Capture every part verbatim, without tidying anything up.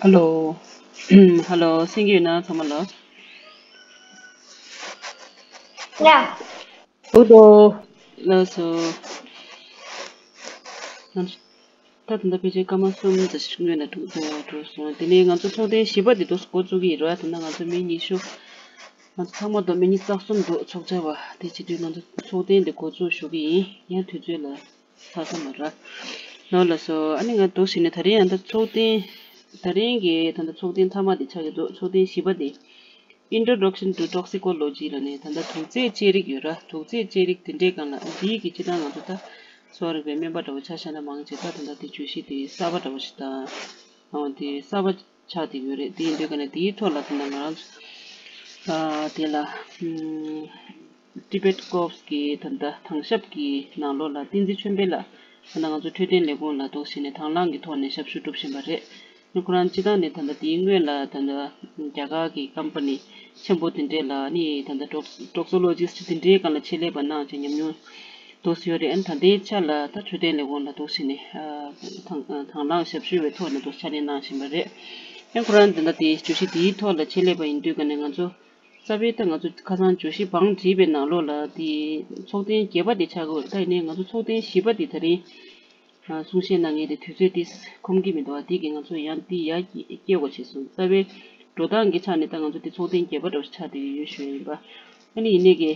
ཧ་ལོ། ཧ་ལོ། གསན་གྱི་ཡོད་ན་ཚང་མ་ལ། ཡ། ཨུ་དོ། ལགས་སོ། ད་ད་ལྟ་ཕལ་ཆེར་སྐར་མ་གསུམ་ཙམ་ཞིག་སྔོན་ལ་འགྲོ་འགྲོ་སོང་། དེ་ནས་ང་ཚོ་ཚོགས་ཐེངས་བཞི་པ་དེ་ཏོག་ཙམ་འགོ་བཙུགས་ཀྱི་ཡིན་ར། ད་ལྟ་ང་ཚོ་མི་ཉི་ཤུ། ང་ཚོ་ཚང་མ་དང་མི་ཉི་ཤུ་རྩ་གསུམ་འདུག་ཚོགས་བཅར་བ། དེ་བྱེད་དུས་ང་ཚོ་ཚོགས་ཐེངས་དེ་འགོ་བཙུགས་ཞུ་གི་ཡིན། ཡང་དུས་ཚོད་ལ་ཚ་ས་མ་ར། ནོར་ལ་སོ། ཨ་ནི་ང་འདུག་ཟེར་ནས་ད་རིང་ཡང་ད་ཚོགས་ཐེངས། ད་རིང་གི་ད་ལྟ་ཚོགས་ཐེངས་མཐའ་མ་དེ་ཆགས་ཀྱི་འདུག་ཚོགས་ཐེངས་བཞི་པ་དེ། Introduction to Toxicology ལབ་ནས་ད་ལྟ་དུག་རྫས་དཔྱད་རིགས་ཡོད་ར། དུག་རྫས་དཔྱད་རིགས་དེ་འདྲའི་སྒང་ལ་འདིའི་གི་སྤྱིར་བཏང་ང་ཚོ་ད་གསོ་བ་རིག་པའི་སྨན་པ་འདྲ་བོ་ཆ་བཞག་ན་མང་ཆེ་ད་ད་ལྟ་དེ་བརྗོད་གཞི་དེ་གསར་པ་འདྲ་བོ་ཞིག་དང་། ཨང་དེ་གསར་པ་ཆགས་བསྡད་ཡོད་རེད། དེ་ཡིན་དུས་ཀ་ནས་དེའི་ཐོག་ལ་ད་ལྟ་ང་རང་ཚོ་ཨ་དེ་ལ་ཨམ། Tibet Corps གི་ད་ལྟ་དྭང་ཞབས་ཀྱི་ནང་ལོགས་ལ་བསྟན་འཛིན་ཆོས་འཕེལ་ལགས་ད་ལྟ་ང་ཚོ་འཕྲོད་བསྟེན་ལས་ཁུངས་ལ་འདུག་ཟེར་ནས་དང་བླངས་ཀྱི་ཐོག་ནས་ཞབས་ཞུ་སྒྲུབ་བཞིན་པ་རེད། ཁོ་རང་སྤྱིར་བཏང་ནས་ད་ལྟ་དེའི་སྔོན་ལ་ད་ལྟ་རྒྱ་གར་གྱི་ཀམ་པ་ནི་ཆེན་པོ་དེ་འདྲས་ལ་ནི་ད་ལྟ་ཊོག་ཊོག་སོ་ལོ་ཇི་སི་ཊི་དེ་འདྲའི་སྒང་ལ་ཆེད་ལས་པ་གནང་བྱས་ཉམས་མྱོང་འདུག་སེ་ཡོད་རེད། ཨ་ནི་ད་ལྟའི་ཆ་ལ་ད་འཕྲོད་བསྟེན་ལས་ཁུངས་ལ་འདུག་སེ་ནས་ཨ་དང་དང་བླངས་ཞབས་ཞུ་བའི་ཐོག་ནས་འདུག་ཕྱག་ལས་གནང་བཞིན་པ་རེད། ཨ་ནི་ཁོ་རང་ད་ལྟ་དེའི་བརྗོད་གཞི་དེའི་ཐོག་ལ་ཆེད་ལས་པ་ཡིན་དུས་ཀ་ནས་ང་ཚོ་རྩ་བའི་ད་ང་ཚོ་ཁ་སང་བརྗོད་གཞི་བང་བསྒྲིགས་པའི་ནང་ལོགས་ལ་དེ་ཚོགས་ཐེངས་བརྒྱད་པ་དེ་ཆགས་ཀྱི་ཡོད་རེད། ད་ཡིན་ནའི་ང་ཚོ་ཚོགས་ཐེངས་བཞི་པ་དེ་ད་རིང་། ཨ་གསུང་བཤད་གནང་མཁན་དེ་དུས་ཚོད་དེ་ཁོམ་གྱི་མི་འདུག་བ། དེ་གིས་ང་ཚོ་ཡང་དེ་ཡར་སྐྱེལ་དགོས་བྱས་སོང་། རྩ་བའི་འགྲོ་སྟངས་ཀྱི་ཆ་ནས་ད་ང་ཚོ་དེ་ཚོགས་ཐེངས་བརྒྱད་པ་འདྲ་བོ་ཆགས་བསྡད་ཡོད་ཞུ་ཡ་ཡིན་པ། ཨ་ནི་ཡིན་ནའི་གི་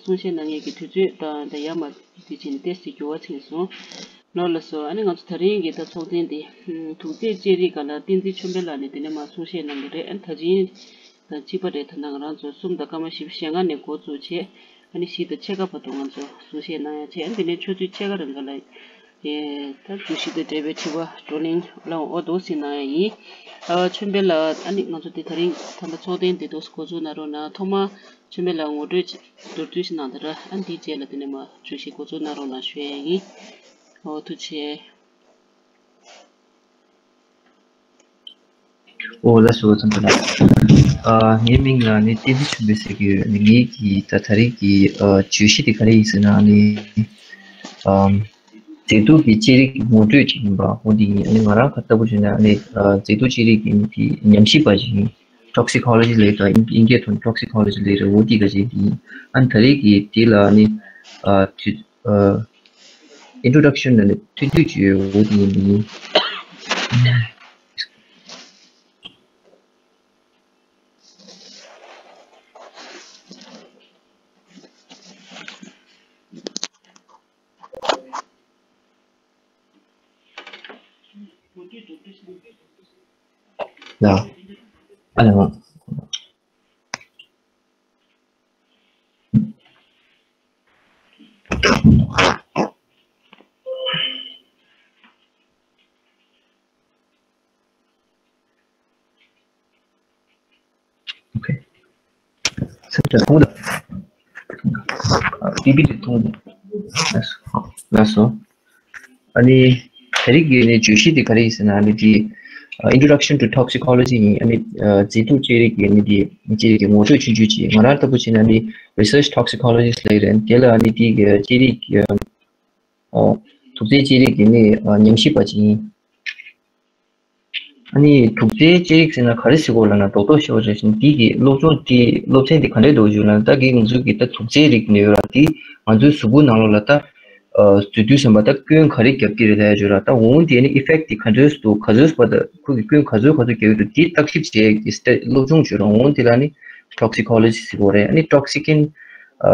གསུང་བཤད་གནང་མཁན་གྱི་དུས་ཚོད་དང་ད་ཡར་མར་དེ་བྱས་ནས་ཏོག་ཙམ་འགྱུར་བ་ཕྱིན་སོང་། ནོར་ལ་སོ། ཨ་ནི་ང་ཚོ་ད་རིང་གི་ད་ཚོགས་ཐེངས་དེ་དུག་རྫས་དཔྱད་རིགས་སྒང་ལ་བསྟན་འཛིན་ཆོས་འཕེལ་ལགས་ནས་དེ་ནས་མར་གསུང་བཤད་གནང་གི་རེད། ཨ་ནི་ད་ཅིང་ད་གཅིག་པ་རེད། ད་ལྟ་ང་རང་ཚོ་གསུམ་དང་སྐར་མ་བཞི་བཅུ་ཞེ་ལྔ་ནས་འགོ་བཙུགས་བྱས། ཨ་ནི་བཞི་དང་ཕྱེད་ཀ་བར་དུ་ང་ཚོ་གསུང་བཤད་གནང་ཡ་བྱས། ཨ་ནི་དེ་ནས་ཆུ་ཚོད་ཕྱེད་ཀ་རིང་ག་ལ་ཨེ་ད་བརྗོད་གཞི་དང་འབྲེལ་བའི་དྲི་བ་བགྲོ་གླེང་ལ་འོ་འདུག་སེ་གནང་ཡ་ཡིན། ཨ་ཆོས་འཕེལ་ལགས། ཨ་ནི་ང་ཚོ་དེ་ད་རིང་ད་ལྟ་ཚོགས་ཐེངས་དེ་འདུག་སེ་འགོ་འཛུགས་གནང་རོགས་གནང་། ཐོག་མར་ཆོས་འཕེལ་ལགས་ངོ་སྤྲོད་ཅིག་མདོར་བསྡུས་ཤིག་གནང་དང་ར། ཨ་ནི་དེའི་རྗེས་ལ་དེ་ནས་མར་བརྗོད་གཞི་འགོ་འཛུགས་གནང་རོགས་གནང་ཞུ་ཡ་ཡིན། འོ་ཐུགས་རྗེ་ཆེ། ཨོ་ལགས་སོ། ཚང་མ་ལ། ཨ་ངའི་མིང་ལ་ནི་བསྟན་འཛིན་ཆོས་འཕེལ་ཟེར་གྱི་ཡོད། ནི་ངའི་གི་ད་ད་རེས་ཀྱི་ཨ་བརྗོད་གཞི་དེ་ག་རེ་ཡིན་ཟེར་ན་ནི་ཨམ་མཛེས་སྡུག་གི་དཔྱད་རིགས་ངོ་སྤྲོད་ཅིག་ཡིན་པ། འོ་འདི་ཡིན། ཨ་ནི་ང་རང་ག་ལྟ་བུ་བྱས་ན་ནི་ཨ་མཛེས་སྡུག་དཔྱད་རིགས་ཀྱི་ནི་དེ་ཉམས་ཞིབ་པ་ཅིག་ཡིན། Toxicology ལབ་ཡོད་ད། དབྱིན་དབྱིན་སྐད་ཐོག་ནས་Toxicology ལབ་ཡོད་རེད། འོ་འདི་ག་ཅིག་འདི་ཡིན། ཨ་ནི་ད་རེས་ཀྱི་དེ་ལ་ནི་ཨ་དུས་ཨ། Introduction ལ་ནི་ཐུང་ཐུང་ཅིག་ཡོད། འོ་དེ་ཡིན། ལ་ཨ་ལ། Okay. ཚེམ་དྲ་མཐོང་དང་། པི་པི་ཊི་མཐོང་དང་། ལགས་སོ། ལགས་སོ། ཨ་ནི་ད་རེས་ཀྱི་ནི་བརྗོད་གཞི་དེ་ག་རེ་ཡིན་ཟེར་ན། ཨ་ནི་དེ་ཨ་Introduction to Toxicology ཡིན། ཨ་ནི་ཨ་མཛེས་སྡུག་དཔྱད་རིགས་ཀྱི་ནི་དེ་དཔྱད་རིགས་ཀྱི་ངོ་སྤྲོད་ཆུང་ཆུང་ཅིག། ང་རང་ལྟ་བུ་བྱས་ན་ནི་Research Toxicologist ལབ་ཡོད་རེད། དེ་ལ་ཨ་ནི་དེ་གི་དཔྱད་རིགས་ཀྱི་ཨ་དུག་རྫས་དཔྱད་རིགས་ཀྱི་ནི་ཨ་ཉམས་ཞིབ་པ་ཅིག་ཡིན། ཨ་ནི་དུག་རྫས་དཔྱད་རིགས་ཟེར་ན་ག་རེ་ཟེར་དགོས་ལབ་ན། རྡོག་རྡོག་ཤོད་རེད་ཟེར་ན། འདི་གི་སློབ་སྦྱོང་འདི་སློབ་ཚན་འདི་ག་འདྲས་འགྲོ་གི་ཡོད་ལབ་ན། ད་གི་ང་ཚོ་གི་ད་དུག་རྫས་རིགས་ནི་ཡོད་ར། འདི་ང་ཚོའི་གཟུགས་པོ་ནང་ལོགས་ལ་ད་ཨ་འཛུལ་དུས་ཙམ་པ་ད་སྐྱོན་ག་རེ་རྒྱབ་ཀྱི་རེད་ལབ་ཡ་ཡོད་ར། ད་འོ་འདི་ནི་effect འདི་ག་འདྲས་འདུག་ག་ཚོད་བར་ད་ཁོ་གི་སྐྱོན་ག་ཚོད་ག་ཚོད་རྒྱབ་ཀྱི་འདུག་འདི་བརྟག་ཞིབ་བྱེད་ཡ་གི་སི་ཊ་སློབ་སྦྱོང་བྱོས་ར། འོ་འདི་ལ་ནི་Toxicology ཟེར་གོ་རེད། ཨ་ནི་Toxicant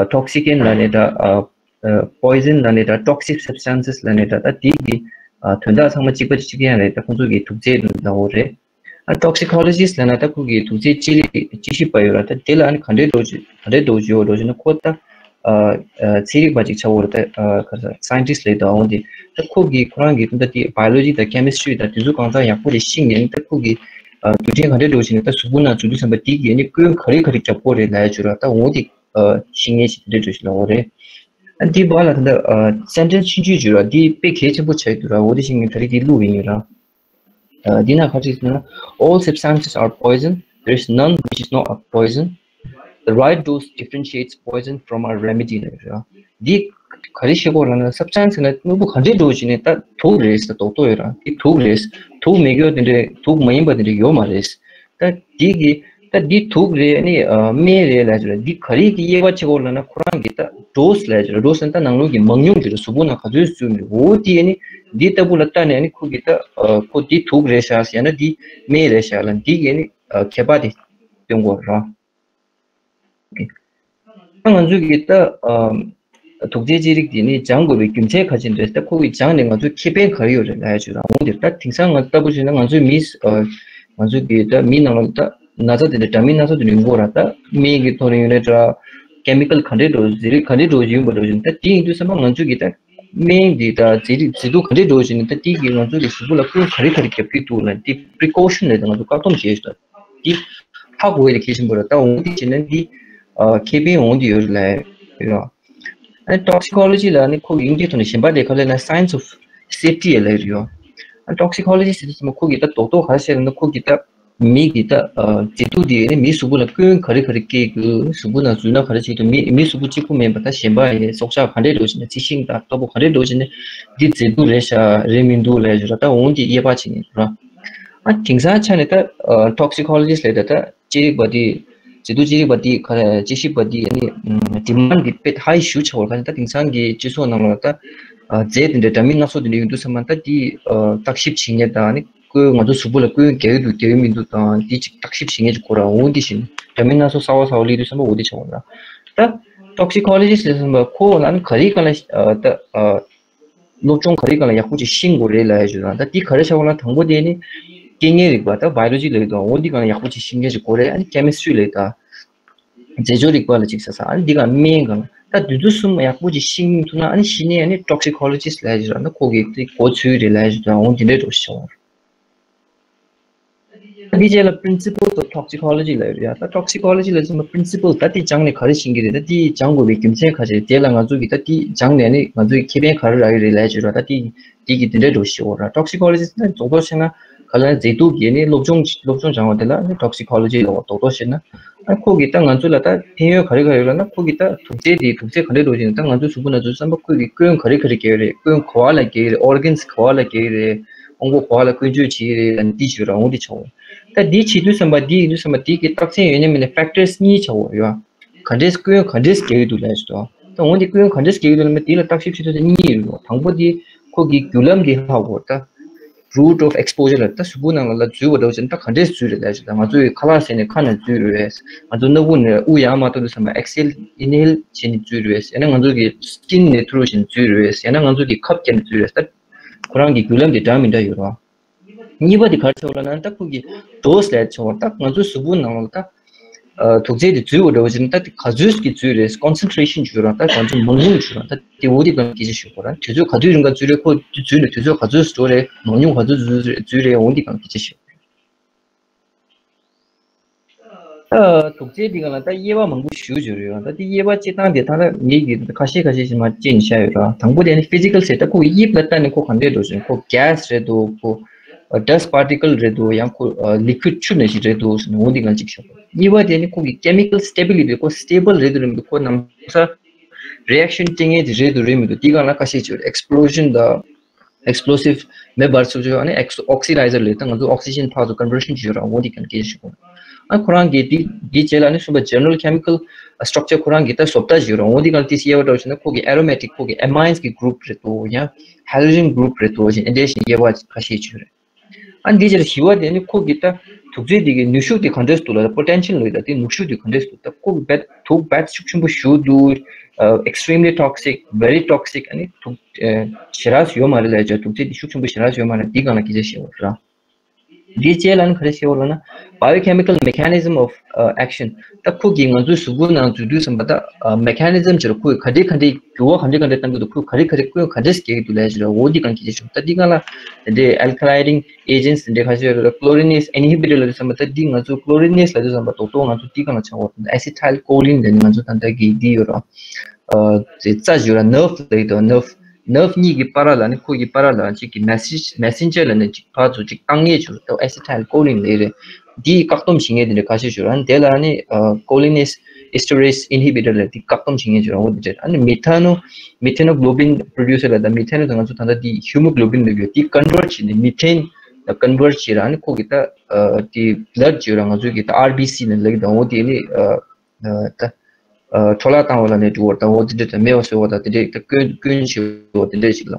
ཨ་Toxicant ལབ་ནས་ད་ཨ་ཨ་Poison ལབ་ནས་ད་Toxic Substances ལབ་ནས་ད་ད་དེ་གི་ཨ་དོན་དག་ཚང་མ་གཅིག་པ་གཅིག་རྐྱང་རེད། ད་ཁོང་ཚོ་གི་དུག་རྫས་ལབ་འོ་རེད། ཨ་Toxicologist ལབ་ན་ད་ཁོ་གི་དུག་རྫས་དཔྱད་རིགས་དཔྱད་ཞིབ་པ་ཡོད་ར། ད་དེ་ལ་ཨ་ནི་ག་འདྲས་འགྲོ་གི་ག་འདྲས་འགྲོ་གི་ཡོད་འགྲོ་ཞེ་ན། ཁོ་ད་ཨ་ཨ་ཚན་རིག་པ་ཅིག་ཆགས་འོ་ར། ད་ཨ་ག་རེ་ཟེར་Scientist ལབ་ད་འོ་དེ། ད་ཁོ་གི་ཁོ་རང་གི་ད་དེ་Biology དང་Chemistry དང་དེ་ཚོ་གང་ཚང་ཡག་པོ་རེ་ཤེས་ནས་ད་ཁོ་གི་ཨ་དུག་ཅན་ག་འདྲས་འགྲོ་ཞེ་ན། ད་གཟུགས་པོ་ནང་འཛུལ་དུས་ཙམ་པ་དེ་གི་ཨ་ནི་སྐྱོན་ག་རེ་ག་རེ་རྒྱབ་དགོས་རེད་ལབ་ཡ་ཅིག་ཡོད་ར། ད་འོ་དེ་ཨ་ཤེས་མཁན་ཞིག་དེ་འདྲས་འགྲོ་ཞིག་ལབ་འོ་རེད། ཨ་འདི་བར་ལ་ད་ལྟ་ཨ་sentence ཆུང་ཆུང་ཅིག་ཡོད་ར། འདི་དཔེ་གལ་ཆེན་པོ་ཆགས་འདུག་ར། འོ་དེ་ཤེས་མཁན་ད་རེས་འདི་བླུགས་ཡིན་ཡོད་ར། ཨ་འདི་ན་ག་རེ་ཟེར་ན། All substances are poison. There is none which is not a poison. The right dose differentiates poison from a remedy ལབ་ཡོད་ར། འདི་ག་རེ་བཤད་གོ་ལབ་ན། substance ཟེར་ན་དངོས་པོ་ག་འདྲས་འགྲོ་ཞིག་ནས་ད་དུག་རེད་ཟེར། རྡོག་རྡོག་ཡོད་ར། འདི་དུག་རེད། དུག་མེད་རྒྱུ་དེ་འདྲའི་དུག་མ་ཡིན་པ་དེ་འདྲ་ཡོད་མ་རེད། ད་འདི་གི་ད་འདི་དུག་རེད་ནི་སྨན་རེད་ལབ་ཀྱི་རེད། འདི་ག་རེ་གི་དབྱེ་བ་ཕྱེ་དགོས་ལབ་ན་ཁོ་རང་གི་ད་ཌོ་སི་ལབ་ཀྱི་རེད། ཌོ་སི་ལ་ད་ནང་ལོགས་ཀྱི་མང་ཉུང་དེ་རེད། གཟུགས་པོ་ནང་ག་ཚོད་བཙུགས་ནས་འོ་དེ་ནི་འདི་ལྟ་བུ་ལ་ལྟ་ནས་ནི་ཁོ་གི་ད་ཁོ་འདི་དུག་རེད་ཤག་ཡང་ན་འདི་སྨན་རེད་ཤག་ལ་འདི་གི་ནི་ཁྱད་པར་དེ་སྟོན་དགོས་རེད། ད་ང་ཚོས་ཀྱི་ད་དུག་རྫས་ཅི་རིགས་དེ་ནི་སྦྱང་དགོས་པའི་རྒྱུ་མཚན་ག་ཅི་རེད། ད་ཁོ་གི་སྦྱང་ནས་ང་ཚོའི་ཁེ་ཕན་ག་རེ་ཡོད་རེད་ལབ་ཡ་ཅིག་རང་འོང་དེ། ད་དེང་སང་ང་ལྟ་བུ་བྱས་ན་ང་ཚོའི་མི་ང་ཚོའི་གི་ད་མི་ནང་ལ་ད་ན་ཚ་དེ་འདྲ་འདྲ་མིན་སྣ་ཚོགས་དེ་འདྲ་ཡོང་གི་ཡོད་ར། ད་སྨན་གྱི་ཐོག་ནས་ཡོད་ན་འདྲ་ཀེ་མི་ཀལ་ག་འདྲའི་འགྲོ་ཟེར་རིགས་ག་འདྲའི་འགྲོ་ཡོང་པ་འདྲ་བཞིན། ད་དེ་ཡིན་དུས་ཙམ་པ་ང་ཚོས་ཀྱི་ད་སྨན་འདི་ད་རྫས་རིགས་རྫས་དུག་ག་འདྲའི་འགྲོ་བཞིན་ད་དེ་གི་ང་ཚོ་གི་གཟུགས་པོ་ལ་སྐྱོན་ག་རེ་ག་རེ་རྒྱབ་ཀྱི་འདུག་ལ་དེ་པི་རི་ཀོ་ཤན་ལབ་ད་ང་ཚོ་བཀག་སྡོམ་བྱས་ཤག་དེ་ཧ་གོ་ཡ་ལ་གལ་ཆེན་པོ་རེད། ད་འོང་དེ་བྱས་ན་འདི་ཨ་ཁེ་ཕན་འོང་དེ་ཡོད་རེད་ལབ་ཡོད། ཨ་ཊོག་སི་ཀོ་ལོ་ཇི་ལ་ནི་ཁོ་གི་དབྱིན་ཇིའི་ཐོག་ནས་གཞན་པ་དེ་ག་ལབ་ན་སའེན་སི་ཨོཕ་སེབ་ཊི་ལབ་ཡོད། ཨ་ཊོག་སི་ཀོ་ལོ་ཇི་ཟེར་དུས་ཙམ་པ་ཁོ་གི་ད་རྡོག་རྡོག་ག་རེ་བཤད་ལབ་ན་ཁོ་གི་ད་མི་གི་ད་ཨ་རྫས་དུག་དེ་ནི་མིའི་གཟུགས་པོ་ལ་སྐྱོན་ག་རེ་ག་རེ་སྐྱེལ་དགོས། གཟུགས་པོ་ནང་འཛུལ་ན་ག་རེ་བྱེད་དགོས། མི་མིའི་གཟུགས་པོ་གཅིག་པུ་མིན་པ་ད་གཞན་པ་ཡིན་སྲོག་ཆགས་ག་འདྲས་འགྲོ་བྱས་ན་རྩི་ཤིང་དང་ལྟ་བུ་ག་འདྲས་འགྲོ་བྱས་ན་འདི་རྫས་དུག་རེད་ཤག་རེད་མི་འདུག་ལབ་ཡ་ཅིག་ར། ད་འོང་དེ་དབྱེ་བ་ཕྱེ་ནས་ར། ཨ་དེང་སང་ཆ་ནས་ད་ཨ་ཊོག་སི་ཀོ་ལོ་ཇི་སི་ལབ་ད་ད་ཅི་རིགས་པ་དེ་རྫས་དུག་ཅི་རིགས་པ་དེ་ག་རེ་དཔྱད་ཞིབ་པ་དེ་ཨ་ནི་ཌི་མན་ཌི་དཔེ་ཧའི་ཞེ་པོ་ཆགས་པ་རེད། ད་དེང་སང་གི་སྤྱི་ཚོགས་ནང་ལ་ད་ཨ་རྫས་དེ་འདྲ་འདྲ་མིན་སྣ་ཚོགས་དེ་འདྲ་ཡོང་དུས་ཙམ་པ་ད་དེ་ཨ་བརྟག་ཞིབ་བྱེད་མཁན་དང་ཨ་ནི། ཁོས་ང་ཚོ་གཟུགས་པོ་ལ་སྐྱོན་རྒྱག་གི་འདུག་རྒྱག་གི་མི་འདུག་དང་དེ་ཅིག་བརྟག་ཞིབ་བྱེད་མཁན་ཅིག་དགོས་ར། འོ་འདི་བཞིན་འདྲ་མིན་སྣ་ཚོགས་གསར་བ་གསར་བ་སླེབས་དུས་ཙམ་པ་འོ་འདི་ཆགས་འོང་ར། ད་ཊོག་སི་ཀོ་ལོ་ཇི་སི་ལབ་ཙམ་པ་ཁོ་ལ་ནི་ག་རེ་གང་ལ་ད་སློབ་སྦྱོང་ག་རེ་གང་ལ་ཡག་པོ་ཅིག་ཤེས་དགོས་རེད་ལབ་ཡ་ཞུ་ར། ད་འདི་ག་རེ་ཆགས་འོང་ལ་དང་པོ་དེ་ནི་རྐྱེན་ངན་རིག་པ་ད་བྷའི་ལོ་ཇི་ལབ་ཡོད་དོ། འོ་འདི་གང་ལ་ཡག་པོ་ཅིག་ཤེས་མཁན་ཅིག་དགོས་རེད། ཨ་ནི་ཀེ་མི་སི་ཊི་རི་ལབ་ད། རྫས་སྦྱོར་རིག་པ་ལ་གཅིག་ཟེར་ས། ཨ་ནི་འདི་ག་སྨན་གང་ལ་ད་འདི་ཚོ་གསུམ་ཡག་པོ་ཅིག་ཤེས་ཐུབ་ན་ཨ་ནི་གཞི་ནས་ཨ་ནི་ཊོག་སི་ཀོ་ལོ་ཇི་སི་ལབ་ཡ་ཞིག་ར་ན་ཁོ་གི་དེ་གོ་ཚུལ་རེད་ལབ་ཡ་ཞིག་ད་འོང་དེ་འདྲའི་འགྲོ་ཞིག་འོང་། ད་འདི་རྗེས་ལ་Principles of Toxicology ལབ་ཡོད་རེད་ཡ། ད་Toxicology ལབ་ཙམ་པ་Principle ད་འདི་སྦྱངས་ནས་ག་རེ་ཤེས་ཀྱི་རེད། ད་འདི་སྦྱང་དགོས་པའི་རྒྱུ་མཚན་ག་རེ་རེད། དེ་ལ་ང་ཚོ་གི་ད་འདི་སྦྱངས་ནས་ཨ་ནི་ང་ཚོའི་ཁེ་ཕན་ག་རེ་རག་གི་རེད་ལབ་ཡ་ཞིག་ར། ད་འདི་འདི་གི་དེ་འདྲའི་འགྲོ་ཞིག་འོང་ར། Toxicology ཟེར་ན་རྡོག་རྡོག་བཤད་ན། ག་ལ་རྫས་དུག་གི་ནི་སློབ་སྦྱོང་སློབ་སྦྱོང་སྦྱང་བ་དེ་ལ་ནི་ཊོག་སི་ཀོ་ལོ་ཇི་ལབ་པ་རྡོག་རྡོག་བཤད་ན། ཨ་ཁོ་གིས་ད་ང་ཚོ་ལ་ད་ཕན་ཡོན་ག་རེ་ག་རེ་ཡོད་ལབ་ན། ཁོ་གིས་ད་དུག་རྫས་དེ་དུག་རྫས་ག་འདྲ་འགྲོ་བཞིན་ད་ང་ཚོའི་གཟུགས་པོ་ན་ཚོའི་བསམ་པ་ཁོ་གིས་སྐྱོན་ག་རེ་ག་རེ་སྐྱེལ་རེད། སྐྱོན་ག་བ་ལ་སྐྱེལ་རེད། ཨོར་གན་སི་ག་བ་ལ་སྐྱེལ་རེད། དབང་པོ་ག་བ་ལ་སྐྱོན་བརྗོད་བྱེད་རེད་ལ་འདི་བྱོས་ར་འོང་འདི་ཆོག་ད་འདི་བྱེད་དུས་བསམ་པ་འདི་ཡིན་དུས་བསམ་པ་འདི་གི་རྟགས་མཚན་ཡོད་ན་མེད་ན་ཕེག་ཊར་སི་གཉིས་ཆགས་འོང་ཡོད། ག་འདྲས་སྐྱོན་ག་འདྲས་སྐྱེ་གི་འདུག་ལབ་ཞུ་དོ། ད་འོན་ཏེ་སྐྱོན་ག་འདྲས་སྐྱེ་གི་འདུག་ལབ་ན་དེ་ལ་བརྟག་ཞིབ་བྱེད་ཐུབ་ཚེ་གཉིས་ཡོད་རེད། དང་པོ་དེ་ཁོ་གི་རྒྱུ་ལམ་དེ་ཧ་གོ་ད། Route of exposure ལ་ད་གཟུགས་པོ་ནང་ལ་ལ་འཛུལ་བ་འདྲ་བོ་ཅན་ད་ག་འདྲས་འཛུལ་རེད་ལབ་ཞུ་ད། ང་ཚོའི་ཁ་ལག་ཟས་ནས་ཁ་ནས་འཛུལ་རེད། ང་ཚོ་སྣ་བུག་ནས་དབུགས་ཡར་མ་གཏོང་དུས་ཙམ་པ་ཨེག་སེལ་ཨིན་ཧེལ་བྱས་ནས་འཛུལ་རེད། ཡང་ན་ང་ཚོ་གི་སི་ཀིན་ནས་ཐུ་རུ་བྱས་ནས་འཛུལ་རེད། ཡང་ན་ང་ཚོ་གི་ཁབ་བརྒྱབ་ནས་འཛུལ་རེད། ད་ཁོ་རང་གི་རྒྱུ་ལམ་དེ་འདྲ་མི་འདྲ་ཡོད་རེད། གཉིས་པ་དེ་ག་རེ་ཆགས་ལབ་ན་ད་ཁོ་གི་ཌོ་སི་ལབ་ཆགས་པ་ད་ང་ཚོའི་གཟུགས་པོ་ནང་ལ་ད་ཨ་དུག་རྫས་དེ་འཛུལ་བ་འདྲ་བོ་ཅིག་ན་ད་དེ་ག་ཚོད་ཀྱི་འཛུལ་རེད། ཀོན་སེན་ཊི་རེ་ཤན་འཛུལ་ར་ད་ག་ཚོད་མང་ཉུང་འཛུལ་ར་ད་དེ་འོ་དེ་གང་སྐད་ཆ་ཤོད་དགོས་ར། དུས་ཚོད་ག་ཚོད་རིང་ག་འཛུལ་རེད། ཁོ་དེ་འཛུལ་ནས་དུས་ཚོད་ག་ཚོད་འགྲོ་རེད། མང་ཉུང་ག་ཚོད་འཛུལ་རེད་འོ་དེ་གང་སྐད་ཆ་ཤོད། ཨ་དུག་རྫས་འདི་ག་ལ་ད་དབྱེ་བ་མང་པོ་ཞུ་རྒྱུ་རེད་ཡ། ད་དེ་དབྱེ་བ་སྤྱི་བཏང་དེ་ད་ལ་ངེད་ཀྱིས་ཁ་ཤས་ཁ་ཤས་ཤིག་མར་བཅད་ནས་བཞག་ཡོད་ར། དང་པོ་དེ་ནི་ཕི་ཛི་ཀལ་ཟེར་ད་ཁོ་དབྱིབས་ལ་ལྟ་ནས་ཁོ་ག་འདྲས་འགྲོ་ཞིང་ཁོ་གེ་སི་རེད་འདུག་ཁོ་ཌ་སི་ཊི་པར་ཊི་ཀལ་རེད་འདུག་ཡང་ཁོ་ལི་ཀུའིཌ་ཆུ་ནང་བཞིན་རེད་འདུག་ཟེར་ནས་འོ་འདི་གང་གཅིག་ཤོད། གཉིས་པ་དེ་ནི་ཁོ་གི་ཀེ་མི་ཀལ་སི་ཊེ་བི་ལི་ཊི་ཁོ་སི་ཊེ་བལ་རེད་འདུག་རེད་མི་འདུག་ཁོ་ནམ་ས་རི་ཨེག་ཤན་སྤྲད་མཁན་དེ་རེད་འདུག་རེད་མི་འདུག་འདི་གང་ལ་ཁ་ཤས་ཅིག་ཡོད་རེད། ཨེག་སི་པི་ལོ་ཤན་དང་ཨེག་སི་པི་ལོ་སིབ་མེ་འབར་ཚུགས་ཆོག་ཨ་ནི་ཨོག་སི་ཌའི་ཟར་ལས་ད་ང་ཚོ་ཨོག་སི་ཇན་ཕར་ཚུར་ཀོན་བར་ཤན་བྱེད་ར་འོ་འདི་གང་སྐད་ཆ་ཞུ་དགོས། ཨ་ཁོ་རང་གིས་འདི་འདི་རྗེས་ལ་ནི་གསུངས་པ་ཇེ་ནེ་རལ་ཀེ་མི་ཀལ་སི་ཊྲག་ཅར་ཁོ་རང་གིས་ད་བཟོ་ལྟ་བྱེད་ར་འོ་འདི་གང་ཏིས་དབྱེ་བ་འདྲ་བོ་བྱས་ན་ཁོ་གི་ཨེ་རོ་མེ་ཊིག་ཁོ་གི་ཨེ་མའིན་སི་གི་གུ་རུབ་རེད་འདུག་ཡང་ཧེ་ལོ་ཇན་གུ་རུབ་རེད་འདུག་ཅིག་འདི་འདྲ་ཞིག་དབྱེ་བ་ཁ་ཤས་ཅིག་ཡོད་རེད། ཨ་འདི་ཕྱིར་བཞི་བ་དེ་ནི་ཁོ་གི་ད་དུག་རྫས་དེ་གི་ནུས་ཤུགས་དེ་ག་འདྲས་འདུག་ལ་པོ་ཊེན་ཤལ་ལོས་ད་དེ་ནུས་ཤུགས་དེ་ག་འདྲས་འདུག་ད་ཁོ་གི་བད་དུག་བད་ཤུགས་ཆེན་པོ་ཞུ་འདུག་ཨ་extremely toxic, very toxic ཨ་ནི་དུག་ཨ་ཞེ་དྲག་ཡོད་མ་རེད་ལ་ཅག་དུག་རྫས་དེ་ཤུགས་ཆེན་པོ་ཞེ་དྲག་ཡོད་མ་རེད། འདི་སྒང་ལ་སྐད་ཆ་བཤད་འོ་ར། འདི་རྗེས་ལ་ནི་ག་རེ་བཤད་འོ་ལ་ན་biochemical mechanism of uh, action ད་ཁོ་གི་ང་ཚོའི་གཟུགས་པོ་ནང་འཛུལ་དུས་ཙམ་པ་ད་མེ་ཁ་ནི་ཛམ་ཅིག་ལ་ཁོས་ག་འདྲས་ག་འདྲས་འགྱུར་བ་ག་འདྲས་ག་འདྲས་བཏང་གི་འདུག་ཁོས་ག་རེ་ག་རེ་སྐྱོན་ག་འདྲས་སྐྱེལ་གི་འདུག་ལབ་ཡ་ཅིག་ར། འོ་འདི་གང་སྐད་ཆ་བཤད་འོ་ད་འདི་སྒང་ལ་དེ་འདྲའི་ཨལ་ཁ་ལའི་ཌིང་ཨེ་ཇེན་སི་དེ་འདྲའི་ཁ་ཤས་ཡོད་རེད། ཀློ་རི་ནེ་སི་ཨིན་ཧི་བི་ཊར་ལབ་དུས་ཙམ་པ་ད་འདི་ང་ཚོ་ཀློ་རི་ནེ་སི་ལབ་དུས་ཙམ་པ་རྡོག་རྡོག་ང་ཚོ་འདི་སྒང་ལ་ཆགས་འོ་ད་ཨེ་སི་ཊལ་ཀོ་ལིན་ལབ་ནི་ང་ཚོ་ད་ལྟ་གི་འདི་ཡོད་ར། ཨ་དེ་རྩ་ཅིག་ཡོད་ར། ནརབ་ལབ་ཡོད་དོ། ནརབ་ནརབ་གཉིས་ཀྱི་བར་ལ་ནི་ཁོ་གི་བར་ལ་གཅིག་གི་མེ་སེ་མེ་སེན་ཇར་ལབ་ནི་གཅིག་ཕར་ཚུར་གཅིག་བཏང་མཁན་ཅིག་ཡོད་ར། ད་ཨེ་སི་ཊལ་ཀོ་ལིན་ལབ་རེད། འདིས་བཀག་སྡོམ་བྱེད་མཁན་དེ་འདྲ་ཁ་ཤས་ཅིག་ཡོད་ར། དེ་ལ་ནི་ཨ་ཀོ་ལི་ནེ་སི་ཨེ་སི་ཊི་རེ་སི་ཨིན་ཧི་བི་ཊར་ལབ་དེ་བཀག་སྡོམ་བྱེད་མཁན་ཅིག་ཡོད་ར། འོ་དེ་འདྲ། ཨ་ནི་མེ་ཐེ་ནོ་མེ་ཐེ་ནོ་གྷི་ལོ་བིན་པྲོ་ཌུ་སར་ལབ་ད་མེ་ཐེ་ནོ་དང་ང་ཚོ་ད་ལྟ་འདི་ཧི་མོ་གྷི་ལོ་བིན་ལབ་ཡོད། དེ་ཀོན་ཝརཊ་བྱས་ནས་མེ་ཐེན་ ད་ཀོན་ཝར་བྱེད་ར་ནི་ཁོ་གི་ད་དེ་བླཌ་བྱེད་ར་ང་ཚོའི་གི་ད་ཨར་བི་སི་ནི་ལབ་ཀྱི་ད་འོ་དེ་ནི་ད་འཕྲོ་བརླག་བཏང་བ་ལ་ནི་འགྲོ་བར་ད་འོ་དེ་འདྲ་ད་མེད་པ་བཟོ་བ་ད་དེ་འདྲ་ད་སྐྱོན་སྐྱོན་བྱེད་བ་དེ་འདྲ་ཞིག་ལ།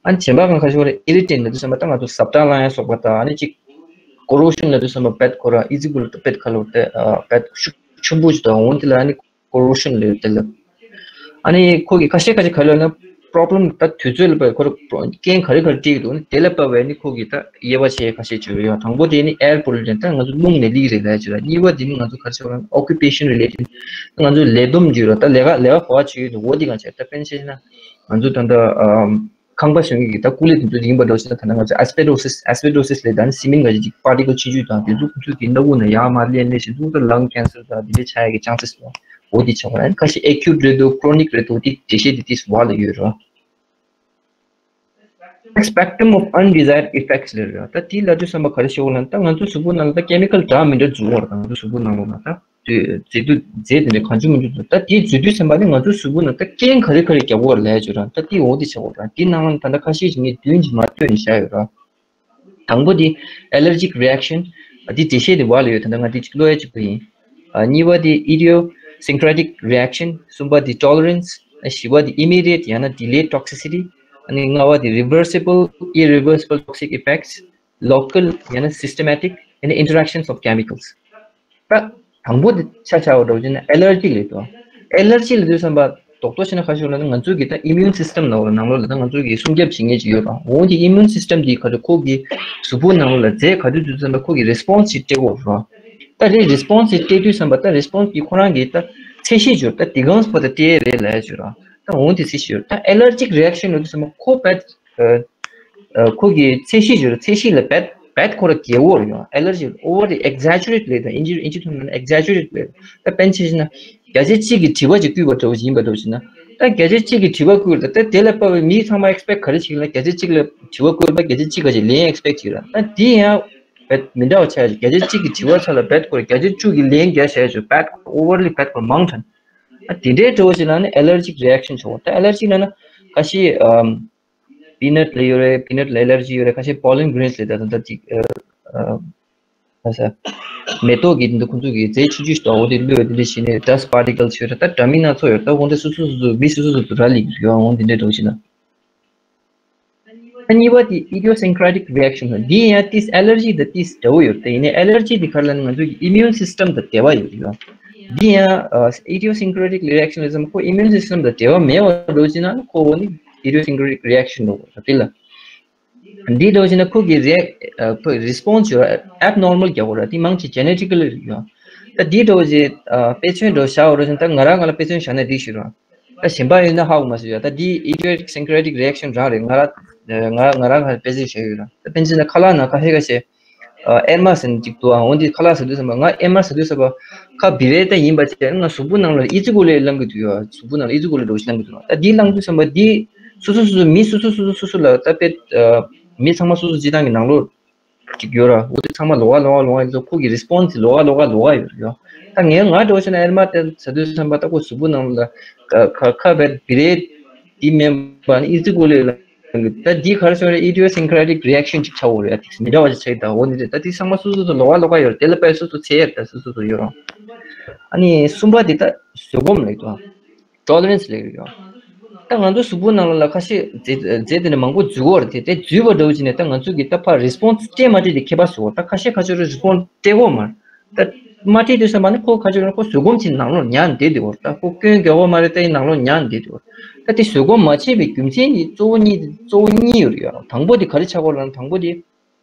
ཨ་ནི་གཞན་པ་གང་ཁ་ཤོར་ཨི་རི་ཊེན་ལབ་དུས་ཙམ་པ་ད་ང་ཚོ་ཟབ་དྲག་ལངས་ཡ་སོགས་པ་ད་ཨ་ནི་ཅིག་ཀོ་རོ་ཤན་ལབ་དུས་ཙམ་པ་བེད་ཁོ་ར་ཨི་ཛི་ཀུལ་ཏུ་བེད་ཁ་ལོ་ཏེ་བེད་ཤུགས་ཆེན་པོ་ཞིག་དང་འོན་ཏེ་ལ་ཨ་ནི་ཀོ་རོ་ཤན་ལབ་ཏེ་ལབ། ཨ་ནི་ཁོ་གི་ཁ་ཤས་ཁ་ཤས་ག་ལབ་ན་པོ་རོབ་ལེམ་ད་དུས་ཚོད་ལ་བབ་ཁོ་ར་རྐྱེན་ག་རེ་ག་རེ་འཕྲད་ཀྱི་འདུག་ཨ་ནི་དེ་ལ་བབ་པའི་ཨ་ནི་ཁོ་གི་ད་དབྱེ་བ་ཕྱེ་ཁ་ཤས་བྱོས་ཡོད། དང་པོ་དེ་ནི་air pollutant ད་ང་ཚོ་རླུང་ནད་རིགས་རེད་ལབ་ཡ་ཅིག་ར། གཉིས་པ་དེ་ནི་ང་ཚོ་ག་རེ་ཟེར་བ་ན་occupation related ང་ཚོ་ལས་བསྡོམས་ཀྱི་ར་ད་ལས་ཀ་ལས་ཀ་ག་བ་བྱེད་ཀྱི་འདུག་འོ་དེ་གང་བྱས་ད་དཔེར་ན་ཆ་བཞག་ན་ང་ཚོ་ད་ལྟ་ཨམ། ཁང་པ་བཞེངས་མཁན་གྱི་ད་ཀུ་ལི་དེ་ཚོ་ཡིན་པ་འདྲ་ཞིག་ན་ད་ནང་ང་ཚོ་asbestosis asbestosis ལས་ད་ནི་སི་མེན་ག་ཅིག་པར་ཊི་ཀལ་ཆུང་ཆུང་དང་དེ་ཚོ་ཁོ་ཚོ་གི་སྣ་ཁུག་ནང་ཡར་མར་ལེན་ལེན་བཞིན་འདུག་ད་lung cancer དང་དེ་འདྲའི་ཆགས་ཡག་གི་chances ཡོད། འོ་དེ་ཆགས་པ་ཡིན། ཁ་ཤས་acute རེད་འདུག chronic རེད་འདུག་དེ་འགྲེལ་བཤད་དེ་དེ་བ་ལ་ཡོད་རེད། Spectrum of undesired effects ལབ་རེད། ད་དེ་ལབ་དུས་ཙམ་པ་ག་རེ་ཤོད་ལབ་ན་ད་ང་ཚོ་གཟུགས་པོ་ནང་ལ་ད་chemical འདྲ་མི་འདྲ་འཛུལ་བ་རེད། ད་ང་ཚོ་གཟུགས་པོ་ནང་ལོགས་ལ་ད། དེ་རྫས་དུ་རྫས་དེ་འདྲ་གང་བྱུང་མང་བྱུང་དུ་ད་དེ་འཛུལ་དུས་ཙམ་པ་ནི་ང་ཚོའི་གཟུགས་པོ་ནང་ད་རྐྱེན་ག་རེ་ག་རེ་རྒྱག་གི་ཡོད་རེད་ལབ་ཡ་ཅིག་ར། ད་དེ་འོ་དེ་བྱེད་དགོས་ར། དེ་ནང་ལ་ད་ལྟ་ཁ་ཤས་ཤིག་ངས་བདུན་ཅིག་མར་བཏོན་ནས་བཞག་ཡོད་ར། དང་པོ་དེ་allergic reaction ཨ་དེ་འགྲེལ་བཤད་དེ་བ་ལ་ཡོད། ད་ལྟ་ང་དེ་ཅིག་ཀློག་ཡ་གཅིག་པུ་ཡིན། ཨ་གཉིས་པ་དེ་idiosyncratic reaction གསུམ་པ་དེ་tolerance ཨ་བཞི་པ་དེ་immediate ཡང་ན་delayed toxicity ཨ་ནི་ལྔ་པ་དེ་reversible irreversible toxic effects local ཡང་ན་systematic and interactions of chemicals ད་དང་པོ་དེ་ཆ་ཆ་བ་འདྲ་བོ་བྱས་ན་allergy ལབ་དུས། allergy ལབ་དུས་ཙམ་པ་རྡོག་རྡོག་བྱས་ན་ཁ་ཤས་ལ་ནི་ང་ཚོའི་གི་ད་immune system ནང་ལ་ནང་ལོགས་ལ་ད་ང་ཚོའི་གི་སྲུང་སྐྱོབ་བྱེད་མཁན་ཅིག་ཡོད་ར། འོན་ཏེ་immune system དེ་ག་རེ་ཁོ་གི་གཟུགས་པོ་ནང་ལོགས་ལ་རྫས་ག་དུས་དུས་ཙམ་པ་ཁོ་གི་response ཞིག་སྤྲད་དགོས་ར། ད་དེ་response ཞིག་སྤྲད་དུས་ཙམ་པ་ད་response གི་ཁོ་རང་གི་ད་ཚད་གཞི་ཅིག་ཡོད་ར། ད་དེ་གང་སྤོ་ད་སྤྲད་ཡས་རེད་ལབ་ཡ་ཅིག་ཡོད་ར། ད་འོན་ཏེ་ཚད་གཞི་ཡོད་ར། ད་allergic reaction ལབ་དུས་ཙམ་པ་ཁོ་བད་ཨ་ཁོ་གི་ཚད་གཞི་ཡོད་ར། ཚད་གཞི་ལས་བད་བད་ཁོ་ར་རྒྱས་པོ་ར་ཡོང་། allergy overly exaggerate ལབ་ད་ཨིན་ཇི་ཨིན་ཇི་ཐོག་ནས་exaggerate ལབ་ད་དཔེར་ན་ཆ་བཞག་ན་བརྒྱ་ཆ་གཅིག་གི་དྲི་བ་ཅིག་བསྐུལ་བ་འདྲ་བོ་ཞིག་ཡིན་པ་འདྲ་བོ་ཞིག་ན། ད་བརྒྱ་ཆ་གཅིག་གི་དྲི་བ་བསྐུལ་ད་ད་དེ་ལ་དཔག་པའི་མི་ཚང་མ་expect ག་རེ་བྱེད་ལ་བརྒྱ་ཆ་གཅིག་ལ་དྲི་བ་བསྐུལ་བ་བརྒྱ་ཆ་གཅིག་ག་ཅིག་ལན་expect བྱེད་ར། ད་དེ་ཡང་བད་མི་འདྲ་བ་ཆགས་ཡ་ཅིག་བརྒྱ་ཆ་གཅིག་གི་དྲི་བ་ཚ་ལ་བད་ཁོ་ར་བརྒྱ་ཆ་བཅུ་གི་ལན་རྒྱག་བྱས་ཡ་ཅིག་བད་ཁོ་overly བད་ཁོ་མང་དྲགས། ཨ་དེ་འདྲའི་འདྲ་བོ་ཞིག་ལ་ནི་allergic reaction ཆགས། ད་allergy ལབ་ན་ཁ་ཤས་ཨམ་peanut ལ་ཡོད་རེད། peanut ལ་allergy ཡོད་རེད། ཁ་ཤས་pollen grains ལ་ད་ད་ཅིག་ཨ་ཨ་ཁ་ཤས་མེ་ཏོག་གི་འདི་ཁོང་ཚོ་གི་རྫས་ཆུང་ཆུང་ཞིག་ད་འོ་དེ་བླུགས་དེ་འདྲ་བྱས་ནས་dust particles ཡོད་རེད། ད་འདྲ་མིན་སྣ་ཚོགས་ཡོད། ད་འོ་འདི་སོ་སོ་སོ་སོ་མི་སོ་སོ་སོ་སོ་ར་ལི་ཡོད། འོ་འདི་འདྲའི་འདྲ་བོ་ཞིག་ན། ཨ་གཉིས་པ་དེ་idiosyncratic reaction ལ་འདི་ཡང་ཏིས་allergy དང་ཏིས་འདྲ་བོ་ཡོད་དེ། ཡིན་ནའི་allergy དེ་ག་རེ་ལབ་ན་ང་ཚོ་གི་immune system དང་འབྲེལ་བ་ཡོད་ཡོད། འདི་ཡང་ཨ་idiosyncratic reaction ལ་ཙམ་ཁོ་immune system དང་འབྲེལ་བ་མེད་པ་འདྲ་བོ་ཅིག་ན་ཁོ་འོ་ནི་idiosyncratic reaction འདྲ་བོ་རེད་དེ་ལ། འདི་འདྲ་བོ་ཅིག་ན་ཁོ་གི་རེ་ཨ་ཁོ་response ཡོད་abnormal རྒྱག་གོ་ར་དེ་མང་ཆེ་genetically ཡོད། ད་འདི་འདྲ་བོ་ཅིག་ཨ་དཔེ་མཚོན་འདྲ་བོ་བཞག་པ་འདྲ་ཅིག་ན་ད་ང་རང་ང་ལ་དཔེ་མཚོན་བཞག་ན་འགྲིག་ཤི་ར། ད་གཞན་པ་ཡིན་ན་ཧ་གོ་མ་སོང་ཡ། ད་འདི་idiosyncratic reaction རང་རེད། ང་ར་ང་ང་རང་ག་དཔེ་ཆ་བཞག་ཡོད་ར། ད་དཔེར་ན་ཁ་ལག་ནང་ཁ་ཤས་ཁ་ཤས་ཨ་ཨེར་མ་ཟེར་ནས་ཅིག་འདུག་ཨ་འོ་འདི་ཁ་ལག་ཟ་དུས་ཙམ་པ་ང་ཨེར་མ་ཟ་དུས་ཙམ་པ་ཁ་བི་རེ་ད་ཡིན་པ་བྱས་ང་གཟུགས་པོ་ནང་ལ་ཨི་ཙི་ཀོ་ལི་ལངས་གི་འདུག་ཡ། གཟུགས་པོ་ནང་ལ་ཨི་ཙི་ཀོ་ལི་འདྲ་བོ་ཞིག་ལངས་གི་འདུག་ད་འདི་ལངས་དུས་ཙམ་པ་འདི་སོ་སོ་སོ་སོ་མི་སོ་སོ་སོ་སོ་སོ་སོ་ལ་ད་དཔེ་ཨ་མི་ཚང་མ་སོ་སོ་སྤྱི་བཏང་གི་ནང་ལོགས་ཅིག་ཡོད་ར། འོ་དེ་ཚང་མ་ལོགས་ཀ་ལོགས་ཀ་ལོགས་ཀ་ཡིན་ཙང་ཁོ་གི་response དེ་ལོགས་ཀ་ལོགས་ཀ་ལོགས་ཀ་ཡོད་ར་ཡོད། ད་ངས་ང་འདྲ་བོ་བྱས་ན་ཨེར་མ་དེ་ཟ་དུས་ཙམ་པ་ད་ཁོ་གཟུགས་པོ་ནང་ལ་ཁ་ཁ་བད་བི་རེ་དེ་མིན་པ་ནི་ཨི་ཙི་ཀོ་ལི་ལ་ད་འདི་ག་རེ་ཟེར་རེད། idiosyncratic reaction ཅིག་ཆགས་ཡོད་རེད། ཡ་དེ་མི་འདྲ་བ་ཅིག་ཆགས་ཡོད། ད་འོ་ནི་རེད། ད་དེ་ཚང་མ་སོ་སོ་སོ་ལོགས་ཀ་ལོགས་ཀ་ཡོད་ར། དེ་ལ་དཔེ་སོ་སོ་ཚད་ཡོད་ར། ད་སོ་སོ་སོ་ཡོད་ར། ཨ་ནི་གསུམ་པ་དེ་ད་བཟོད་སྒོམ་ལབ་ཀྱི་འདུག tolerance ལབ་ཀྱི་ཡོད། ད་ང་ཚོ་གཟུགས་པོ་ནང་ལ་ཁ་ཤས་རྫས་རྫས་དེ་འདྲ་མང་པོ་འཛུལ་གྱི་ཡོད་རེད་དེ། དེ་འཛུལ་བ་འདྲ་བོ་ཅིག་ནས་ད་ང་ཚོ་གི་ད་ཕར་response སྤྲད་མ་སྤྲད་དེ་ཁྱད་པར་བཟོ། ད་ཁ་ཤས་ཁ་ཤས་རེ་response སྤྲད་ཀྱི་ཡོད་མ་རེད། ད་མ་སྤྲད་དུས་ཙམ་པ་ནི་ཁོ་ཁ་ཤས་རེ་ཁོ་བཟོད་སྒོམ་བྱས་ནང་ལོགས་ཉར་བསྡད་དེ་ཡོད་རེད། ད་ཁོ་སྐྱོན་འགེལ་བ་མ་རེད། ད་ཡིན་ནང་ལོགས་ཉར་བསྡད་དེ་ཡོད་རེད། ད་དེ་བཟོད་སྒོམ་མ་བྱས་པའི་རྒྱུ་མཚན་ནི་གཙོ་བོ་གཉིས་དེ་གཙོ་བོ་གཉིས་ཡོད་རེད་ཡ། དང་པོ་དེ་ག་རེ་ཆགས་ཀྱི་ཡོད་རེད་ལབ་ན། དང་པོ་དེ་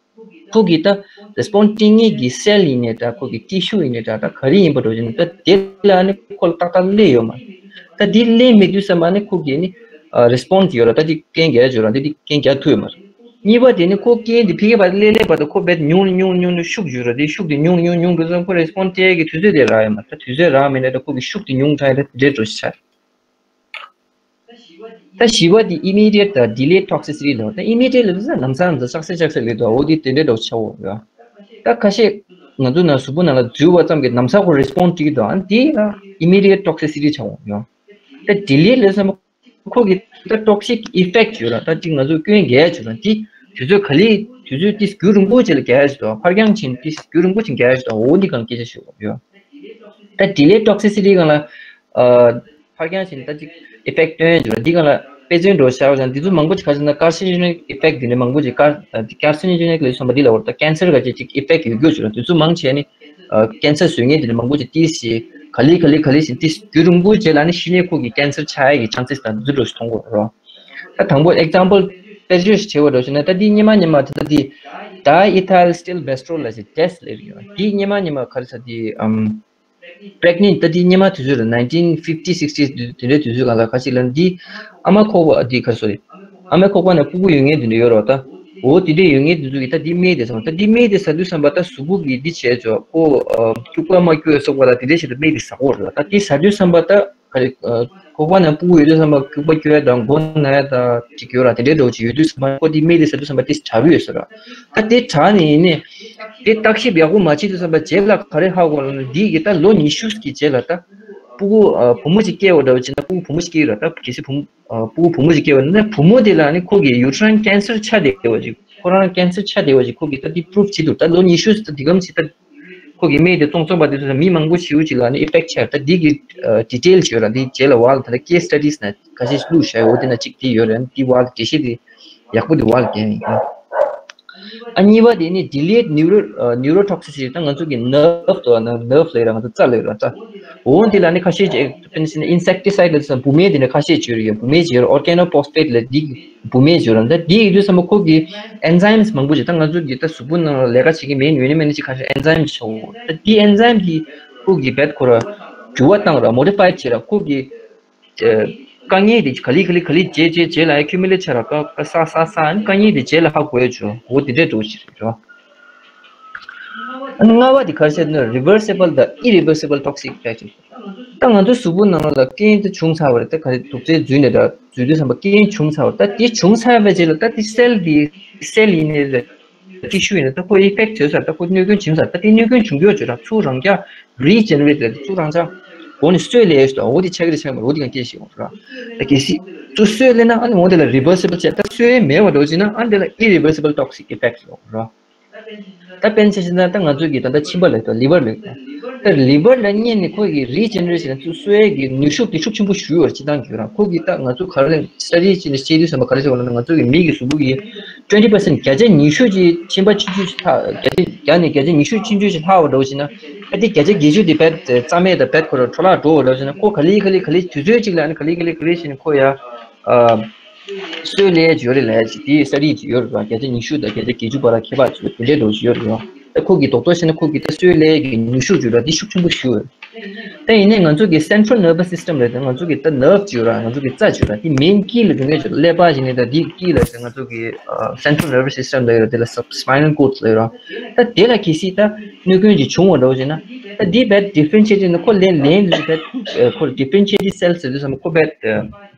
ཁོ་གི་ད་response སྤྲད་མཁན་གྱི་cell ཡིན་ནའི་འདྲ། ཁོ་གི་tissue ཡིན་ནའི་འདྲ། ད་ག་རེ་ཡིན་པ་འདྲ་བོ་ཅིག་ནི་ད་དེ་ལ་ནི་ཁོ་ལ་ཏག་ཏག་སླེབས་ཡོད་མ་རེད། ད་དེ་སླེབས་མེད་དུས་ཙམ་པ་ནི་ཁོ་གི་ནི་ཨ་response ཡོད་ར། ད་དེ་རྐྱེན་རྒྱག་ཡོད་ར། ད་དེ་རྐྱེན་རྒྱག་ཐུབ་ཡོད་མ་རེད། གཉིས་པ་དེ་ནི་ཁོ་རྐྱེན་དེ་ཕ་གི་བར་སླེབས་སླེབས་བར་དུ་ཁོ་རྦད་ཉུང་ཉུང་ཉུང་ཉུང་ཤུགས་ཡོད་ར། དེ་ཤུགས་དེ་ཉུང་ཉུང་ཉུང་འགྲོ་ཙང་ཁོ་response སྤྲད་ཡས་ཀྱི་དུས་ཚོད་དེ་རག་ཡོད་མ་རེད། ད་དུས་ཚོད་རག་མེད་ན་ད་ཁོ་གི་ཤུགས་དེ་ཉུང་དྲགས་ཡོད་ར། དེ་འདྲའི་འགྲོ་ཤག་ད་བཞི་པ་དེ་immediate དང་delayed toxicity ལབ། ད་immediate ལབ་ན་ལམ་སང་ལམ་སང་ཅག་སེ་ཅག་སེ་ལབ་འདུག་འོ་དེ་དེ་འདྲའི་འདྲ་བོ་ཆགས་ཡོད་ར། ད་ཁ་ཤས་ང་ཚོ་ནང་གཟུགས་པོ་ནང་ལ་འཛུལ་བ་ཙམ་གྱིས་ལམ་སང་ཁོ་response སྤྲད་ཀྱི་འདུག་ཨ་ནི་དེ་ལ་immediate toxicity ཆགས་ཡོད་ར། ད་delayed ལབ་ཙམ་པ་ཁོ་གི་ད་toxic effect ཡོད་ར། ད་ཅིག་ང་ཚོ་སྐྱོན་འགེལ་ཡ་ཡོད་ར། དེ་ དུས་ཚོད་ག་ལེ་དུས་ཚོད་ཏིས་རྒྱུན་རིང་པོ་ཅིག་ལ་རྒྱག་ཡ་ཞིག་འདུག་ཕར་འགྱངས་ཕྱིན་ཏིས་རྒྱུན་རིང་པོ་ཅིག་རྒྱག་ཡ་ཞིག་འདུག་འོ་འདི་གང་སྐད་ཆ་ཞུ་དགོས་ཡོད། ད་delayed toxicity་གང་ལ་ཨ་ཕར་འགྱངས་ཕྱིན་ད་ཅིག་effect་སྟོན་ཡ་འདུག་འདི་གང་ལ་དཔེ་མཚོན་འགྲོ་བཞག་ཙང་འདི་ཚོ་མང་པོ་ཅིག་ཁ་ཤས་ན་carcinogenic effect་འདི་ནས་མང་པོ་ཅིག་ཀར་carcinogenic་ལ་བསམ་པ་འདི་ལ་འོར་ད་cancer་ག་ཅིག་ཅིག་effect་ཡོད་རྒྱུ་ཅིག་ལ་དུས་ཚོད་མང་ཆེ་ནི་cancer་བཟོས་མཁན་འདི་ནས་མང་པོ་ཅིག་ཏིས་ཞིག་ག་ལེ་ག་ལེ་ག་ལེ་ཞིག་ཏིས་རྒྱུན་རིང་པོ་རྗེས་ལ་ནི་ཤི་ནས་ཁོ་གི་cancer་ཆགས་ཡ་གི་chances་དང་འདི་ཚོ་འགྲོ་ཞིག་མཐོང་གི་རེད། ད་དང་པོ་example་དཔེར་བརྗོད་ཞིག་བྱེད་པ་འདྲ་ཞིག་ན་ད་འདི་སྙེ་མ་སྙེ་མ་ད་ད་འདི་diethylstilbestrol་ལ་ཞིག་test་ལས་རིགས་ཡོད། འདི་སྙེ་མ་སྙེ་མ་ག་རེ་ཟ་འདི་ཨམ་pregnant་ད་འདི་སྙེ་མ་དུས་ཚོད་ལ་nineteen fifty sixty་དེ་འདྲའི་དུས་ཚོད་གང་ལ་ཁ་ཅིག་ལ་འདི་ཨ་མ་ཁོག་པ་འདི་ག་རེ་ཟ་ཨ་མའི་ཁོག་པ་ན་ཕྲུ་གུ་ཡོད་མཁན་དེ་འདྲ་ཡོད་རེད་ད། འོ་དེ་འདྲའི་ཡོད་མཁན་དེ་ཚོ་གིས་ད་འདི་སྨན་དེ་ཟ་ད་འདི་སྨན་དེ་ཟ་དུས་ཙམ་པ་ད་གཟུགས་པོ་གིས་འདི་བྱས་ཆོག་ཁོ་སྐྱུག་པ་མ་སྐྱུག་སོགས་པ་ལ་དེ་འདྲའི་ཞིག་ཏུ་སྨན་དེ་ཟ་དགོས་རེད་ད། འདི་ཟ་དུས་ཙམ་པ་ད། ཁོག་པ་ནང་ཕྲུ་གུ་ཡོད་དུས་ཙམ་པ་སྐྱུག་པ་སྐྱོ་ཡ་དང་མགོ་ན་ཡ་དང་ཅིག་ཡོད་ར་དེ་འདྲའི་འདྲ་བོ་ཅིག་ཡོད་དུས་ཙམ་པ་ཁོ་དེ་སྨན་དེ་ཟ་དུས་ཙམ་པ་དེ་དྲག་གི་ཡོད་ས་ར། ད་དེ་དྲག་ནས་ཡིན་ནས་དེ་བརྟག་ཞིབ་ཡག་པོ་མ་བྱེད་དུས་ཙམ་པ་རྗེས་ལ་ག་རེ་ཧ་གོ་ལ་ན་འདི་གི་ད་ལོ་ཉི་ཤུ་གི་རྗེས་ལ་ད་ཕྲུ་གུ་བུ་མོ་ཅིག་སྐྱེ་བ་འདྲ་བོ་ཅིག་ན་ཕྲུ་གུ་བུ་མོ་ཅིག་སྐྱེ་ཡོད་ར་ད་གལ་སྲིད་བུ་མོ་ཕྲུ་གུ་བུ་མོ་ཅིག་སྐྱེ་བ་ན་བུ་མོ་དེ་ལ་ནི་ཁོ་གི་uterine cancer་ཆགས་བསྡད་པ་ཅིག་ཁོ་རང་cancer་ཆགས་བསྡད་པ་ཅིག་ཁོ་གི་ད་དེ་prove་བྱེད་ཐུབ་ད་ལོ་ཉི་ཤུ་ད་འདི་གམ་ཅིག་ད། ཁོ་གི་སྨན་དེ་བཙོང་བཙོང་པ་དེ་ཚོ་མི་མང་པོ་ཞེ་པོ་ཅིག་ལ་ནི་effect་ཆགས་ད་འདི་གི་detail་ཞུ་ར་འདི་རྗེས་ལ་བལ་ད་ལ་case studies་ན་ཁ་ཤས་བླུགས་བཞག་ཡོད་དེ་ན་གཅིག་དེ་ཡོད་རེད་འདི་བལ་འགྲེལ་བཤད་དེ་ཡག་པོ་དེ་བལ་རྒྱན་ཡིན་ཨ། གཉིས་པ་དེ་ནི་delayed neuro neurotoxicity ད་ང་ཚོ་གི་nerve་དོ་ན་nerve་ལས་ར་ང་ཚོ་རྩ་ལས་ར་རྩ་འོ་འདི་ལ་ནི་ཁ་ཤས་ཅིག་དཔེར་ན་insecticide་ལ་བུད་མེད་དེ་ནི་ཁ་ཤས་ཅིག་ཡོད་རེད་བུད་མེད་ཅིག་ཡོད་རེད་organophosphate་ལ་འདི། བུད་མེད་བརྗོད་རམ་ད་འདི་ཡིན་དུས་ཙམ་པ་ཁོ་གི་enzymes་མང་པོ་ཅིག་ད་ང་ཚོ་གི་ད་གཟུགས་པོ་ནང་ལ་ལས་ཀ་བྱེད་ཀྱི་མེད་ཡོད་ནི་མེད་ནི་ཅིག་ཁ་ཤས་enzymes་ཆགས་འོ་ད་འདི་enzyme་གི་ཁོ་གི་བེད་ཁོ་ར་འགྱུར་བ་བཏང་ར་modified་བྱེད་ར་ཁོ་གི་དཀའ་ངལ་དེ་ག་ལེ་ག་ལེ་ག་ལེ་རྗེས་རྗེས་རྗེས་ལ་accumulate་བྱེད་ར་ཀ་ཀ་ས་ས་ས་དཀའ་ངལ་དེ་རྗེས་ལ་ཧ་གོ་ཡ་བྱོས་འོ་དེ་འདྲས་འགྲོ་ཞིག་རེད་ར། ལྔ་པ་དེ་ག་རེ་ཟེར་ན་reversible་དང་irreversible toxic effect་ད་ང་ཚོ་གཟུགས་པོ་ནང་ལ་རྐྱེན་དེ་བྱུང་ཚར་བ་རེད་ད་ག་རེ་དུག་རྫས་འཛུལ་ནས་ད་འཛུལ་དུས་ཙམ་པ་རྐྱེན་བྱུང་ཚར་བ་ད་དེ་བྱུང་ཚར་བའི་རྗེས་ལ་ད་དེ་cell་དེ་cell་ཡིན་ནའི་རེད་ཊི་ཤུ་ཡིན་ན་ད་ཁོ་effect་བྱོས་ཚར་ད་ཁོ་གནོད་སྐྱོན་བྱུང་ཚར་ད་དེ་གནོད་སྐྱོན་བྱུང་རྒྱུ་བྱོས་ད་ཚུར་རང་རྐྱ་regenerate་རེད་ཚུར་རང་རྐྱ་འོ་ནི་གསོས་ལས་ཡོད་ད་འོ་དེ་ཆགས་ཀྱི་རེད་ཆགས་མ་རེད་འོ་དེ་ཡང་སྐད་ཤེས་འོང་ར་ད་གལ་སྲིད་ཚུར་གསོས་ལས་ན་ཨ་ནི་འོ་དེ་ལ་reversible་བྱས་ད་གསོས་མེད་པ་འགྲོ་ཅིག་ན་ཨ་ནི་དེ་ལ་irreversible toxic effect་ཡོང་ར། ད་དཔེར་ན་ཆ་བཞག་ན་ད་ང་ཚོ་གི་ད་ལྟ་མཆིན་པ་ལ་ད་liver་ལ་ད་liver་ལ་ཉན་ནས་ཁོ་གི་regeneration་ཚུར་གསོ་ཡས་ཀྱི་ནུས་ཤུགས་དེ་ཤུགས་ཆེན་པོ་ཞུ་བར་སྤྱི་བཏང་གི་རང་ཁོ་གི་ད་ང་ཚོ་ག་རེ་study་བྱས་ནས་བཤད་དུས་ཙམ་པ་ག་རེ་བྱས་པ་ལབ་ན་ང་ཚོ་གི་མི་གི་གཟུགས་པོ་གི་twenty percent་བརྒྱ་ཆ་ཉི་ཤུ་ཅིག་མཆིན་པ་ཆུང་ཆུང་ཞིག་ལྷག་བརྒྱ་ཆ་བརྒྱ་ནས་བརྒྱ་ཆ་ཉི་ཤུ་ཆུང་ཆུང་ཞིག་ལྷག་པ་འདྲ་བོ་ཞིག་ན་ད་དེ་བརྒྱ་ཆ་བརྒྱད་ཅུ་དེ་བེད་རྩ་མེད་དང་བེད་ཁོ་ར་འཕྲོ་བརླག་འགྲོ་བ་འདྲ་བོ་ཞིག་ན་ཁོ་ག་ལེ་ག་ལེ་ག་ལེ་དུས་ཚོད་ཅིག་ལ་ནི་ག་ལེ་ག་ལེ་ག་ལེ་ཞིག་ནི་ཁོ་ཡ། གསོས་ལས་ཡོད་རེད་ལས་ཅིག་དེའི་ས་རིགས་ཅིག་ཡོད་རེད་བ་བརྒྱ་ཆ་ཉི་ཤུ་དང་བརྒྱ་ཆ་བརྒྱད་ཅུ་བར་ལ་ཁྱད་པར་ཅིག་དེ་འདྲའི་འདྲ་བོ་ཞིག་ཡོད་རེད་བ། ད་ཁོ་གི་རྡོག་རྡོག་བཤད་ན་ཁོ་གི་ད་གསོས་ལས་ཀྱི་ནུས་ཤུགས་ཅིག་ར་འདི་ཤུགས་ཆེན་པོ་ཞིག་ཡོད་རེད། ད་ཡིན་ནའི་ང་ཚོ་གི་central nervous system་རེད་ད་ང་ཚོ་གི་ད་nerve་ཅིག་ཡོད་ར་ང་ཚོ་གི་རྩ་ཅིག་ཡོད་ར་དེ་main་དཀྱིལ་ལ་འགྲོ་མཁན་ཅིག་ཀླད་པ་ཞིག་ནས་ད་འདི་དཀྱིལ་ལ་ང་ཚོ་གི་central nervous system་ལ་ཡོད་ར་དེ་ལ་spinal cord་ལ་ཡོད་ར། ད་དེ་ལ་གལ་སྲིད་ད་གནོད་སྐྱོན་ཅིག་བྱུང་བ་འདྲ་བོ་ཞིག་ན་ད་འདི་བེད་differentiated་ན་ཁོ་ལན་ལན་འདི་བེད་ཁོ་differentiated cells་ཟེར་དུས་ཙམ་ཁོ་བེད།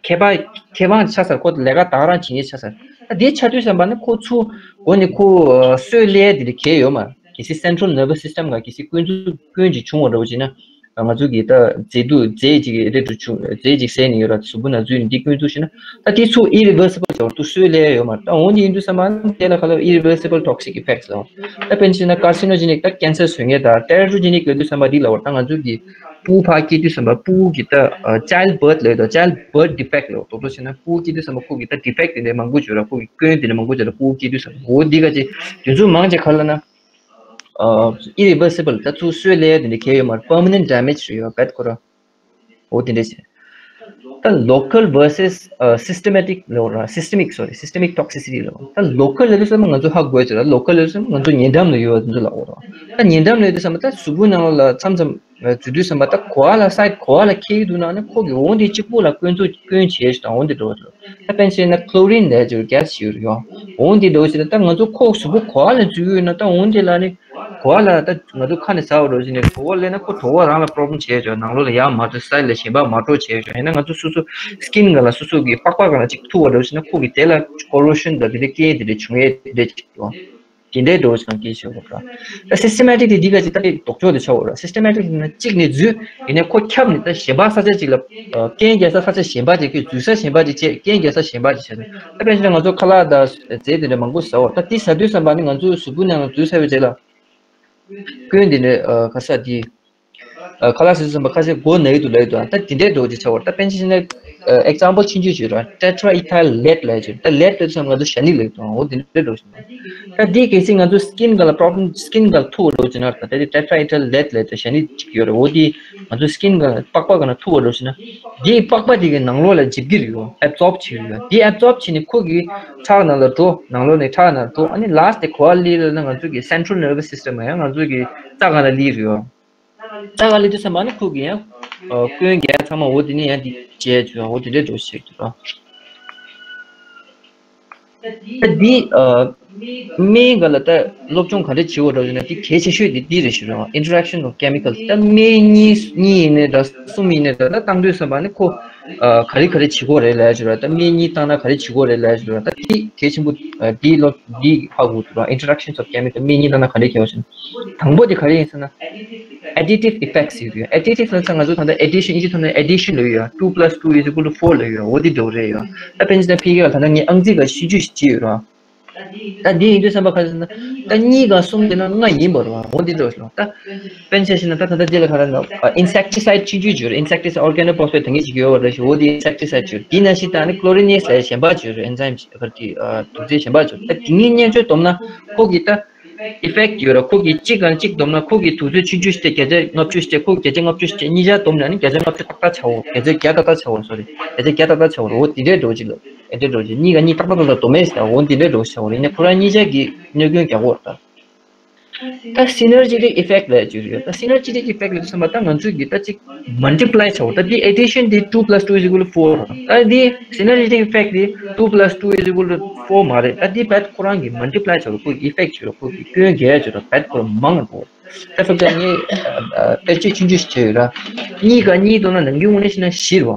ཁྱད་པར་ཁྱད་པར་ཆགས་ཚར་ཁོ་ལས་ཀ་དག་རང་བྱེད་ཉེན་ཆགས་ཚར། ད་དེ་ཆགས་དུས་ཙམ་པ་ནི་ཁོ་ཚུར་འགོ་ནས་ཁོ་གསོས་ལས་དེ་འདྲ་གལ་ཡོད་མ་རེད། གལ་སྲིད་central nervous system་ག་གལ་སྲིད་སྐྱོན་འཛུགས་སྐྱོན་ཅིག་བྱུང་བ་འདྲ་བོ་ཅིག་ན་ང་ཚོ་གི་ད་མཛེས་སྡུག་མཛེས་ཅིག་རེད་འགྲོ་བྱུང་མཛེས་ཅིག་ཟད་ནས་ཡོད་ར་གཟུགས་པོ་ན་འཛུལ་ནས་འདི་སྐྱོན་འཛུགས་ཤེ་ན་ད་དེ་ཚུར་irreversible་བྱ་བར་དུ་གསོས་ལས་ཡོད་མ་རེད། ད་འོན་ཏེ་ཡིན་དུས་ཙམ་པ་ནི་དེ་ལ་ཁ་ལ་irreversible toxic effects་ལ་ད་དཔེར་ན་ཆ་བཞག་ན་carcinogenic་ད་cancer་བཟོ་མཁན་དང་teratogenic་ལ་དུས་ཙམ་པ་འདི་ལ་བར་ད་ང་ཚོ་གི་ཕྲུ་གུ་ཕར་སྐྱེས་དུས་ཙམ་པ་ཕྲུ་གུ་གི་ད་child birth་ལབ་ཡོད་དོ། Child birth defect་ལབ་དོ་དོ་བྱས་ན་ཕྲུ་གུ་སྐྱེས་དུས་ཙམ་པ་ཁོ་གི་ད་defect་དེ་འདྲ་མང་པོ་ཡོད་ར། ཁོ་གི་སྐྱོན་དེ་འདྲ་མང་པོ་ཡོད་ར། ཕྲུ་གུ་སྐྱེས་དུས་ཙམ་པ་འོ་འདི་ག་ཅིག་དེ་ཚོ་མང་ཆེ་ག་ལ་ན་irreversible་ད་ཚུར་གསོས་ལས་དེ་འདྲ་གལ་ཡོད་མ་རེད། permanent damage་རེད་ཡོད་བེད་ཁོ་ར་འོ་དེ་འདྲ་བྱས། ད་local versus systematic་ལབ་ར། systemic sorry systemic toxicity་ལབ་ད་local་ལབ་དུས་ཙམ་པ་ང་ཚོ་ཧ་གོ་ཡ་ཅིག་ར། local་ལབ་དུས་ཙམ་པ་ང་ཚོ་ཉེ་འགྲམ་ལ་ཡོད་པ་དེ་ཚོ་ལབ་དགོས་ར། ད་ཉེ་འགྲམ་ལ་ཡོད་དུས་ཙམ་པ་ད་གཟུགས་པོའི་ནང་ལ་མཚམས་མཚམས་འཛུལ་དུས་ཙམ་པ་ད་གོ་བ་ལ་side་གོ་བ་ལ་འཁེལ་གྱི་འདུག་ན་ནི་ཁོ་གི་འོ་འདི་གཅིག་པོ་ལ་སྐྱོན་འཛུགས་སྐྱོན་བྱས་ཤིག་དང་འོ་འདི་འགྲོ་བ་འགྲོ། ད་དཔེར་ན་ཆ་བཞག་ན་chlorine་ལབ་ཅིག་gas་ཞིག་ཡོད་རེད་ཡོང་འོ་འདི་འགྲོ་ཞིག་ན་ད་ང་ཚོ་ཁོག་གཟུགས་པོ་གོ་བ་ལ་འཛུལ་ཡོད་ན་ད་འོ་འདི་ལ་ནི་གོ་བ་ལ་ད་ང་ཚོ་ཁ་ནས་ཟ་བ་འགྲོ་ཞིག་ནས་གོ་བ་སླེབས་ན་ཁོ་གྲོད་ཁོག་རང་ལ་problem་བྱས་ཡོད་ནང་ལོགས་ལ་ཡར་མ་འགྲོ་side་ལ་གཞན་པ་མ་འགྲོ་བྱས་ཡོད་ཡིན་ན་ང་ཚོ་སོ་སོ་skin་ག་ལ་སོ་སོ་གི་པགས་པ་ག་ལ་ཅིག་ཐུག་པ་འགྲོ་ཞིག་ན་ཁོ་གི་དེ་ལ་corrosion་དང་དེ་འདྲ་སྐྱེ་དེ་འདྲ་བྱུང་ཡས་དེ་འདྲ་ཅིག་འགྲོ། དེ་འདྲའི་འགྲོ་བ་ཞིག་གང་གིས་ཤེས་དགོས་ར། ད་སི་སི་ཊེ་མེ་ཊིག་དེ་འདི་ག་ཅིག་ད་དེ་ལྡོག་ཕྱོགས་དེ་ཆགས་འོ་ར། སི་སི་ཊེ་མེ་ཊིག་ན་གཅིག་ནས་འཛུལ། ཡིན་ནའི་ཁོ་ཁྱབ་ནས་ད་གཞན་པ་ས་ཆ་གཅིག་ལ་ཨ་རྐྱེན་རྒྱག་ས་ས་ཆ་གཞན་པ་ཅིག་གི་འཛུལ་ས་གཞན་པ་ཅིག་བྱས། རྐྱེན་རྒྱག་ས་གཞན་པ་ཅིག་བྱས་ནས། ད་དཔེར་ན་ང་ཚོ་ཁ་ལག་དང་རྫས་དེ་འདྲ་མང་པོ་ཟ་འོ། ད་དེ་ཟ་དུས་ཙམ་པ་ནི་ང་ཚོའི་གཟུགས་པོའི་ནང་ལ་འཛུལ་ཚར་བའི་རྗེས་ལ། སྐྱོན་དེ་འདྲ་ཨ་ག་ས་དེ། ཨ་ཁ་ལག་ཟ་དུས་ཙམ་པ་ཁ་ཤས་མགོ་ན་གི་འདུག་ལབ་ཀྱི་འདུག་ད་དེ་འདྲའི་འགྲོ་གི་ཆགས་འོ། ད་དཔེར་ན་ཆ་བཞག་ན་ཨ་ཨེག་ཛམ་པལ་ཆུང་ཆུང་ཞིག་ར། ཊེ་ཊ་ཨི་ཐའི་ལེཊ་ལབ་ཀྱི་ཡོད། ད་ལེཊ་ལབ་དུས་ཙམ་པ་ང་ཚོ་ཞ་ནི་ལབ་ཀྱི་འདུག་འོ་དེ་འདྲའི་འགྲོ་ཞིག་ད་འདི་གལ་སྲིད་ང་ཚོ་སི་ཀིན་སྒང་ལ་པོ་རོབ་ལེམ། སི་ཀིན་སྒང་ལ་ཐུག་པ་འགྲོ་ཅེ་ན། ད་དེ་ཊེ་ཊ་ཨི་ཐའི་ལེཊ་ལབ་ད་ཞ་ནི་གཅིག་ཡོད་རེད། འོ་དེ་ང་ཚོ་སི་ཀིན་སྒང་ལ་པགས་པ་སྒང་ལ་ཐུག་པ་འགྲོ་ཅེ་ན། དེའི་པགས་པ་དེ་གི་ནང་ལོགས་ལ་འཇིབ་ཀྱི་རེད་ཡོ། ཨེབ་ཛོརབ་བྱེད་ཀྱི་ཡོད། དེ་ཨེབ་ཛོརབ་བྱས་ནས་ཁོ་གི་ཁྲག་ནང་ལ་འགྲོ། ནང་ལོགས་ནས་ཁྲག་ནང་འགྲོ། ཨ་ནི་ལཱསྟ་དེ་ག་པར་སླེབས་ལབ་ན་ང་ཚོ་གི་སེན་ཊྲལ་ནར་ཝས་སིས་ཊམ་ཡང་ང་ཚོ་གི་རྩ་སྒང་ལ་སླེབས་རེད་ཡོ། རྩ་སྒང་སླེབས་དུས་ཙམ་པ་ནི་ཁོ་གི་ཡང་ཨ་སྐྱོན་རྒྱག་ཚང་མ་འོ་དེ་ནས་ཡང་དེ་བྱས་བྱས་འོ་དེ་འདྲའི་འགྲོ་ཞིག་འདུག་ར། ད་འདི་ཨ་སྨན་སྒང་ལ་ད་སློབ་སྦྱོང་ག་འདྲ་བྱེད་དགོས་རེད་ཟེར་ན། དེ་གལ་ཆེ་ཤོས་དེ་འདི་རེད་ཞུ་ར། ཨིན་ཊེ་རེག་ཤན་ཨོབ་ཀེ་མི་ཀལ། ད་སྨན་གཉིས་གཉིས་ཡིན་ནའི་འདྲ། གསུམ་ཡིན་ནའི་འདྲ། ད་བཏང་དུས་ཙམ་པ་ནི་ཁོ་ཨ་ག་རེ་ག་རེ་བྱེད་དགོས་རེད་ལབ་ཞུ་ར། ད་སྨན་གཉིས་བཏང་ན་ག་རེ་བྱེད་དགོས་རེད་ལབ་ཞུ་ར། ད་དེ་གལ་ཆེན་པོ་ཨ་འདི་ལོ་འདི་ཧ་གོ་ཐུབ་ར། ཨིན་ཊེ་རེག་ཤན་ཨོབ་ཀེ་མི་ཀལ། སྨན་གཉིས་བཏང་ན་ག་རེ་གལ་བ་ཞུ་ན། དང་པོ་དེ་ག་རེ་ཡིན་ཟེར་ན། ཨེ་ཌི་ཊིབ་ཨི་ཕེག་ཟེར་གྱི་ཡོད། ཨེ་ཌི་ཊིབ་ལབ་ཙང་ང་ཚོ་ད་ལྟ་ཨེ་ཌི་ཤན། ཨིན་ཇི་ཐོག་ནས་ཨེ་ཌི་ཤན་ལབ་ཡོད། ཊུ་པ་ལ་སི་ཊུ་ཨིས་ཨི་ཀུལ་ཊུ་ཕོར་ལབ་ཡོད། འོ་དེ་འདྲ་རེད་ཡོད། ད་དཔེར་ན་ཆ་བཞག་ན་ཕ་གི་ལ་ད་ལྟ་ངས་ཨང་རྩིས་ཀྱི་ཤིང་ཆུ་ཞིག་བྱས་ཡོད་ར། ད་འདི་ཡིན་དུས་ཙམ་པ་ག་རེ་ཟེར་ན། ད་གཉིས་དང་གསུམ་དེ་ན་ལྔ་ཡིན་པ་རེད་བ། འོ་འདི་འདྲ་རེད་ལོ། ད་དཔེར་ན་ཆ་བཞག་ན་ད་ད་ལྟ་འདི་ལ་ག་རེ་ཟེར་ན། ཨིན་སེག་ཊི་སའིཌ་ཆུང་ཆུང་ཅིག་ཡོད་རེད། ཨིན་སེག་ཊི་སའིཌ། ཨོར་གེ་ནོ་ཕོ་སི་ཕེཊ་ད་གིན་ཅིག་ཡོད་པ་རེད་ཤག་འོ་དེ་ཨིན་སེག་ཊི་སའིཌ་ཅིག་ཡོད། དེ་ནང་བཞིན་ད་ནི་ཀློ་རི་ནེ་སི་ལབ་ཡ་གཞན་པ་ཅིག་ཡོད་རེད། ཨེན་ཛའིམ་ཅིག་ག་རེ་དེ་ཨ་དུག་རྫས་གཞན་པ་ཅིག་ཡོད། ད་དེ་གཉིས་མཉམ་སྤྱོད་བསྡོམས་ན་ཁོ་གི་ད་ཨི་ཕེག་ཊི་ཡོད་ར། ཁོ་གི་གཅིག་གང་གཅིག་བསྡོམས་ན་ཁོ་གི་དུག་རྫས་ཆུང་ཆུང་ཞིག་སྟེ་བརྒྱ་ཆ་ལྔ་བཅུ་ཞིག་སྟེ། ཁོ་བརྒྱ་ཆ་ལྔ་བཅུ་ཞིག་སྟེ། གཉིས་ཆ་བསྡོམས་ན་ནི་བརྒྱ་ཆ་ལྔ་བཅུ་ཏག་ཏག་ཆགས་འོ། བརྒྱ་ཆ་བརྒྱ་ཏག་ཏག་ཆགས་འོ། སོ་རི། བརྒྱ་ཆ་བརྒྱ་ཏག་ཏག་ཆགས་འོ། འོ་དེ་འདྲའི་འགྲོ་ཅིག་ལ། དེ་འདྲའི་འགྲོ་ཅིག་གཉིས་ཀ་གཉིས་ཏག་ཏག་ཏག་ཏག་བསྡོམས་ཡས་ཟེར་འོ་དེ་འདྲའི་འགྲོ་ཆགས་འོ་རེད། ཡིན་ནའི་ཁོ་རང་གཉིས་ཆ་གི་གནོད་སྐྱོན་རྒྱག་གོ་རེད་ད། ད་སི་ནར་ཇི་ཊིག་ཨི་ཕེག་ཊི་ལབ་ཅིག་ཡོད། ད་སི་ནར་ཇི་ཊིག་ཨི་ཕེག་ཊི་ལབ་དུས་ཙམ་པ་ད་ང་ཚོས་ཀྱི་ད་ཅིག་མལ་ཊི་པ་ལའི་བྱའོ། ད་འདི་ཨེ་ཌི་ཤན་འདི་ཊུ་པ་ལ་སི་ཊུ་ཨིས་ཨི་ཀུལ་ཊུ་ཕོར། ད་འདི་སི་ནར་ཇི་ཊིག་ཨི་ཕེག་ཊི་འདི་ཊུ་པ་ལ་སི་ཊུ་ཨིས་ཨི་ཀུལ་ཊུ་ཕོར་མ་རེད། ད་འདི་བེད་ཁོ་རང་གི་མལ་ཊི་པ་ལའི་བྱ་རོ། ཁོ་གི་ཨི་ཕེག་ཊི་བྱ་རོ། ཁོ་གི་སྐྱོན་རྒྱག་ཡ་བྱ་རོ། བེད་ཁོ་རང་མང་རུ་འགྲོ། ད་ཕེབས་ཀྱང་ངས་དཔེར་བརྗོད་ཆུང་ཆུང་ཞིག་བྱས་ཡོད་ར། གཉིས་ཀ་གཉིས་བསྡོམས་ན་ནམ་རྒྱུན་དངོས་གནས་བཤད་ན་བཞི་རེད་བ།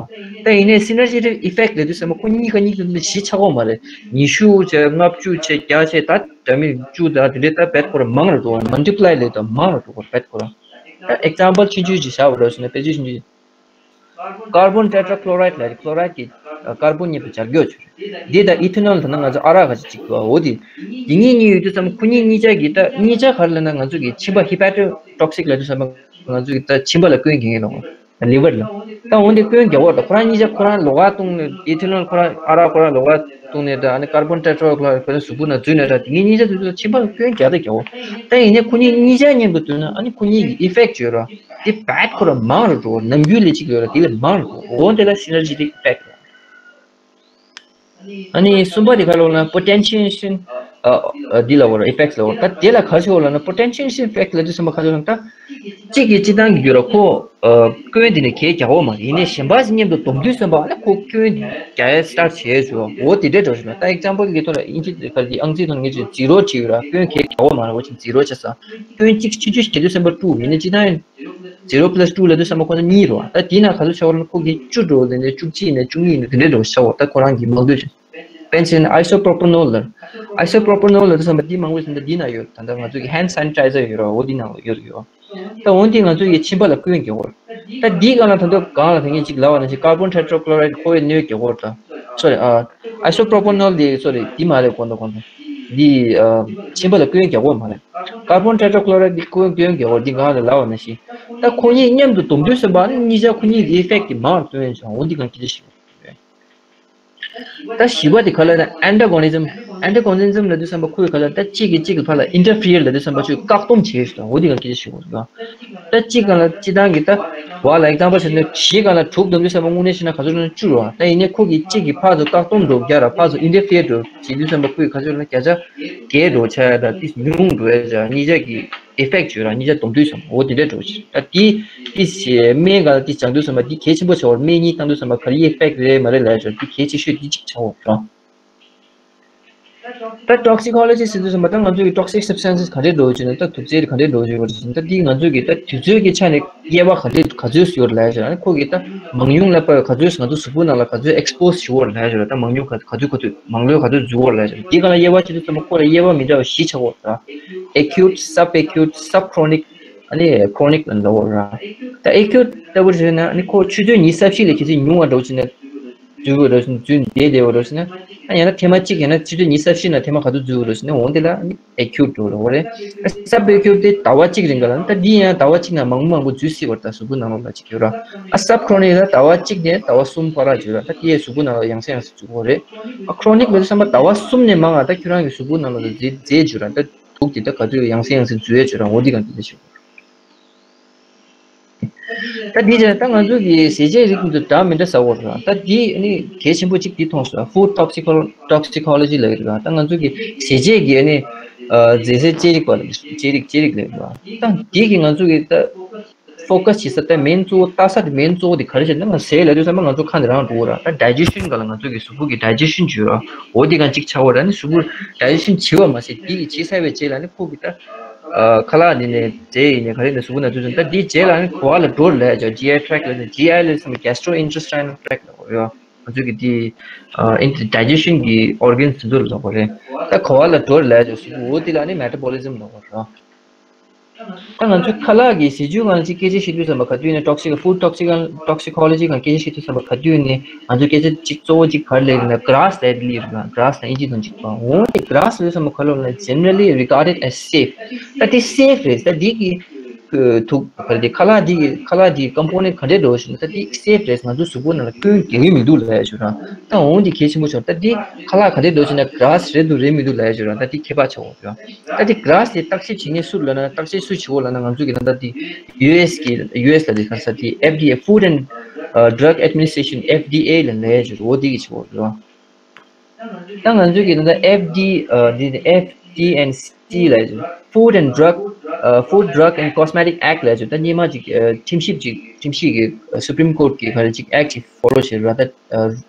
ད་ཡིན་ནའི་སི་ནར་ཇི་ཊིག་ཨི་ཕེག་ཊི་ལབ་དུས་ཙམ་པ་ཁོ་གཉིས་ཀ་གཉིས་བསྡོམས་ན་བཞི་ཆགས་ཀྱི་ཡོད་མ་རེད། ཉི་ཤུ་བྱས། ལྔ་བཅུ་བྱས། བརྒྱ་བྱས། ད་འདྲ་མིན་བཅུ་དང་དེ་འདྲའི་ད་བེད་ཁོ་རང་མང་རུ་འགྲོ་བ། མལ་ཊི་པ་ལའི་ལབ་དུས་མང་རུ་འགྲོ་བ་བེད་ཁོ་རང་། ད་ཨེག་ཛམ་པལ་ཆུང་ཆུང་ཞིག་བཞག་པ་རེད་ཟེར་ན། དཔེར་བརྗོད་ཆུང་ཆུང་ཞིག་ཀར་བོན་ཊེ་ཊྲ་ཀློ་རའིཌ་ལབ་རེད། ཀློ་རའིཌ་ཀྱི་ཨ་ཀར་བོན་མཉམ་དུ་སྦྱར་འགྱོག་བྱས་རེད། འདི་དང་ཨི་ཐི་ནོལ་ད་ནི་ང་ཚོ་ཨ་རག་ག་ཅིག་གཅིག་འདུག་འོ་དེ། འདི་གཉིས་གཉིས་ཡོད་དུས་ཙམ་པ་ཁོ་གཉིས་གཉིས་ཆ་གི་ད་གཉིས་ཆ་ག་རེ་ལབ་ན་ང་ཚོ་གི་མཆིན་པ་ཧི་པ་ཊོ་ཊོག་སིག་ལབ་དུས་ཙམ་པ་ང་ཚོ་གི་ད་མཆིན་པ་ལ་སྐྱོན་རྒྱག་གི་འདུག་ལི་ཝར་ལ། ད་འོ་དེ་སྐྱོན་རྒྱག་གོ་རེད། ད་ཁོ་རང་གཉིས་ཆ་ཁོ་རང་ལོགས་ཀ་བཏུང་ནས། ཨི་ཐི་ནོལ་ཁོ་རང་ཨ་རག་ཁོ་རང་ལོགས་ཀ་བཏུང་ནས། ད་ཨ་ནི་ཀར་བོན་ཊེ་ཊྲ་ཀློ་རའིཌ་ཁོ་རང་གཟུགས་པོ་ནང་འཛུལ་ནས། ད་དེ་གཉིས་གཉིས་ཆ་དུས་ཚོད་མཆིན་པ་ལ་སྐྱོན་རྒྱག་ད་རྒྱག་གོ། ད་ཡིན་ནའི་ཁོ་གཉིས་གཉིས་ཆ་མཉམ་དུ་བསྡུས་ན་ཨ་ནི་ཁོ་གཉིས་ཀྱི་ཨི་ཕེག་ཊི་ཡོད་ར། དེ་བེད་ཁོ་རང་མང་རུ་འགྲོ། ནམ་རྒྱུན་ལས་གཅིག་ཡོད་ར། དེ་ལས་མང་རུ་འགྲོ། འོ་དེ་ལ་སི་ནར་ཇི་ཊིག་ཨི་ཕེག་ཊི་ལབ། ཨ་ནི་གསུམ་པ་དེ་ག་ལབ་ན་པོ་ཊེན་ཤི་ཨེ་ཤན་ཨ་ཨ་འདི་ལབ་དགོས་ར། ཨི་ཕེག་ཊི་ལབ་དགོས་ར། ད་དེ་ལ་ག་རེ་ཟེར་དགོས་ལབ་ན། པོ་ཊེན་ཤི་ཨེ་ཤན་ཨི་ཕེག་ཊི་ལབ་དུས་ཙམ་པ་ག་རེ་ཟེར་ན། ད་གཅིག་གིས་གཅིག་བཏང་གི་ཡོད་ར། ཁོ་ཨ་སྐྱོན་དེ་ནི་གང་ཡང་རྒྱག་གི་ཡོད་མ་རེད། ཡིན་ནའི་གཞན་པ་ཞིག་མཉམ་དུ་བསྡོམས་དུས་ཙམ་པ་ཨ་ནི་ཁོ་སྐྱོན་རྒྱག་ཡ་སི་ཊར་ཊི་བྱས་བྱུང་། འོ་དེ་འདྲ་འགྲོ་བཞིན་པ། ད་ཨེག་ཛམ་པལ་གྱི་ཐོག་ལ་ཨིན་ཇི་ག་རེ་དེ་ཨང་རྩིས་ཐོག་ནས་ངས་ཇི་རོ་བྲིས་ཡོད་ར། སྐྱོན་གང་ཡང་རྒྱག་གི་ཡོད་མ་རེད། འོ་ཅིག་ཛི་རོ་བྱས་ཙང་། སྐྱོན་གཅིག་ཆུང་ཆུང་ཞིག་རྒྱག་དུས་ཙམ་པ་ཊུ། ཡིན་ནའི་གཅིག་བཏང་ཡིན། ཛི་རོ་པ་ལ་སི་ཊུ་ལབ་དུས་ཙམ་པ་ཁོ་ན་གཉིས་རེད་བ། ད་དེའི་ནང་ག་ཚོད་ཆགས་པ་རེད་ན། ཁོ་གི་བཅུ་འགྲོ། དེ་ནས་བཅུ་གཅིག་ནས་བཅུ་གཉིས་ནས་དེ་འདྲའི་འགྲོ་ཆགས་པ། ད་ཁོ་རང་གི་མང་དུ་ཆགས། དཔེར་ན་ཆ་བཞག་ན་ཨའི་སོ་པྲོ་པ་ནོལ་ལབ། ཨའི་སོ་པྲོ་པ་ནོལ་ལབ་དུས་ཙམ་པ་འདི་མང་པོ་ཞིག་ད་འདི་ན་ཡོད། ད་ལྟ་ང་ཚོ་གི་ཧེན་ཌི་སེ་ནི་ཊའི་ཛར་ཡོད་ར། འོ་འདི་ནང་ལ་ཡོད་ཡོད། ད་འོ་འདི་ང་ཚོ་གི་མཆིན་པ་ལ་སྐྱོན་རྒྱག་གོ། ད་འདིའི་སྒང་ལ་ད་དུང་གང་ལ་ད་ངས་ཅིག་ལབ་པ་ནང་བཞིན་ཀར་བོན་ཊེ་ཊྲ་ཀློ་རའིཌ་ཁོ་བས་གནོད་རྒྱག་གོ་ད། སོ་རི། ཨ་ཨའི་སོ་པྲོ་པ་ནོལ་འདི། སོ་རི། འདི་མ་རེད། གོ་འདུག་གོ་འདུག་འདི་ཨ་མཆིན་པ་ལ་སྐྱོན་རྒྱག་གོ་མ་རེད། ཀར་བོན་ཊེ་ཊྲ་ཀློ་རའིཌ་འདི་ཁོ་བས་སྐྱོན་རྒྱག་གོ། འདི་གང་ལ་ལབ་པ་ནང་བཞིན། ད་ཁོ་གཉིས་མཉམ་དུ་བསྡོམས་དུས་ཙམ་པ་ནི་གཉིས་ཆ་ཁོ་གཉིས་ཀྱི་ཨི་ཕེག་ཊི་འདི་མང་རུ་བཏོན་ཡོད་ཅིང་། འོ་འདི་གང་གི་ཅི་ཞིག་རེད། ད་བཞི་པ་དེ་ག་ལ་ན་ཨན་ཊ་གོ་ནི་ཛམ། ཨན་ཊ་གོ་ནི་ཛམ་ལབ་དུས་ཙམ་པ་ཁོའི་ག་ལ་ད་གཅིག་གིས་གཅིག་གི་བར་ལ་ཨིན་ཊར་ཕི་ཡར་ལབ་དུས་ཙམ་པ་ཆུ་བཀག་སྡོམ་བྱེད་ཞུ་དང་། འོ་དེ་ག་གི་ཞུ་དགོས་རེད། ད་གཅིག་ག་ལ་གཅིག་བཏང་གི་ད་བ་ལ་ཨེག་ཛམ་པལ་བྱས་ན་བཞི་ག་ལ་དྲུག་བསྡོམས་དུས་ཙམ་པ་དངོས་གནས་བཤད་ན་ག་ཚོད་རེད་ན་བཅུ་རེད་བ། ད་ཡིན་ནའི་ཁོ་གིས་གཅིག་གི་ཕར་ཚུར་བཀག་སྡོམ་འགྲོ་རྒྱག་ར། ཕར་ཚུར་ཨིན་ཊར་ཕི་ཡར་འགྲོ་བྱེད་དུས་ཙམ་པ་ཁོའི་ག་ཚོད་རེད་ན་བརྒྱ་ཆ་བརྒྱད་འགྲོ་ཆགས་ཡ། ད་དེ་ཉུང་འགྲོ་ཡ་ཆགས། གཉིས་ཆ་གི་ཨི་ཕེག་ཊི་ཡོད་ར། གཉིས་ཆ་བསྡོམས་དུས་ཙམ་པ་འོ་དེ་འདྲ་འགྲོ་ཞིག་ད་དེ་དེ་སྨན་ག་ལ་དེ་སྦྱང་དུས་ཙམ་པ་དེ་གལ་ཆེན་པོ་ཆགས་པ་རེད། སྨན་གཉིས་བཏང་དུས་ཙམ་པ་ག་རེ་ཨི་ཕེག་ཊི་རེད་མ་རེད་ལབ་ཡ་ཆགས། དེ་གལ་ཆེ་ཤོས་དེ་གཅིག་ཆགས་པ་རེད། ད་toxicology་ཟེར་དུས་ཙམ་པ་ད་ང་ཚོ་གི་toxic substances་ག་འདྲས་འགྲོ་བྱུང་ན། ད་དུག་རྫས་ག་འདྲས་འགྲོ་བྱུང་བ་ད་དེ་གི་ང་ཚོ་གི་ད་དུས་ཚོད་ཀྱི་ཆ་ནས་དབྱེ་བ་ག་འདྲས་ག་ཚོད་ཡོད་ལབ་ཡ་ཅིག་ཨ་ནི་ཁོ་གི་ད་མང་ཉུང་ལ་དཔག་ག་ཚོད་ང་ཚོ་གཟུགས་པོ་ནང་ལ་ག་ཚོད་expose་བྱེད་ཡོད་ལབ་ཡ་ཅིག་ད་མང་ཉུང་ག་ག་ཚོད་ག་ཚོད་མང་ལོས་ག་ཚོད་འཛུལ་ཡོད་ལབ་ཡ་ཅིག་དེ་ག་ལ་དབྱེ་བ་ཕྱེ་དུས་ཙམ་པ་ཁོ་ལ་དབྱེ་བ་མི་འདྲ་བ་བཞི་ཆགས་ཡོད་ད། acute, sub-acute, subchronic ཨ་ནི་chronic་ལ་འདྲ་བོ་ར། ད་acute་ལྟ་བུ་བྱས་ན་ཨ་ནི་ཁོ་ཆུ་ཚོད་ཉི་ཤུ་རྩ་བཞི་ལས་གལ་སྲིད་ཉུང་བ་འགྲོ་ཕྱིན་ན་འཛུལ་བ་འགྲོ་ཕྱིན་འཛུལ་བསྡད་བསྡད་པ་འགྲོ་ཕྱིན་ན་ཨ་ཡང་ན་ཐེངས་མ་གཅིག་ཡང་ན་ཆུ་ཚོད་ཉི་ཤུ་རྩ་བཞི་ན་ཐེངས་མ་ག་ཚོད་འཛུལ་བ་འགྲོ་ཕྱིན་ན་འོང་དེ་ལ་ཨ་ནི་acute་འགྲོ་ར་བ་རེད། sub-acute་དེ་ཟླ་བ་གཅིག་རིང་ག་ལ་ད་འདི་ཡང་ཟླ་བ་གཅིག་ན་མང་པོ་མང་པོ་འཛུལ་སྲིད་པ་རེད་ད་གཟུགས་པོ་ནང་ལོགས་ལ་གཅིག་ཡོད་ར། ཨ་subchronic་ལ་ཟླ་བ་གཅིག་ནས་ཟླ་བ་གསུམ་བར་ལ་ཡོད་ར། ད་དེ་ཡང་གཟུགས་པོ་ནང་ལ་ཡང་སེ་ཡང་སེ་འཛུལ་གི་རེད། ཨ་chronic་ལ་བསམ་པ་ཟླ་བ་གསུམ་ནས་མང་བ་ད་ཁྱོད་རང་གི་གཟུགས་པོ་ནང་ལ་རྫས་རྫས་ཡོད་ར་ད། དུག་དེ་ད་ག་ཚོད་ཡང་སེ་ཡང་སེ་འཛུལ་ཡས་བྱེད་རང་འོ་འདི་གང་དེ་འདྲ་ཞིག་ད་འདི་བྱས་ད་ང་ཚོ་གི་ཟས་བཅད་རིགས་འདི་འདྲ་མི་འདྲ་ཟ་བར་རང་ད་འདི་ནི་གལ་ཆེན་པོ་གཅིག་འདི་མཐོང་སོང་། food toxico- toxicology་ལ་ཡོད་རེད་ར། ད་ང་ཚོ་གི་ཟས་བཅད་ཀྱི་ནི་རྫས་སའི་བཅད་རིགས་པ་ལ་བཅད་རིགས་བཅད་རིགས་ལ་ཡོད་ར། ད་འདི་གི་ང་ཚོ་གི་ད་focus་བྱེད་ས་ད་main་གཙོ་བོ་ལྟ་ས་དེ་main་གཙོ་བོ་དེ་ག་རེ་བྱས་ན་ང་ཟས་ལབ་དུས་ཙམ་པ་ང་ཚོ་ཁ་ནས་རང་འགྲོ་གི་ར། ད་digestion་ག་ལ་ང་ཚོ་གི་གཟུགས་པོ་གི་digestion་བྱེད་ར་འོ་དེ་གང་གཅིག་ཆགས་པ་ར་ནི་གཟུགས་པོ་digestion་བྱེད་པ་མ་ཟད་དེ་གི་བྱེད་ཚར་བའི་རྗེས་ལ་ནི་ཁོ་གི་ད་ཁ་ལག་ནི་ནས་རྫས་ཡིན་ནས་ག་རེ་ནས་གཟུགས་པོ་ན་དུས་ཙམ་ད་དེའི་རྗེས་ལ་ནི་གོ་བ་ལ་འགྲོ་ར་ལབ་ཡ་ཅིག་GI tract་ལ་ནི་GI་ལ་སམ་gastrointestinal tract་ལ་གོ་ཡ་ང་ཚོ་གི་དེ་ཨིན་digestion་གི་organs་དེ་ཚོ་ལ་ལབ་པ་རེད། ད་གོ་བ་ལ་འགྲོ་ར་ལབ་ཡ་ཅིག་གཟུགས་པོ་འོ་དེ་ལ་ནི་metabolism་ལབ་པ་རེད། ད་ང་ཚོའི་ཁ་ལག་གི་ཟས་བཅུད་སྒང་ལ་ཅིག་སྐད་ཆ་བཤད་དུས་ཙམ་པ་ག་དུས་ནས་toxic- food toxic- toxicology་སྒང་སྐད་ཆ་བཤད་དུས་ཙམ་པ་ག་དུས་ནས་ང་ཚོའི་སྐད་ཆ་ཅིག་གཙོ་བོ་ཅིག་ག་རེ་སླེབས་ཡོད་ན་grass་ལབ་ཡ་དེ་སླེབས་ཡོད་རེད་པ། grass་ལ་ཨིན་ཇི་ནང་ཅིག་པ་འོ་དེ་grass་ལབ་ཙམ་པ་ག་ལབ་ན་generally regarded as safe། ད་དེ་safe་རེད། ད་དེ་གི་དུག་ག་རེ་དེ་ཁ་ལག་དེ་གི་ཁ་ལག་དེ་གི་component་ག་འདྲས་འགྲོ་བཞིན་ད་དེ་safe་རེད། ང་ཚོའི་གཟུགས་པོ་ནང་ལ་སྐྱོན་འགེལ་གི་མི་འདུག་ལབ་ཡ་ཞུ་རང་ད་འོ་དེ་གལ་ཆེན་པོ་ཆགས། ད་དེ་ཁ་ལག་ག་འདྲས་འགྲོ་བཞིན་ན་grass་རེད་འདུག་རེད་མི་འདུག་ལབ་ཡ་ཞུ་རང་ད་དེ་ཁྱད་པར་ཆགས་འོ་ཞུ་རང་། ད་དེ་grass་དེ་བརྟག་ཞིབ་བྱེད་མཁན་སུ་ལབ་ན་བརྟག་དཔྱད་སུ་བྱེད་འོ་ལབ་ན་ང་ཚོ་གི་ད་ལྟ་དེ་ཡུ་ཨེས་གི་ཡུ་ཨེས་ལ་དེ་ག་ས་དེ་F D A Food and uh, Drug Administration F D A་ལ་ལས་བྱེད་འོ་དེ་གི་བྱེད་འོ་རེད་བ། ད་ང་ཚོ་གི་ད་ལྟ་F D uh, དེ་F D and C་ལ་Food and Drug uh, Food Drug and Cosmetic Act་ལ་བྱེད་ད་སྙེ་མ་ཅིག་ཁྲིམས་ཞིབ་ཅིག་ཁྲིམས་ཞིབ་གི་Supreme Court་གི་ག་རེ་ཅིག་Act་ཅིག་follow་བྱེད་ར་ད།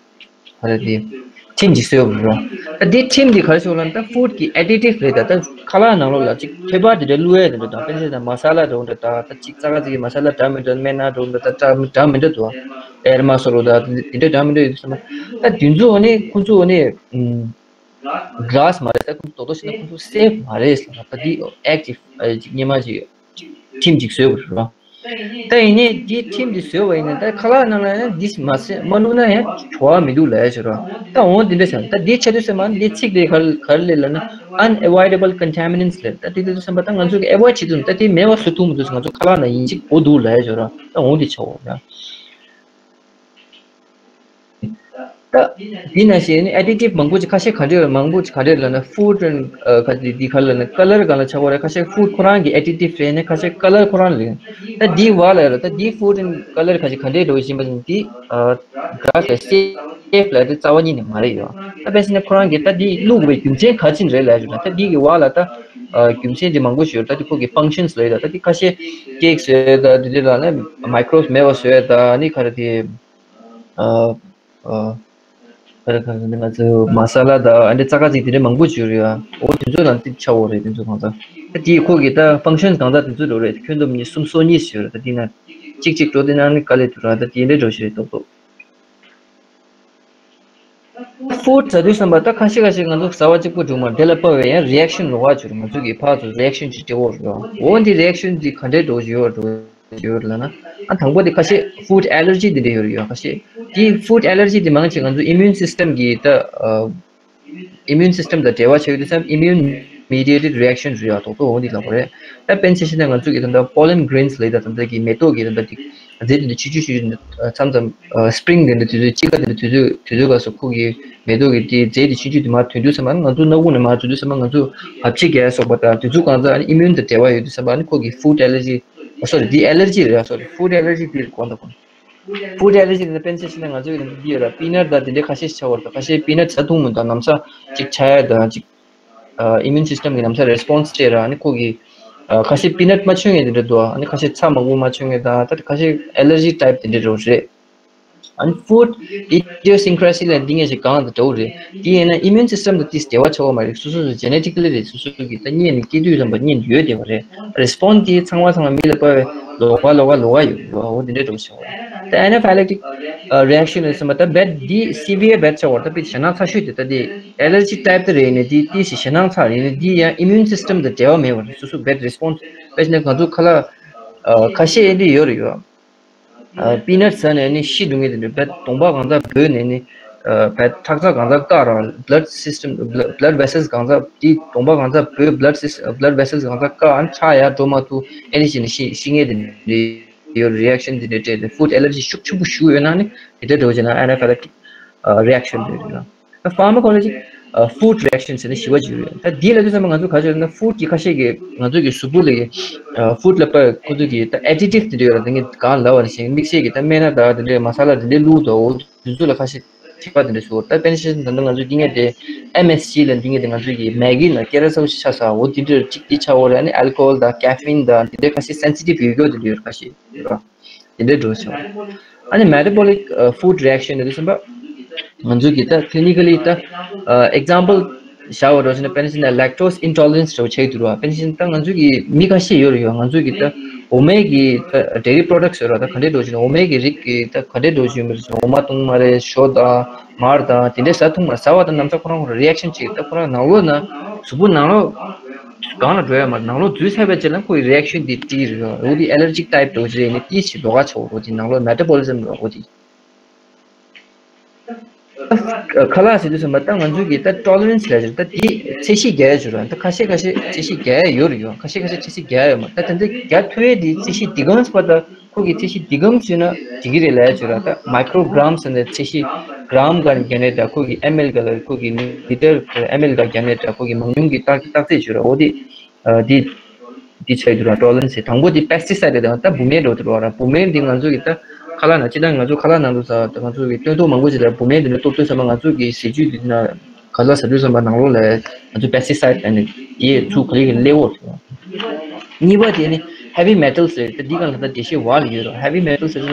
ག་རེ་དེ། ཁྲིམས་ཀྱི་སྲོལ་རོ། ད་དེ་ཁྲིམས་དེ་ག་རེ་ཟེར་ལབ་ན་ད་food་གི་additive་རེད་ད། ད་ཁ་ལག་ནང་ལོགས་ལ་ཅིག་ཁྱད་པར་དེ་འདྲ་བླུག་ཡས་དེ་འདྲ་དང་དཔེར་ན་ད་མ་ས་ལ་འདྲ་བོ་འདྲ་ད་ད་ཅིག་ཙག་ཙིག་གི་མ་ས་ལ་འདྲ་མི་འདྲ་སྨན་སྣ་འདྲ་བོ་འདྲ་ད་འདྲ་འདྲ་མི་འདྲ་འདུག་ཨ། ཨེར་མ་སོ་རོ་ད་དེ་འདྲ་འདྲ་མི་འདྲ་ཡོད་དུས་ཙམ་པ་ད་དེ་ཚོ་ནི་ཁོང་ཚོ་ནི་ཨུམ་glass་མ་རེད། ད་ཁོང་ཚོ་རྡོག་རྡོག་བྱས་ན་ཁོང་ཚོ་safe་མ་རེད་ཟེར་ལབ་ད་དེ་active་ཅིག་སྙེ་མ་ཅིག་ཁྲིམས་ཅིག་བཟོས་པ་རེད་རོ། ད་ཡིན་ནའི་འདི་ཁྲིམས་འདི་བཟོས་པ་ཡིན་ན་ད་ཁ་ལག་ནང་ལ་ཡང་འདི་མ་ཟེར་མ་བླུགས་ན་ཡང་བྲོ་བ་མི་འདུག་ལབ་ཡ་ཞིག་རོ། ད་འོང་འདི་འདྲ་བྱས་ད་འདི་ཆ་དུས་ཚོད་མ་འདི་ཚིག་དེ་ག་རེ་ག་རེ་ལབ་ན་unavoidable contaminants་ལབ། ད་འདི་དུས་ཚོད་མ་ད་ང་ཚོ་གི་avoid་བྱེད་ཐུབ་ད་འདི་མེད་པ་བཟོ་ཐུབ་མི་འདུག་ང་ཚོ་ཁ་ལག་ནང་ཡིན་གཅིག་པོ་འདུག་ལབ་ཡ་ཞིག་རོ། ད་འོང་འདི་ཆ་འོ་ཡ། ད་འདི་ནང་བཞིན་ནི་additive་མང་པོ་ཅིག་ཁ་ཤས་ག་འདྲ་མང་པོ་ཅིག་ག་འདྲ་ལབ་ན་food and་ཨ་ག་འདི་འདི་ག་ལབ་ན་color་གང་ལ་ཆགས་པ་རེད། ཁ་ཤས་food་ཁོ་རང་གི་additive་རེད་ནས་ཁ་ཤས་color་ཁོ་རང་རེད། ད་འདི་བ་ལ་རེད་ད་འདི་food and color་ག་ཅིག་ག་འདྲ་འགྲོ་བཞིན་པ་ཡིན་འདི་ཨ་grass་ལ་safe་ལ་དེ་རྩ་བ་ཉིད་ནས་མ་རེད་ཡོད། ད་དཔེ་བྱས་ན་ཁོ་རང་གི་ད་འདི་བླུགས་པའི་རྒྱུ་མཚན་ག་ཅིག་རེད་ལབ་ཡོད་ན་ད་འདི་གི་བ་ལ་ད་ཨ་རྒྱུ་མཚན་འདི་མང་པོ་ཞིག་ཡོད། ད་འདི་ཁོ་གི་functions་ལ་ཡོད་ད་ད་འདི་ཁ་ཤས་cake་བཟོས་ད་འདི་འདྲ་ལ་ན་microbes་མེད་པ་བཟོས་ད་ནི་ག་རེ་དེ། ཨ་ཨ་ཨ་ང་ཚོ་མ་ས་ལ་དང་ཨ་འདྲ་ཙག་ཙིག་དེ་འདྲ་མང་པོ་བྱུང་རེད་ཨ། འོ་དེ་ཚོ་ལ་ཏིག་ཆ་བོ་རེད། དེ་ཚོ་གང་ཟག་ད་དེའི་ཁོ་གི་ད་functions་གང་ཟག་དེ་ཚོ་འགྲོ་རེད། ཁྱོན་བསྡོམས་གཉིས་གསུམ་སོ་གཉིས་བྱུང་རེད། ད་དེ་ན་གཅིག་གཅིག་འགྲོ་དེ་ན་ནི་དཀའ་ལས་ཐུག་ར། ད་དེ་འདྲ་འགྲོ་ཞིག་རེད་ཏོག་ཏོག Food་ཟ་དུས་བསམ་པ་ད་ཁ་ཤས་ཁ་ཤས་ང་ཚོ་ཟ་བ་གཅིག་པོ་འགྲོ་མ་དེ་ལ་དཔག་པའི་ཡང་reaction་འགྲོ་བ་བྱུང་རེད། ང་ཚོ་གི་ཕར་ཚུར་reaction་ཅིག་སྤྲད་འོ་རེད། འོ་འདི་reaction་འདི་ག་འདྲས་འགྲོ་བཞིན་ཡོད་རེད། ཡོད་ལ་ན། ཨ་དང་པོ་དེ་ཁ་ཤས་food allergy་དེ་འདྲ་ཡོད་རེད་ཡོད་ཁ་ཤས། དེ་food allergy་དེ་མང་ཆེ་ང་ཚོ་immune system་གི་ད་ཨ་immune system་དང་འབྲེལ་བ་ཆགས་ཡོད་དུས་ཙམ་immune mediated reaction་རེད་ཡ། ཏོག་ཏོག་འོ་འདི་ལབ་པ་རེད། ད་དཔེར་ན་ཆ་བཞག་ན་ང་ཚོ་གི་ད་ལྟ་pollen grains་ལབ་ད་ད་ལྟ་གི་མེ་ཏོག་གི་ད་ལྟ་དེ་རྫས་དེ་འདྲ་ཆུང་ཆུང་ཆུང་ཆུང་མཚམས་མཚམས་spring་དེ་འདྲ་དུས་ཚོད་དཔྱིད་ཀ་དེ་འདྲ་དུས་ཚོད་དུས་ཚོད་སྐབས་སུ་ཁོ་གི་མེ་ཏོག་གི་དེ་རྫས་དེ་ཆུང་ཆུང་དེ་མར་ཐོན་དུས་ཙམ་ང་ཚོ་སྣ་ཁུག་ནས་མར་ཐོན་དུས་ཙམ་ང་ཚོ་བབས་ཚིགས་རྒྱག་སོགས་པ་དང་དེ་ཚོ་གང་ཟག་immune་དང་འབྲེལ་བ་ཡོད་དུས་ཙམ་ཨ་ནི་ཁོ་གི་food allergy ཨ་sorry་དེ་allergy་རེད་ཨ་sorry་food allergy་དེ་གོ་འདུག food allergy་ནི་དཔེར་ན་ཆ་བཞག་ན་ང་ཚོ་ཡི་འདི་ཡོད་ར་peanut་དང་དེ་འདྲའི་ཁ་ཤས་ཤིག་ཆགས་པ་རེད། ཁ་ཤས་peanut་ཟ་ཐུབ་མི་འདུག་ནམ་ཟས་ཅིག་ཆགས་ཡ་དང་ཅིག་immune system་གི་ནམ་ཟས་response་སྤྲད་ར་ཨ་ནི་ཁོ་གི་ཁ་ཤས་peanut་མ་མཆོད་མཁན་དེ་འདྲ་འདུག་ཨ་ནི་ཁ་ཤས་ཚྭ་མང་པོ་མ་མཆོད་མཁན་དང་ད་ཁ་ཤས་allergy type་དེ་འདྲ་རོ་རེད། ཨན་ཕུཌ་ཨི་ཌི་ཡོ་སིན་ཁྲ་སི་ལ་འདི་ངས་ཞིག་གང་དུ་འགྲོ་རེད། དེ་ཡིན་ན་ཨི་མིའུན་སིས་ཊམ་དང་དེ་འབྲེལ་བ་ཆགས་པ་མ་རེད། སོ་སོ་སོ་ཇེ་ནེ་ཊིག་ལི་རེད། སོ་སོ་གི་ད་གཉེན་ནས་སྐྱེས་དུས་ཙམ་པ་གཉེན་ཡོད་བསྡད་པ་རེད། རེ་སི་པོན་སི་དེ་ཚང་མ་ཚང་མ་མི་ལ་དཔག་པའི་ལོགས་ཀ་ལོགས་ཀ་ལོགས་ཀ་ཡོད་རེད། འོ་དེ་འདྲའི་འགྲོ་ཆགས་པ་རེད། ད་ཨེ་ན་ཕི་ལེག་ཊིག་རི་ཨེག་ཤན་ལ་སོང་བ་ད་རྦད་དེ་སི་བི་ཡར་རྦད་ཆགས་པ་རེད། ད་དཔེ་ཞེད་སྣང་ཚ་ཤོས་དེ་ད་དེ་ཨེ་ལར་ཇི་ཊའིབ་དེ་རེད། ཡིན་ནའི་དེ་དེ་ཞེད་སྣང་ཚ་རེད། ཡིན་ནའི་དེ་ཡང་ཨི་མིའུན་སིས་ཊམ་དང་འབྲེལ་བ་མེད་པ་རེད། སོ་སོ་རྦད་རེ་སི་པོན་སི་དཔེ་ཞེ་ན་ང་ཚོ་ཁ་ལག་ཁ་ཤས་ཨེ་འདྲ་ཡོད་རེད་ཡོད། པི་ནཊ་ཟ་ནས་ནི་ཤི་འགྲོ་མཁན་དེ་འདྲ། བད་གདོང་པ་གང་ཚ་བོས་ནས་ནི་བད་ཁྲག་རྩ་གང་ཚ་བཀག་ར། བྷ་ལཌ་སིས་ཊམ་བྷ་ལཌ་ཝེ་སེལ་སི་གང་ཚ་དེ་གདོང་པ་གང་ཚ་བོས་བྷ་ལཌ་སིས་བྷ་ལཌ་ཝེ་སེལ་སི་གང་ཚ་བཀག་ཨན་ཁྲག་ཡར་འགྲོ་མ་ཐུབ་ཨེ་ནི་ཞིག་ནི་ཤི་ཤི་མཁན་དེ་འདྲ་ཡོད། རི་ཨེག་ཤན་དེ་འདྲ་སྤྲད་དེ་ཕུཌ་ཨེ་ལར་ཇི་ཤུགས་ཆེན་པོ་ཞིག་ཡོད་ན་ནི་དེ་འདྲ་འགྲོ་བྱས་ན་ཨེ་ན་ཕི་ལེག་ཊིག་རི་ཨེག་ཤན་དེ་རེད། ཕ་མ་ཀོ་ལོ་ཇི་ཕུཌ་རི་ཨེག་ཤན་ཟེར་ན་ཞི་བ་ཅིག་ཡོད་རེད། ད་འདི་ལ་དུས་ཙམ་པ་ང་ཚོ་ག་ཅིག་ཡོད་ན་ཕུཌ་ཀྱི་ཁ་ཤས་ཀྱི་ང་ཚོ་གི་གཟུགས་པོ་ལ་ཕུཌ་ལ་པ་ཁོ་ཚོ་གི་ད་ཨེ་ཌི་ཊིབ་དེ་འདྲ་ཡོད་ར། དེ་ངས་གང་ལབ་པ་ནི་ཞིག་དམིགས་བསལ་གྱི་ད་སྨན་སྣ་དང་དེ་འདྲའི་མ་ས་ལ་དེ་འདྲའི་བླུགས་དང་འོ་དེ་ཚོ་ལ་ཁ་ཤས་ཐེ་བ་དེ་འདྲ་ཞུ་བ། ད་དཔེར་ན་ཆ་བཞག་ན་ད་ང་ཚོ་འདི་ངས་དེ་ཨེམ་ཨེས་ཇི་ལ་འདི་ངས་དེ་ང་ཚོ་གི་མེ་གི་ནང་སྐྱེ་ར་ཚ་བོ་ཞིག་ཆགས་ས་འོ་དེ་འདྲ་ཅིག་དེ་ཆགས་འོ་ར། ཨ་ནི་ཨལ་ཀོ་ཧོལ་དང་ཀེ་ཕི་ཨིན་དང་དེ་འདྲའི་ཁ་ཤས་སེན་སི་ཊིབ་ཡོད་རྒྱུ་དེ་འདྲ་ཡོད་ར་ཁ་ཤས་ཡོད་ར། དེ་འདྲའི་འགྲོ་ཆོག་ཨ་ནི་མེ་ཊ་བོ་ལིག་ཕུཌ་རི་ཨེག་ཤན་དེ་ཚོ་ད་ང་ཚོ་གི་ད་ཀི་ལི་ནི་ཀ་ལི་ད་ཨེག་ཛམ་པལ་བཞག་པ་འགྲོ་བྱས་ན་དཔེར་ན་ཆ་བཞག་ན་ལེག་ཊོ་སི་ཨིན་ཊོ་ལེ་རན་སི་འདྲ་བོ་ཆགས་འདུག་ར། དཔེར་ན་ཆ་བཞག་ན་ད་ང་ཚོ་གི་མི་ཁ་ཤས་ཡོད་རེད་ཡོད། ང་ཚོ་གི་ད་འོ་མའི་གི་ད་ཌེ་རི་པོ་རོ་ཌག་སི་ཡོད་ར། ད་ག་འདྲའི་འགྲོ་བྱས་ན་འོ་མའི་གི་རིགས་གི་ད་ག་འདྲའི་འགྲོ་བྱས་ཡོད་མ་རེད། འོ་མ་འཐུང་མ་རེད། ཞོ་དང་མར་དང་དེ་འདྲའི་ཟ་འཐུང་མ་རེད། ཟ་བ་དང་ན་ཚ་ཁོ་རང་ཁོ་རང་རི་ཨེག་ཤན་ཅིག་ད་ཁོ་རང་ནང་ལོགས་ན་གཟུགས་པོ་ནང་ལོགས་གང་ལ་འགྲོ་ཡ་མ་རེད། ནང་ལོགས་འཛུལ་ཚར་བའི་རྗེས་ལ་ཁོ་ཡི་རི་ཨེག་ཤན་དེ་དེ་རེད། འོ་དེ་ཨེ་ལར་ཇིག་ཊའིབ་འདྲ་བོ་ཅིག་རེད། ཡིན་ནའི་དེ་ཞིག་ལོགས་ཀ་ཆགས་འོ་དེ་ནང་ལོགས་མེ་ཊ་བོ་ལི་ཛམ་རེད། འོ་དེ་ཁ་ལག་ཟེར་དུས་ཙམ་པ་ད་ང་ཚོ་གི་ད་ཊོ་ལེ་རན་སི་ལབ་ཡ་ཅིག་ད་དེ་ཚད་གཞི་རྒྱག་ཡ་ཅིག་རེད། ད་ཁ་ཤས་ཁ་ཤས་ཚད་གཞི་རྒྱག་ཡ་ཡོད་རེད་ཡོད། ཁ་ཤས་ཁ་ཤས་ཚད་གཞི་རྒྱག་ཡ་ཡོད་མ་རེད། ད་དེ་འདྲ་རྒྱག་ཐུབ་ཡ་དེ་ཚད་གཞི་འདི་གམ་ཟེར་བ་ད་ཁོ་གི་ཚད་གཞི་འདི་གམ་ཟེར་ན་འགྲིག་གི་རེད་ལབ་ཡ་ཅིག་ར། ད་མའི་ཀྲོ་གྷ་རམ་ཟེར་ནས་ཚད་གཞི་གྷ་རམ་ག་རྒྱག་ནས་ད་ཁོ་གི་ཨེམ་ཨེལ་ག་ལ་ཁོ་གི་ལི་ཊར་ཨེམ་ཨེལ་ག་རྒྱག་ནས་ད་ཁོ་གི་མང་ཉུང་གི་བརྟག་བརྟག་དཔྱད་བྱོས་ར། འོ་དེ་དེ་དེ་ཆགས་འདུག་ར། ཊོ་ལེ་རན་སི་དང་པོ་དེ་པེ་སི་ཊི་སའིཌ་དང་ད་བུད་མེད་འགྲོ་འདུག་ར། བུད་མེད་འདི་ང་ཚོ་གི་ད་ཁ་ལག་ན་སྤྱིར་བཏང་ང་ཚོ་ཁ་ལག་ནང་དུ་ཟ་ད་ང་ཚོ་གི་སྟོན་ཐོག་མང་པོ་ཅིག་ལ་བུད་མེད་འདི་འདྲ་གཏོར་དུས་ཙམ་པ་ང་ཚོ་གི་ཟས་བཅུད་འདི་ན་ག་ལ་ཟ་དུས་ཙམ་པ་ནང་ལོགས་ལ་ང་ཚོ་པེ་སི་ཊི་སའིཌ་ཨ་ནི་དེ་ཚུར་ག་ལེ་ག་ལེ་སླེབས་འོ། གཉིས་པ་དེ་ནི་ཧེ་བི་མེ་ཊལ་ཟེར་ད་འདི་གང་ལ་ད་འགྲེལ་བཤད་བ་ལ་ཡོད་ར། ཧེ་བི་མེ་ཊལ་ཟེར་ད་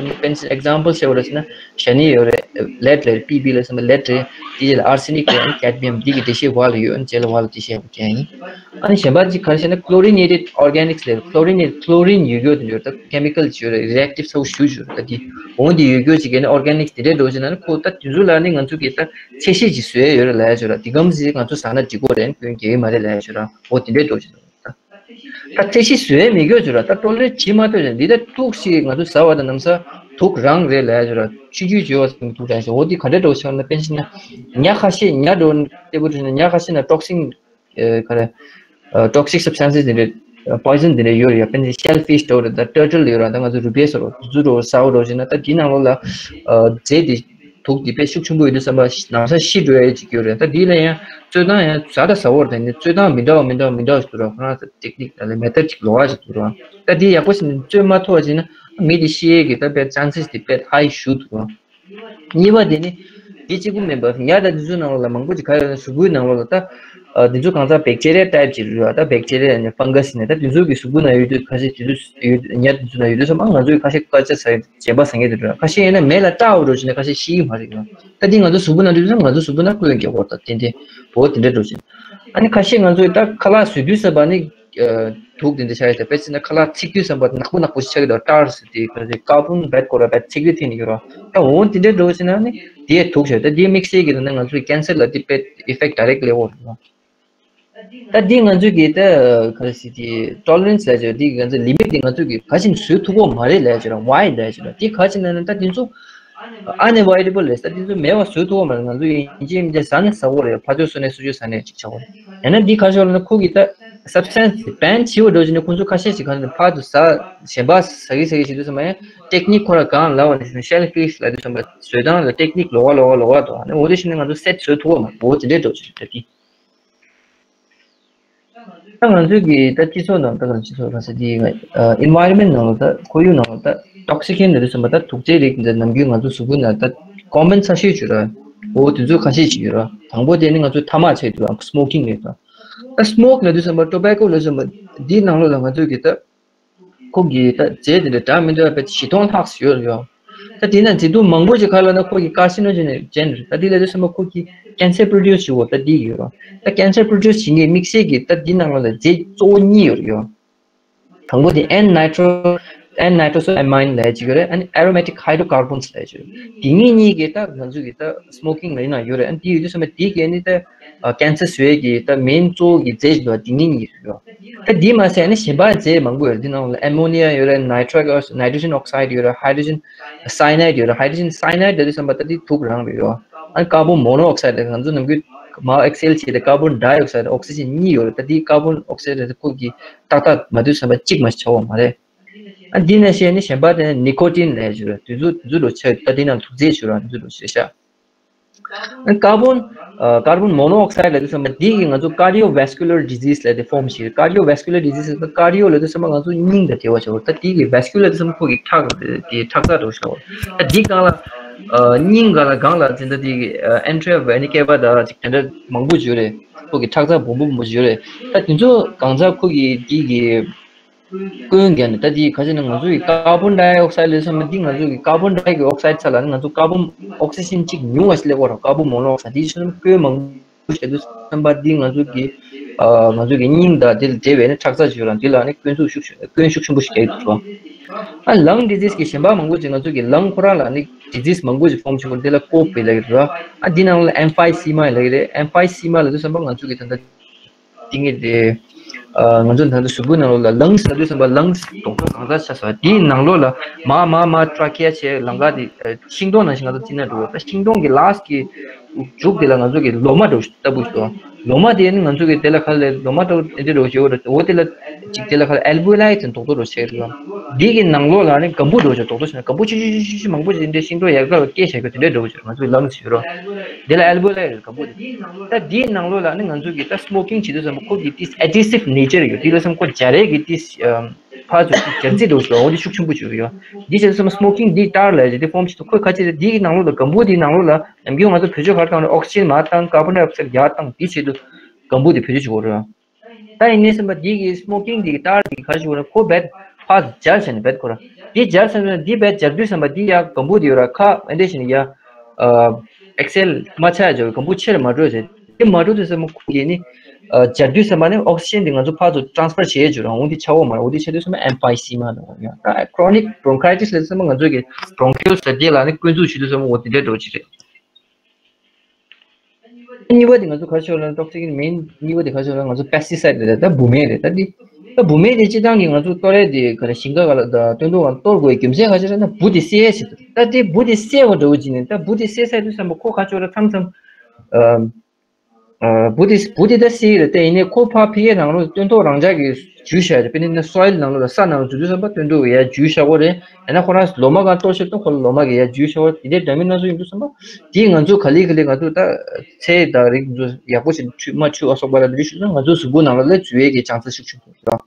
ཨེག་ཛམ་པལ་བཤད་པ་ར་ཟེར་ན་ཞ་ནི་ཡོད་རེད། ལེཌ་རེད། པི་བི་ལ་སོགས་པ་ལེཌ་རེད། དེ་རྗེས་ལ་ཨར་སེ་ནིག་རེད། ཨ་ནི་ཀེཌ་མི་ཡམ་འདི་གི་འགྲེལ་བཤད་བ་ལ་ཡོད། ཨ་ནི་རྗེས་ལ་བ་ལ་འགྲེལ་བཤད་ཡག་པོ་བྱས་ཡིན། ཨ་ནི་གཞན་པ་ཅིག་ག་རེ་ཟེར་ན་ཀློ་རི་ནེ་ཊེཌ་ཨོར་གེ་ནིག་ཟེར། ཀློ་རི་ནེ་ཊེཌ་ཀློ་རིན་ཡོད་རྒྱུ་དེ་འདྲ་ད་ཁེ་མི་ཀལ་ཅིག་ཡོད་རེད། རི་ཨེག་ཊིབ་ཚ་བོ་ཞེ་པོ་ཅིག་ཡོད་རེད། ད་དེ་འོང་དེ་ཡོད་རྒྱུ་ཅིག་གི་ནི་ཨོར་གེ་ནིག་དེ་འདྲའི་འགྲོ་ཅིག་ན་ནི་ཁོ་ད་དེ་ཚོ་ལ་ནི་ང་ཚོ་གི་ད་ཚད་གཞི་ཅིག་བཟོས་ཡོད་རེད་ལབ་ཡ་ཅིག་ཡོད་ར། དེ་གམ་ཟིག་ང་ཚོ་ཟ་ན་འགྲིག་གོ་རེད། སྐྱོན་རྒྱག་གི་མ་རེད་ལབ་ཡ་ཅིག་ཡོད་ར། འོ་དེ་འདྲའི་འགྲོ་ཅིག་ད་ད་ཚད་གཞི་བཟོས་མེད་རྒྱུ་ཅིག་ཡོད་ར། ད་ཊོ་ལེ་རེཊ་བྱེད་མ་ཐུབ་ཅིག་འདི་ད་དུག་ཅིག་ང་ཚོ་ཟ་བ་ད་ནམ་ས་དུག་རང་རེད་ལབ་ཡ་ཅིག་ཡོད་ར། ཆུང་ཆུང་བྱོས་པ་ཙམ་དུག་རང་ཞིག་འོ་དེ་ག་འདྲའི་འགྲོ་ཅིག་ཡོད་ན། དཔེར་ན་ཆ་བཞག་ན་ཉ་ཁ་ཤས་ཉ་འགྲོ་ལྟ་བུ་བྱས་ན་ཉ་ཁ་ཤས་ན་ཊོག་སིན་ཨ་ག་རེ། ཊོག་སིག་སབ་སི་ཊན་སི་དེ་འདྲ། པོའི་ཛན་དེ་འདྲ་ཡོད་རེད་ཡ། དཔེར་ན་ཤེལ་ཕིཤ་འདྲ་བོ་རེད། ད་ཊར་ཊལ་ཡོད་ར། ད་ང་ཚོ་རུས་སྦལ་ཟེར་བ་དེ་ཚོ་འདྲ་བོ་ཟ་བ་འདྲ་བོ་བྱས་ན་ད་དེའི་ནང་ལོགས་ལ་ཨ་རྫས་དེ་དུག་དེ་དཔེ་ཤུགས་ཆེན་པོ་ཡོད་དུས་ཙམ་པ་ནམ་ས་ཤི་འགྲོ་ཡ་ཅིག་ཡོད་རེད། ད་དེ་ལ་ཡང་རྩོད་སྟངས་ཡང་ཟ་ད་ཟ་བོར་དེ་ནི་རྩོད་སྟངས་མི་འདྲ་བ་མི་འདྲ་བ་མི་འདྲ་བ་ཞིག་འདུག་ར། ཁོ་རང་ཚོ་ཊེག་ནིག་ལ་མེ་ཐོཌ་ཅིག་ལོགས་ཀ་ཅིག་འདུག་ར། ད་དེ་ཡག་པོ་བྱས་ནས་རྩོད་མ་ཐུབ་པ་བྱས་ན་མི་དེ་ཤི་ཡས་ཀྱི་ད་དཔེ་ཅན་སེ་སི་དེ་དཔེ་ཧའི་ཞེ་པོ་འདུག་ར། གཉིས་པ་དེ་ནི་དེ་གཅིག་པུ་མིན་པར་ཉ་དང་དེ་ཚོའི་ནང་ལོགས་ལ་མང་པོ་ཅིག་ག་རེ་ཡོད་ན་གཟུགས་པོའི་ནང་ལོགས་ལ་ད་ཨ་དེ་ཚོ་གང་ཟག་བེག་ཊི་རི་ཡ་ཊའིབ་ཅིག་རེད་བ། ད་བེག་ཊི་རི་ཡ་ནས་ཕང་ག་སི་ནས་ད་དེ་ཚོ་གི་གཟུགས་པོའི་ནང་ཡོད་དུས་ཁ་ཤས་དེ་ཚོ་ཡོད་ཉ་དེ་ཚོ་ནང་ཡོད་དུས་ཙམ་པ་ང་ཚོ་གི་ཁ་ཤས་སྐད་ཆ་ཟ་ཡ་བྱེད་པ་ཟ་མཁན་དེ་འདྲ། ཁ་ཤས་ཡིན་ན་མེ་ལ་སྐྲག་འོ་འདྲ་བྱས་ན་ཁ་ཤས་ཤི་གི་མ་རེད་བ། ད་དེ་ང་ཚོ་གཟུགས་པོ་ནང་དུས་ཙམ་ང་ཚོ་གཟུགས་པོ་ནང་སྐྱོན་རྒྱག་གི་ཡོད་རེད། ད་ཏན་ཏན་འོ་དེ་འདྲ་འདྲ་བྱས། ཨ་ནི་ཁ་ཤས་ང་ཚོ་ད་ཁ་ལག་བཟོ་དུས་ཙམ་པ་ནི། ཨ་དུག་དེ་འདྲ་ཆགས་ཡོད་དེ། དཔེར་ན་ཁ་ལག་ཚིག་དུས་ཙམ་པ་ནག་པོ་ནག་པོ་ཞིག་ཆགས་ཀྱི་འདུག་ཊར་ཟེར་དེ་ག་རེ་ཀར་བོན་བད་ཀོ་ར་བད་ཚིག་དུས་ཐེན་ཡོད་ར། ད་འོ་དེ་འདྲའི་འགྲོ་བྱས་ན་ནི་དེ་ཡང་དུག་ཆགས། ད་དེ་དམིགས་བསལ་གྱི་ད་ནི་ང་ཚོའི་ཀེན་སར་ལ་དེ་དཔེ་ཨི་ཕེག་ཌི་ཌའི་རེག་ཊི་ལི་འོང་ར། ད་དེ་ང་ཚོའི་གི་ད་ག་རེ་ཟེར་དེ་ཊོ་ལེ་རན་སི་ལབ་ཡ་དེ་ང་ཚོའི་ལི་མིཊ་དེ་ང་ཚོའི་གི་ག་ཅིག་བཟོ་ཐུབ་ཀྱི་མ་རེད་ལབ་ཡ་ཅིག་ར། ཝའི་ལབ་ཡ་ཅིག་ར། དེ་ག་ཅིག་ན་ནི་ད་དེ་ཚོ་ཨན་ཨེ་ཝོའི་ཌི་བལ་རེད། ད་དེ་ཚོ་མེད་པ་བཟོ་ཐུབ་པ་མ་རེད། ང་ཚོ་ཡིན་གཅིག་མིན་གཅིག་ཟ་ནི་ཟ་དགོས་རེད། ཕར་ཚུར་སོ་ནས་སོ་ཅིག་ཟ་ནས་ཅིག་ཆགས་དགོས་རེད། ཡང་ན་འདི་ག་ཞོར་ལ་ཁོ་གི་ད་སབ་སི་ཊན་སི་བྷན་བྱེད་པ་འགྲོ་བཞིན་ནས་ཁོ་ཚོ་ཁ་ཤས་ཤིག་ག་ནས་ཕར་དུ་ཟ་གཞན་པ་ཟ་གི་ཟ་གི་བྱེད་དུས་ཙམ་པ་ཡང་ཊེག་ནིག་ཁོ་ར་གང་ལབ་པ་ནས་ཤེལ་ཕིཤ་ལབ་དུས་ཙམ་པ་བཟོ་སྟངས་ལ་ཊེག་ནིག་ལོགས་ཀ་ལོགས་ཀ་ལོགས་ཀ་འདུག་ཨ་ནི་འོ་དེ་བཞིན་ནས་ང་ཚོ་སེ་ཊི་བཟོ་ཐུབ་པ་མ་རེད། འོ་དེ་འདྲས་འགྲོ་བཞིན་རེད་ད་དེ། ད་ང་ཚོའི་གི་ད་སྤྱི་ཚོགས་ནང་ད་ག་སྤྱི་ཚོགས་ལ་ཟེར་དེ་ཨེན་ཝའི་རོན་མེན་ཊི་ནང་ལ་ད་ཁོར་ཡུག་ནང་ལ་ད་ཊོག་སི་ཀན་ལབ་དུས་ཙམ་པ་ད་དུག་རྫས་རིགས་འདི་ནམ་རྒྱུན་ང་ཚོ་གཟུགས་པོའི་ནང་ད་ཀོ་མན་ཆེ་ཤོས་ཅིག་ཡོད་ར། འོ་དེ་ཚོ་ཁ་ཤས་ཅིག་ཡོད་ར། དང་པོ་དེ་ནི་ང་ཚོ་ཐ་མག་ཆགས་འདུག་ར། སི་མོ་ཀིང་རེད་ད། ད་སི་མོག་ལབ་དུས་ཙམ་པ་ཊོ་བེ་ཀོ་ལབ་དུས་ཙམ་པ་འདིའི་ནང་ལོགས་ལ་ང་ཚོའི་གི་ད་ཁོ་གི་ད་རྫས་དེ་འདྲ་འདྲ་མི་འདྲ་བ་བཞི་སྟོང་ལྷག་ཙམ་ཡོད་རེད་ཡ། ད་དེ་ན་མཛེས་སྡུག་མང་པོ་ཞིག་ག་ལ་ན་ཁོ་གི་carcinogen་ཅན་རེད། ད་དེ་ལ་དུས་ཙམ་པ་ཁོ་གི་cancer produce་བྱེད་འོ་ད་དེ་ཡོད་རོ། ད་cancer produce་བྱེད་མཁན་དམིགས་བསལ་གྱི་ད་དེ་ནང་ལ་རྫས་གཙོ་བོ་གཉིས་ཡོད་རེད་ཡོ། དང་པོ་དེ་N nitro N nitrosamine་ལབ་ཅིག་ཡོད་རེད། ཨ་ནི་aromatic hydrocarbons་ལབ་ཅིག་ཡོད་རེད། དེ་གཉིས་གཉིས་ཀྱིས་ད་ང་ཚོ་གི་ད་smoking་ལ་ཡིན་ན་ཡོད་རེད། ཨ་ནི་དེ་ཡོད་དུས་ཙམ་པ་དེ་གས་ནི་ད་cancer་བཟོ་ཡས་ཀྱི་ད་main་གཙོ་བོ་གི་རྫས་ཞིག་འདུག་དེ་གཉིས་གཉིས་ཡོད་རེད། ད་དེ་མ་ཟད་ནི་གཞན་པ་རྫས་མང་པོ་ཡོད་རེད། དེ་ནང་ལ་ammonia་ཡོད་རེད། nitric acid nitrogen oxide་ཡོད་རེད། hydrogen cyanide་ཡོད་རེད། hydrogen cyanide་ལབ་དུས་ཙམ་པ་ད་དེ་དུག་རང་རེད་ཡོ། ཨ་ནི་carbon monoxide་ལ་ང་ཚོ་ནམ་རྒྱུན་མར་exhale་བྱས་ཏེ་carbon dioxide oxygen་གཉིས་ཡོད་རེད། ད་དེ་carbon oxide་ལ་ཁོ་གི་ཏག་ཏག་མ་དུས་ཙམ་པ་གཅིག་མ་ཆགས་པ་མ་རེད། ཨ་འདི་ནས་བཤད་ནི་གཞན་པ་དེ་ནི་nicotine་ལབ་ཞུ་རེད། དེ་ཚོ་དེ་ཚོ་ལོ་ཆ་ད་དེ་ནང་དུག་རྫས་ཞུ་ར་དེ་ཚོ་ལོ་ཆ་ཤ། ཨ་carbon ཨ་carbon monoxide་ལབ་དུས་ཙམ་པ་འདི་གིས་ང་ཚོ་cardiovascular disease་ལབ་དེ་form་བྱེད། cardiovascular disease་ལབ་cardio་ལབ་དུས་ཙམ་པ་ང་ཚོ་སྙིང་དང་འབྲེལ་བ་ཆགས་པ། ད་འདི་གི་vascular་དུས་ཙམ་པ་ཁོ་གི་ཁྲག་དེ་ཁྲག་རྩ་འགྲོ་ཤག་ད་འདི་སྒང་ལ་ཨ་སྙིང་སྒང་ལ་སྒང་ལ་དེ་འདྲ་དེ་གི་ཨ་atrial ventricular་དང་ཅིག་དེ་འདྲ་མང་པོ་ཡོད་རེད། ཁོ་གི་ཁྲག་རྩ་སྦོམ་པོ་མང་པོ་ཡོད་རེད། ད་དེ་ཚོ་གང་ཚ་ཁོ་གི་འདི་གི་སྐྱོན་གྱི་ནི་ད་དེ་ཁ་ཤས་ནི་ང་ཚོ་གི་carbon dioxide་ལབ་ཙམ་པ་འདི་ང་ཚོ་གི་carbon dioxide་ས་ལ་ནི་ང་ཚོ་carbon oxygen་གཅིག་ཉུང་བ་ཞིག་སླེབས་ཀྱི་རེད། carbon monoxide་དེ་ཚོ་ནི་སྐྱོན་མང་པོ་བྱེད་དུས་ཙམ་པ་འདི་ང་ཚོ་གི་ཨ་ང་ཚོ་གི་སྙིང་དང་དེ་ལ་འབྲེལ་བའི་ནི་ཁྲག་རྩ་ཅིག་ཡོད་ར་འདི་ལ་ནི་སྐྱོན་ཤུགས་ཤུགས་སྐྱོན་ཤུགས་ཆེན་པོ་ཞིག་རྒྱག་གི་འདུག་ཨ་lung disease་གི་གཞན་པ་མང་པོ་ཅིག་ང་ཚོ་གི་lung་ཁོ་རང་ལ་ནི་disease་མང་པོ་ཅིག་form་བྱེད་དགོས། འདི་ལ་ཀོབ་པའི་ལབ་ཀྱི་རེད། ཨ་འདི་ནང་ལ་emphysema་ལབ་ཀྱི་རེད། emphysema་ལབ་དུས་ཙམ་པ་ང་ཚོ་གི་ད་ལྟ་ཏིང་ངེ་དེ། ཨ་ང་ཚོ་ད་ལྟ་གཟུགས་པོའི་ནང་ལོགས་ལ་lungs་ལབ་དུས་ཙམ་པ་lungs་རྡོག་རྡོག་གང་ཚ་ཆགས་སོང་། དེའི་ནང་ལོགས་ལ་མ་མ་མ་trachea་བྱས་ལམ་ཁ་དེ་ཤིང་སྡོང་ནང་བཞིན་ང་ཚོ་བརྩིས་ན་འགྲོ་བ། ད་ཤིང་སྡོང་གི་last་གི་མཇུག་དེ་ལ་ང་ཚོ་གི་ལོ་མ་འདྲ་བོ་ཞིག་ལྟ་བུ་ཞིག་འདུག་ལོ་མ་དེ་ནི་ང་ཚོ་གི་དེ་ལ་ཁ་ལ་ལོ་མ་འདྲ་བོ་དེ་འདྲ་འདྲ་བོ་ཞིག་ཡོད་རེད། འོ་དེ་ལ་ཅིག་དེ་ལ་ཁ་ལ་alveoli་ཟེར་རྡོག་རྡོག་འདྲ་བོ་ཞིག་རེད། འདི་གི་ནང་ལོགས་ལ་ནི་གམ་བུ་འདྲ་བོ་ཞིག་རྡོག་རྡོག་ཞིག་ན་གམ་བུ་ཆུ་ཆུ་ཆུ་ཆུ་ཆུ་མང་པོ་ཞིག་འདྲ་ཤིང་སྡོང་ཡལ་ག་ལ་སྐྱེས་བཞག་གི་དེ་འདྲ་འདྲ་བོ་ཞིག་རེད། ང་ཚོ་གི་lungs་ཞིག་རོ། དེ་ལ་alveoli་རེད། གམ་བུ་དེ། ད་འདིའི་ནང་ལོགས་ལ་ནི་ང་ཚོ་གི་ད་smoking་བྱེད་དུས་ཙམ་པ་ཁོ་གི་ཏིས་adhesive nature་ཡོད། དེ་ལ་སམ་ཁོ་སྦྱར་ཡས་ཀྱི་ཏིས་ཕར་ཚུར་ཏིས་སྦྱར་རྩི་འདྲ་བོ་ཞིག་འོ་དེ་ཤུགས་ཆེན་པོ་ཅིག་ཡོད། འདི་བྱས་ཙང་smoking་འདི་ཏར་ལ་ཡ་དེ་form་བྱེད་དུས་ཁོས་ཁ་ཅིག་རེད། འདི་གི་ནང་ལོགས་ལ་གམ་བུ་འདིའི་ནང་ལོགས་ལ་ནམ་རྒྱུན་ང་ཚོ་བེད་སྤྱོད་ག་རེ་བཏང་རེད། oxygen་མར་བཏང་། carbon dioxide་ཡར་བཏང་། འདི་བྱེད་དུས་གམ་བུ་འདི་བེད་སྤྱོད་བྱེད་དགོས་རེད། ད་ཡིན་ནའི་སེམས་པ་འདི་གི་smoking་འདི་གི་ཏར་འདི་ག་རེ་བྱེད་དགོས་རེད། ཁོ་རྦད་ཕར་སྦྱར་བྱས་ནས་རྦད་ཁོ་ར་འདི་སྦྱར་ཟེར་ན་འདི་རྦད་སྦྱར་དུས་ཙམ་པ་འདི་ཡ་གམ་བུ་འདི་ཡོད་ར་ཁ་འདི་བྱས་ནས་ཡ་exhale་མ་ཆགས་ཡ་འཇོག་གམ་བུ་ཆེར་མ་འགྲོ་ཟེར། དེ་མ་འགྲོ་དུས་ཙམ་པ་ཁོ་གི་ནི་ཨ་སྦྱར་དུས་ཙམ་པ་ནི་oxygen་འདི་ང་ཚོ་ཕར་ཚུར་transfer་བྱེད་ཡས་འཇུག་ར་འོ་འདི་ཆགས་འོ་མ་ར་འོ་འདི་ཆགས་དུས་ཙམ་པ་emphysema་ནོ་ཡ། ད་chronic bronchitis་ལབ་ཙམ་པ་ང་ཚོ་གི་bronchiole་ཟེར་དེ་ལ་ནི་བསྐོན་འཛུགས་བྱེད་དུས་ཙམ་པ་འོ་དེ་འདྲའི་འགྲོ་ཅི་རེད། གཉིས་པ་དེ་ང་ཚོ་ག་རེ་ཤོད་ལ་toxic་main་གཉིས་པ་དེ་ག་རེ་ཤོད་ལ་ང་ཚོ་pesticide་རེད། ད་འབུ་སྨན་རེད། ད་འདི་ད་འབུ་སྨན་དེ་སྤྱི་བཏང་གི་ང་ཚོ་གཏོར་ཡས་དེ་ག་རེ་ཞིང་ཁ་ག་ལ་ད་སྟོན་ཐོག་ག་གཏོར་དགོས་རྒྱུ་མཚན་ག་ཅི་རེད་ན་འབུ་དེ་བསད་ཡས་ཞིག་འདུག་ད་དེ་འབུ་དེ་བསད་པ་འདྲ་བོ་ཅིག་ནས་ད་འབུ་དེ་བསད་ཚར་དུས་ཙམ་པ་ཁོ་ག་ཅོག་ར་མཚམས་མཚམས་ཨ་ཨ་འབུ་དེ་འབུ་དེ་ད་བསད་ཡས་རེད། ད་ཡིན་ནའི་ཁོ་ཕར་ཕི་ཡས་ནང་ལོགས་སྟོན་ཐོག་རང་འཇགས་ཀྱི་འཇུས་བཞག་རེད། དཔེར་ན་soil་ནང་ལོགས་ལ་ས་ནང་ལོགས་འཇུ་དུས་ཙམ་པ་སྟོན་ཐོག་གི་ཡར་འཇུས་བཞག་གོ་རེད། ཡང་ན་ཁོ་རང་ལོ་མ་གང་གཏོར་ཤེས་དུས་ཁོ་ལོ་མ་གི་ཡར་འཇུས་བཞག་གོ་རེད། དེ་འདྲའི་འདྲ་མིན་སྣ་ཚོགས་ཡིན་དུས་ཙམ་པ་དེ་ང་ཚོ་ག་ལེ་ག་ལེ་ང་ཚོ་ད་ཚལ་དང་རིགས་ཚོ་ཡག་པོ་ཞིག་འཁྲུད་མ་འཁྲུད་པ་སོགས་པ་ལ་འདི་འདྲ་ཞུ་ན་ང་ཚོ་གཟུགས་པོ་ནང་ལ་ལས་འཇུ་ཡས་ཀྱི་chance་ཤུགས་ཆུང་དུ་རེད།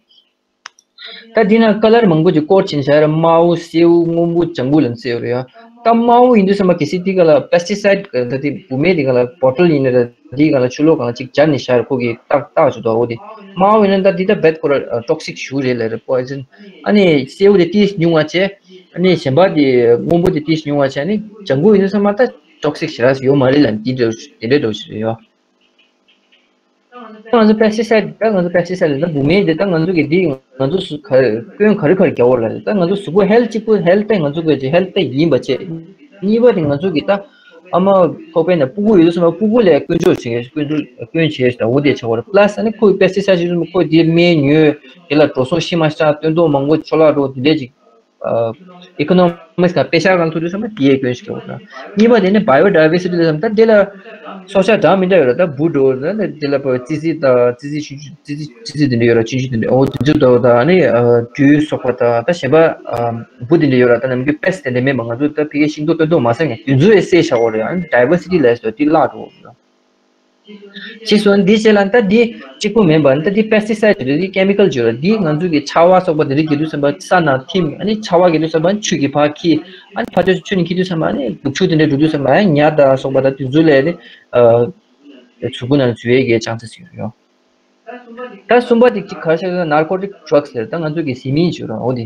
ད་འདི་ན་ཀ་ལར་མང་པོ་ཅིག་སྐོར་ཕྱིན་བཞག་རེད། དམར་པོ་སེར་པོ་སྔོན་པོ་ལྗང་གུ་ལ་ནི་བརྩི་ཡོད་རེད་ཡ། ད་དམར་པོ་ཡིན་དུས་ཙམ་པ་གལ་སྲིད་འདི་ག་ལ་pesticide་ག་ད་དེ་འབུ་སྨན་འདི་ག་ལ་bottle་ཡིན་ན་ར་འདི་ག་ལ་ཆུ་ལོག་ག་ལ་ཅིག་སྦྱར་ནས་བཞག་རེད། ཁོ་གི་རྟགས་རྟགས་ཅིག་འདུག་འོ་དེ་དམར་པོ་ཡིན་ན་ད་འདི་ད་རྦད་ཁོ་ར་toxic་ཞིག་རེད་ལབ་རེད། poison། ཨ་ནི་སེར་པོ་དེ་ཏིས་ཉུང་བ་བྱས། ཨ་ནི་གཞན་པ་དེ་སྔོན་པོ་དེ་ཏིས་ཉུང་བ་བྱས། ཨ་ནི་ལྗང་གུ་ཡིན་དུས་ཙམ་པ་ད་toxic་ཞེ་དྲག་ཡོད་མ་རེད་ལབ་འདི་འདྲ་དེ་འདྲ་འདྲ་ཞིག་རེད་ཡ། ད་ང་ཚོ་pesticide་ད་ང་ཚོ་pesticide་ལ་ད་འབུ་སྨན་དེ་ད་ང་ཚོ་གི་འདི་ང་ཚོ་སུ་ག་སྐྱོན་ག་རེ་ག་རེ་རྒྱག་འོ་ལ་ད་ང་ཚོ་གཟུགས་པོ་health་གཅིག་པུ་health་ད་ང་ཚོ་གི་health་ད་ཡིན་པ་བྱས། གཉིས་པ་དེ་ང་ཚོ་གི་ད་ཨ་མ་ཁོག་པའི་ནང་སྤུ་གུ་ཡོད་དུས་ཙམ་པ་སྤུ་གུ་ལ་སྐྱོན་བརྗོད་བྱེད་སྐྱོན་བརྗོད་སྐྱོན་བྱེད་ད་འོ་དེ་ཆགས་འོ་རེད། plus་ཨ་ནི་ཁོའི་pesticide་ཞིག་ཁོ་དེ་སྨན་ཉོས་དེ་ལ་འགྲོ་སོང་ཤི་མ་ཤ་སྟོན་ཐོག་མང་པོ་ཆོ་ལག་འགྲོ་དེ་འདྲས་ཅིག economics་དང་དཔེ་ཤག་གང་ཐུབ་དུས་ཙམ་པ་དེའི་སྐྱོན་ཞིག་རེད་འོ་ད། གཉིས་པ་དེ་ནི་biodiversity་ལ་ཙམ་ད་དེ་ལ་སྲོག་ཆགས་འདྲ་མི་འདྲ་ཡོད་ར། ད་འབུ་འགྲོ་ད་ནི་དེ་ལ་ཙི་ཙི་ད་ཙི་ཙི་ཆུང་ཆུང་ཙི་ཙི་ཙི་ཙི་དེ་འདྲ་ཡོད་ར། ཆུང་ཆུང་དེ་འདྲ་འོ་དེ་ཚོ་ད་ད་ནི་སྦྲུལ་སོགས་པ་ད་ད་གཞན་པ་འབུ་དེ་འདྲ་ཡོད་ར། ད་ནམ་རྒྱུན་pest་དེ་འདྲ་མེད་པ་ང་ཚོ་ད་ཕ་གིའི་ཤིང་ཏོག་སྟོན་ཐོག་མ་ཟད་ངས་དེ་ཚོ་ཡང་བསད་བཞག་འོ་རེད། ཨ་ནི་diversity་ལ་ཟེར་དེ་བརླག་འགྲོ་འོ་རེད། ཅེས་སོགས་འདི་བྱས་ལ་ད་འདི་གཅིག་པུ་མིན་པར་ད་འདི་pesticide་རེད། འདི་chemical་ཅིག་རེད། འདི་ང་ཚོ་གི་ཆར་པ་སོགས་པ་འདི་རིགས་འགྱེལ་དུས་ཙམ་པ་ས་ནང་ཐིམ། ཨ་ནི་ཆར་པ་འགྱེལ་དུས་ཙམ་པ་ཆུ་གི་ཕར་འཁྱིལ། ཨ་ནི་ཕར་ཕྱོགས་ཆུ་ནས་འཁྱིལ་དུས་ཙམ་པ་ཨ་ནི་དུག་ཆུ་དེ་འདྲ་འགྲོ་དུས་ཙམ་པ་ཨ་ནི་ཉ་དང་སོགས་པ་ད་དེ་ཚོ་ལས་ནི་གཟུགས་པོ་ནང་འཛུལ་ཡས་ཀྱི་chance་ཞིག་ཡོད། ད་གསུམ་པ་དེ་གཅིག་ག་རེ་ཤག་narcotic drugs་ཟེར། ད་ང་ཚོ་གི་བཟི་སྨན་ཅིག་ཡོད་རེད་འོ་དེ།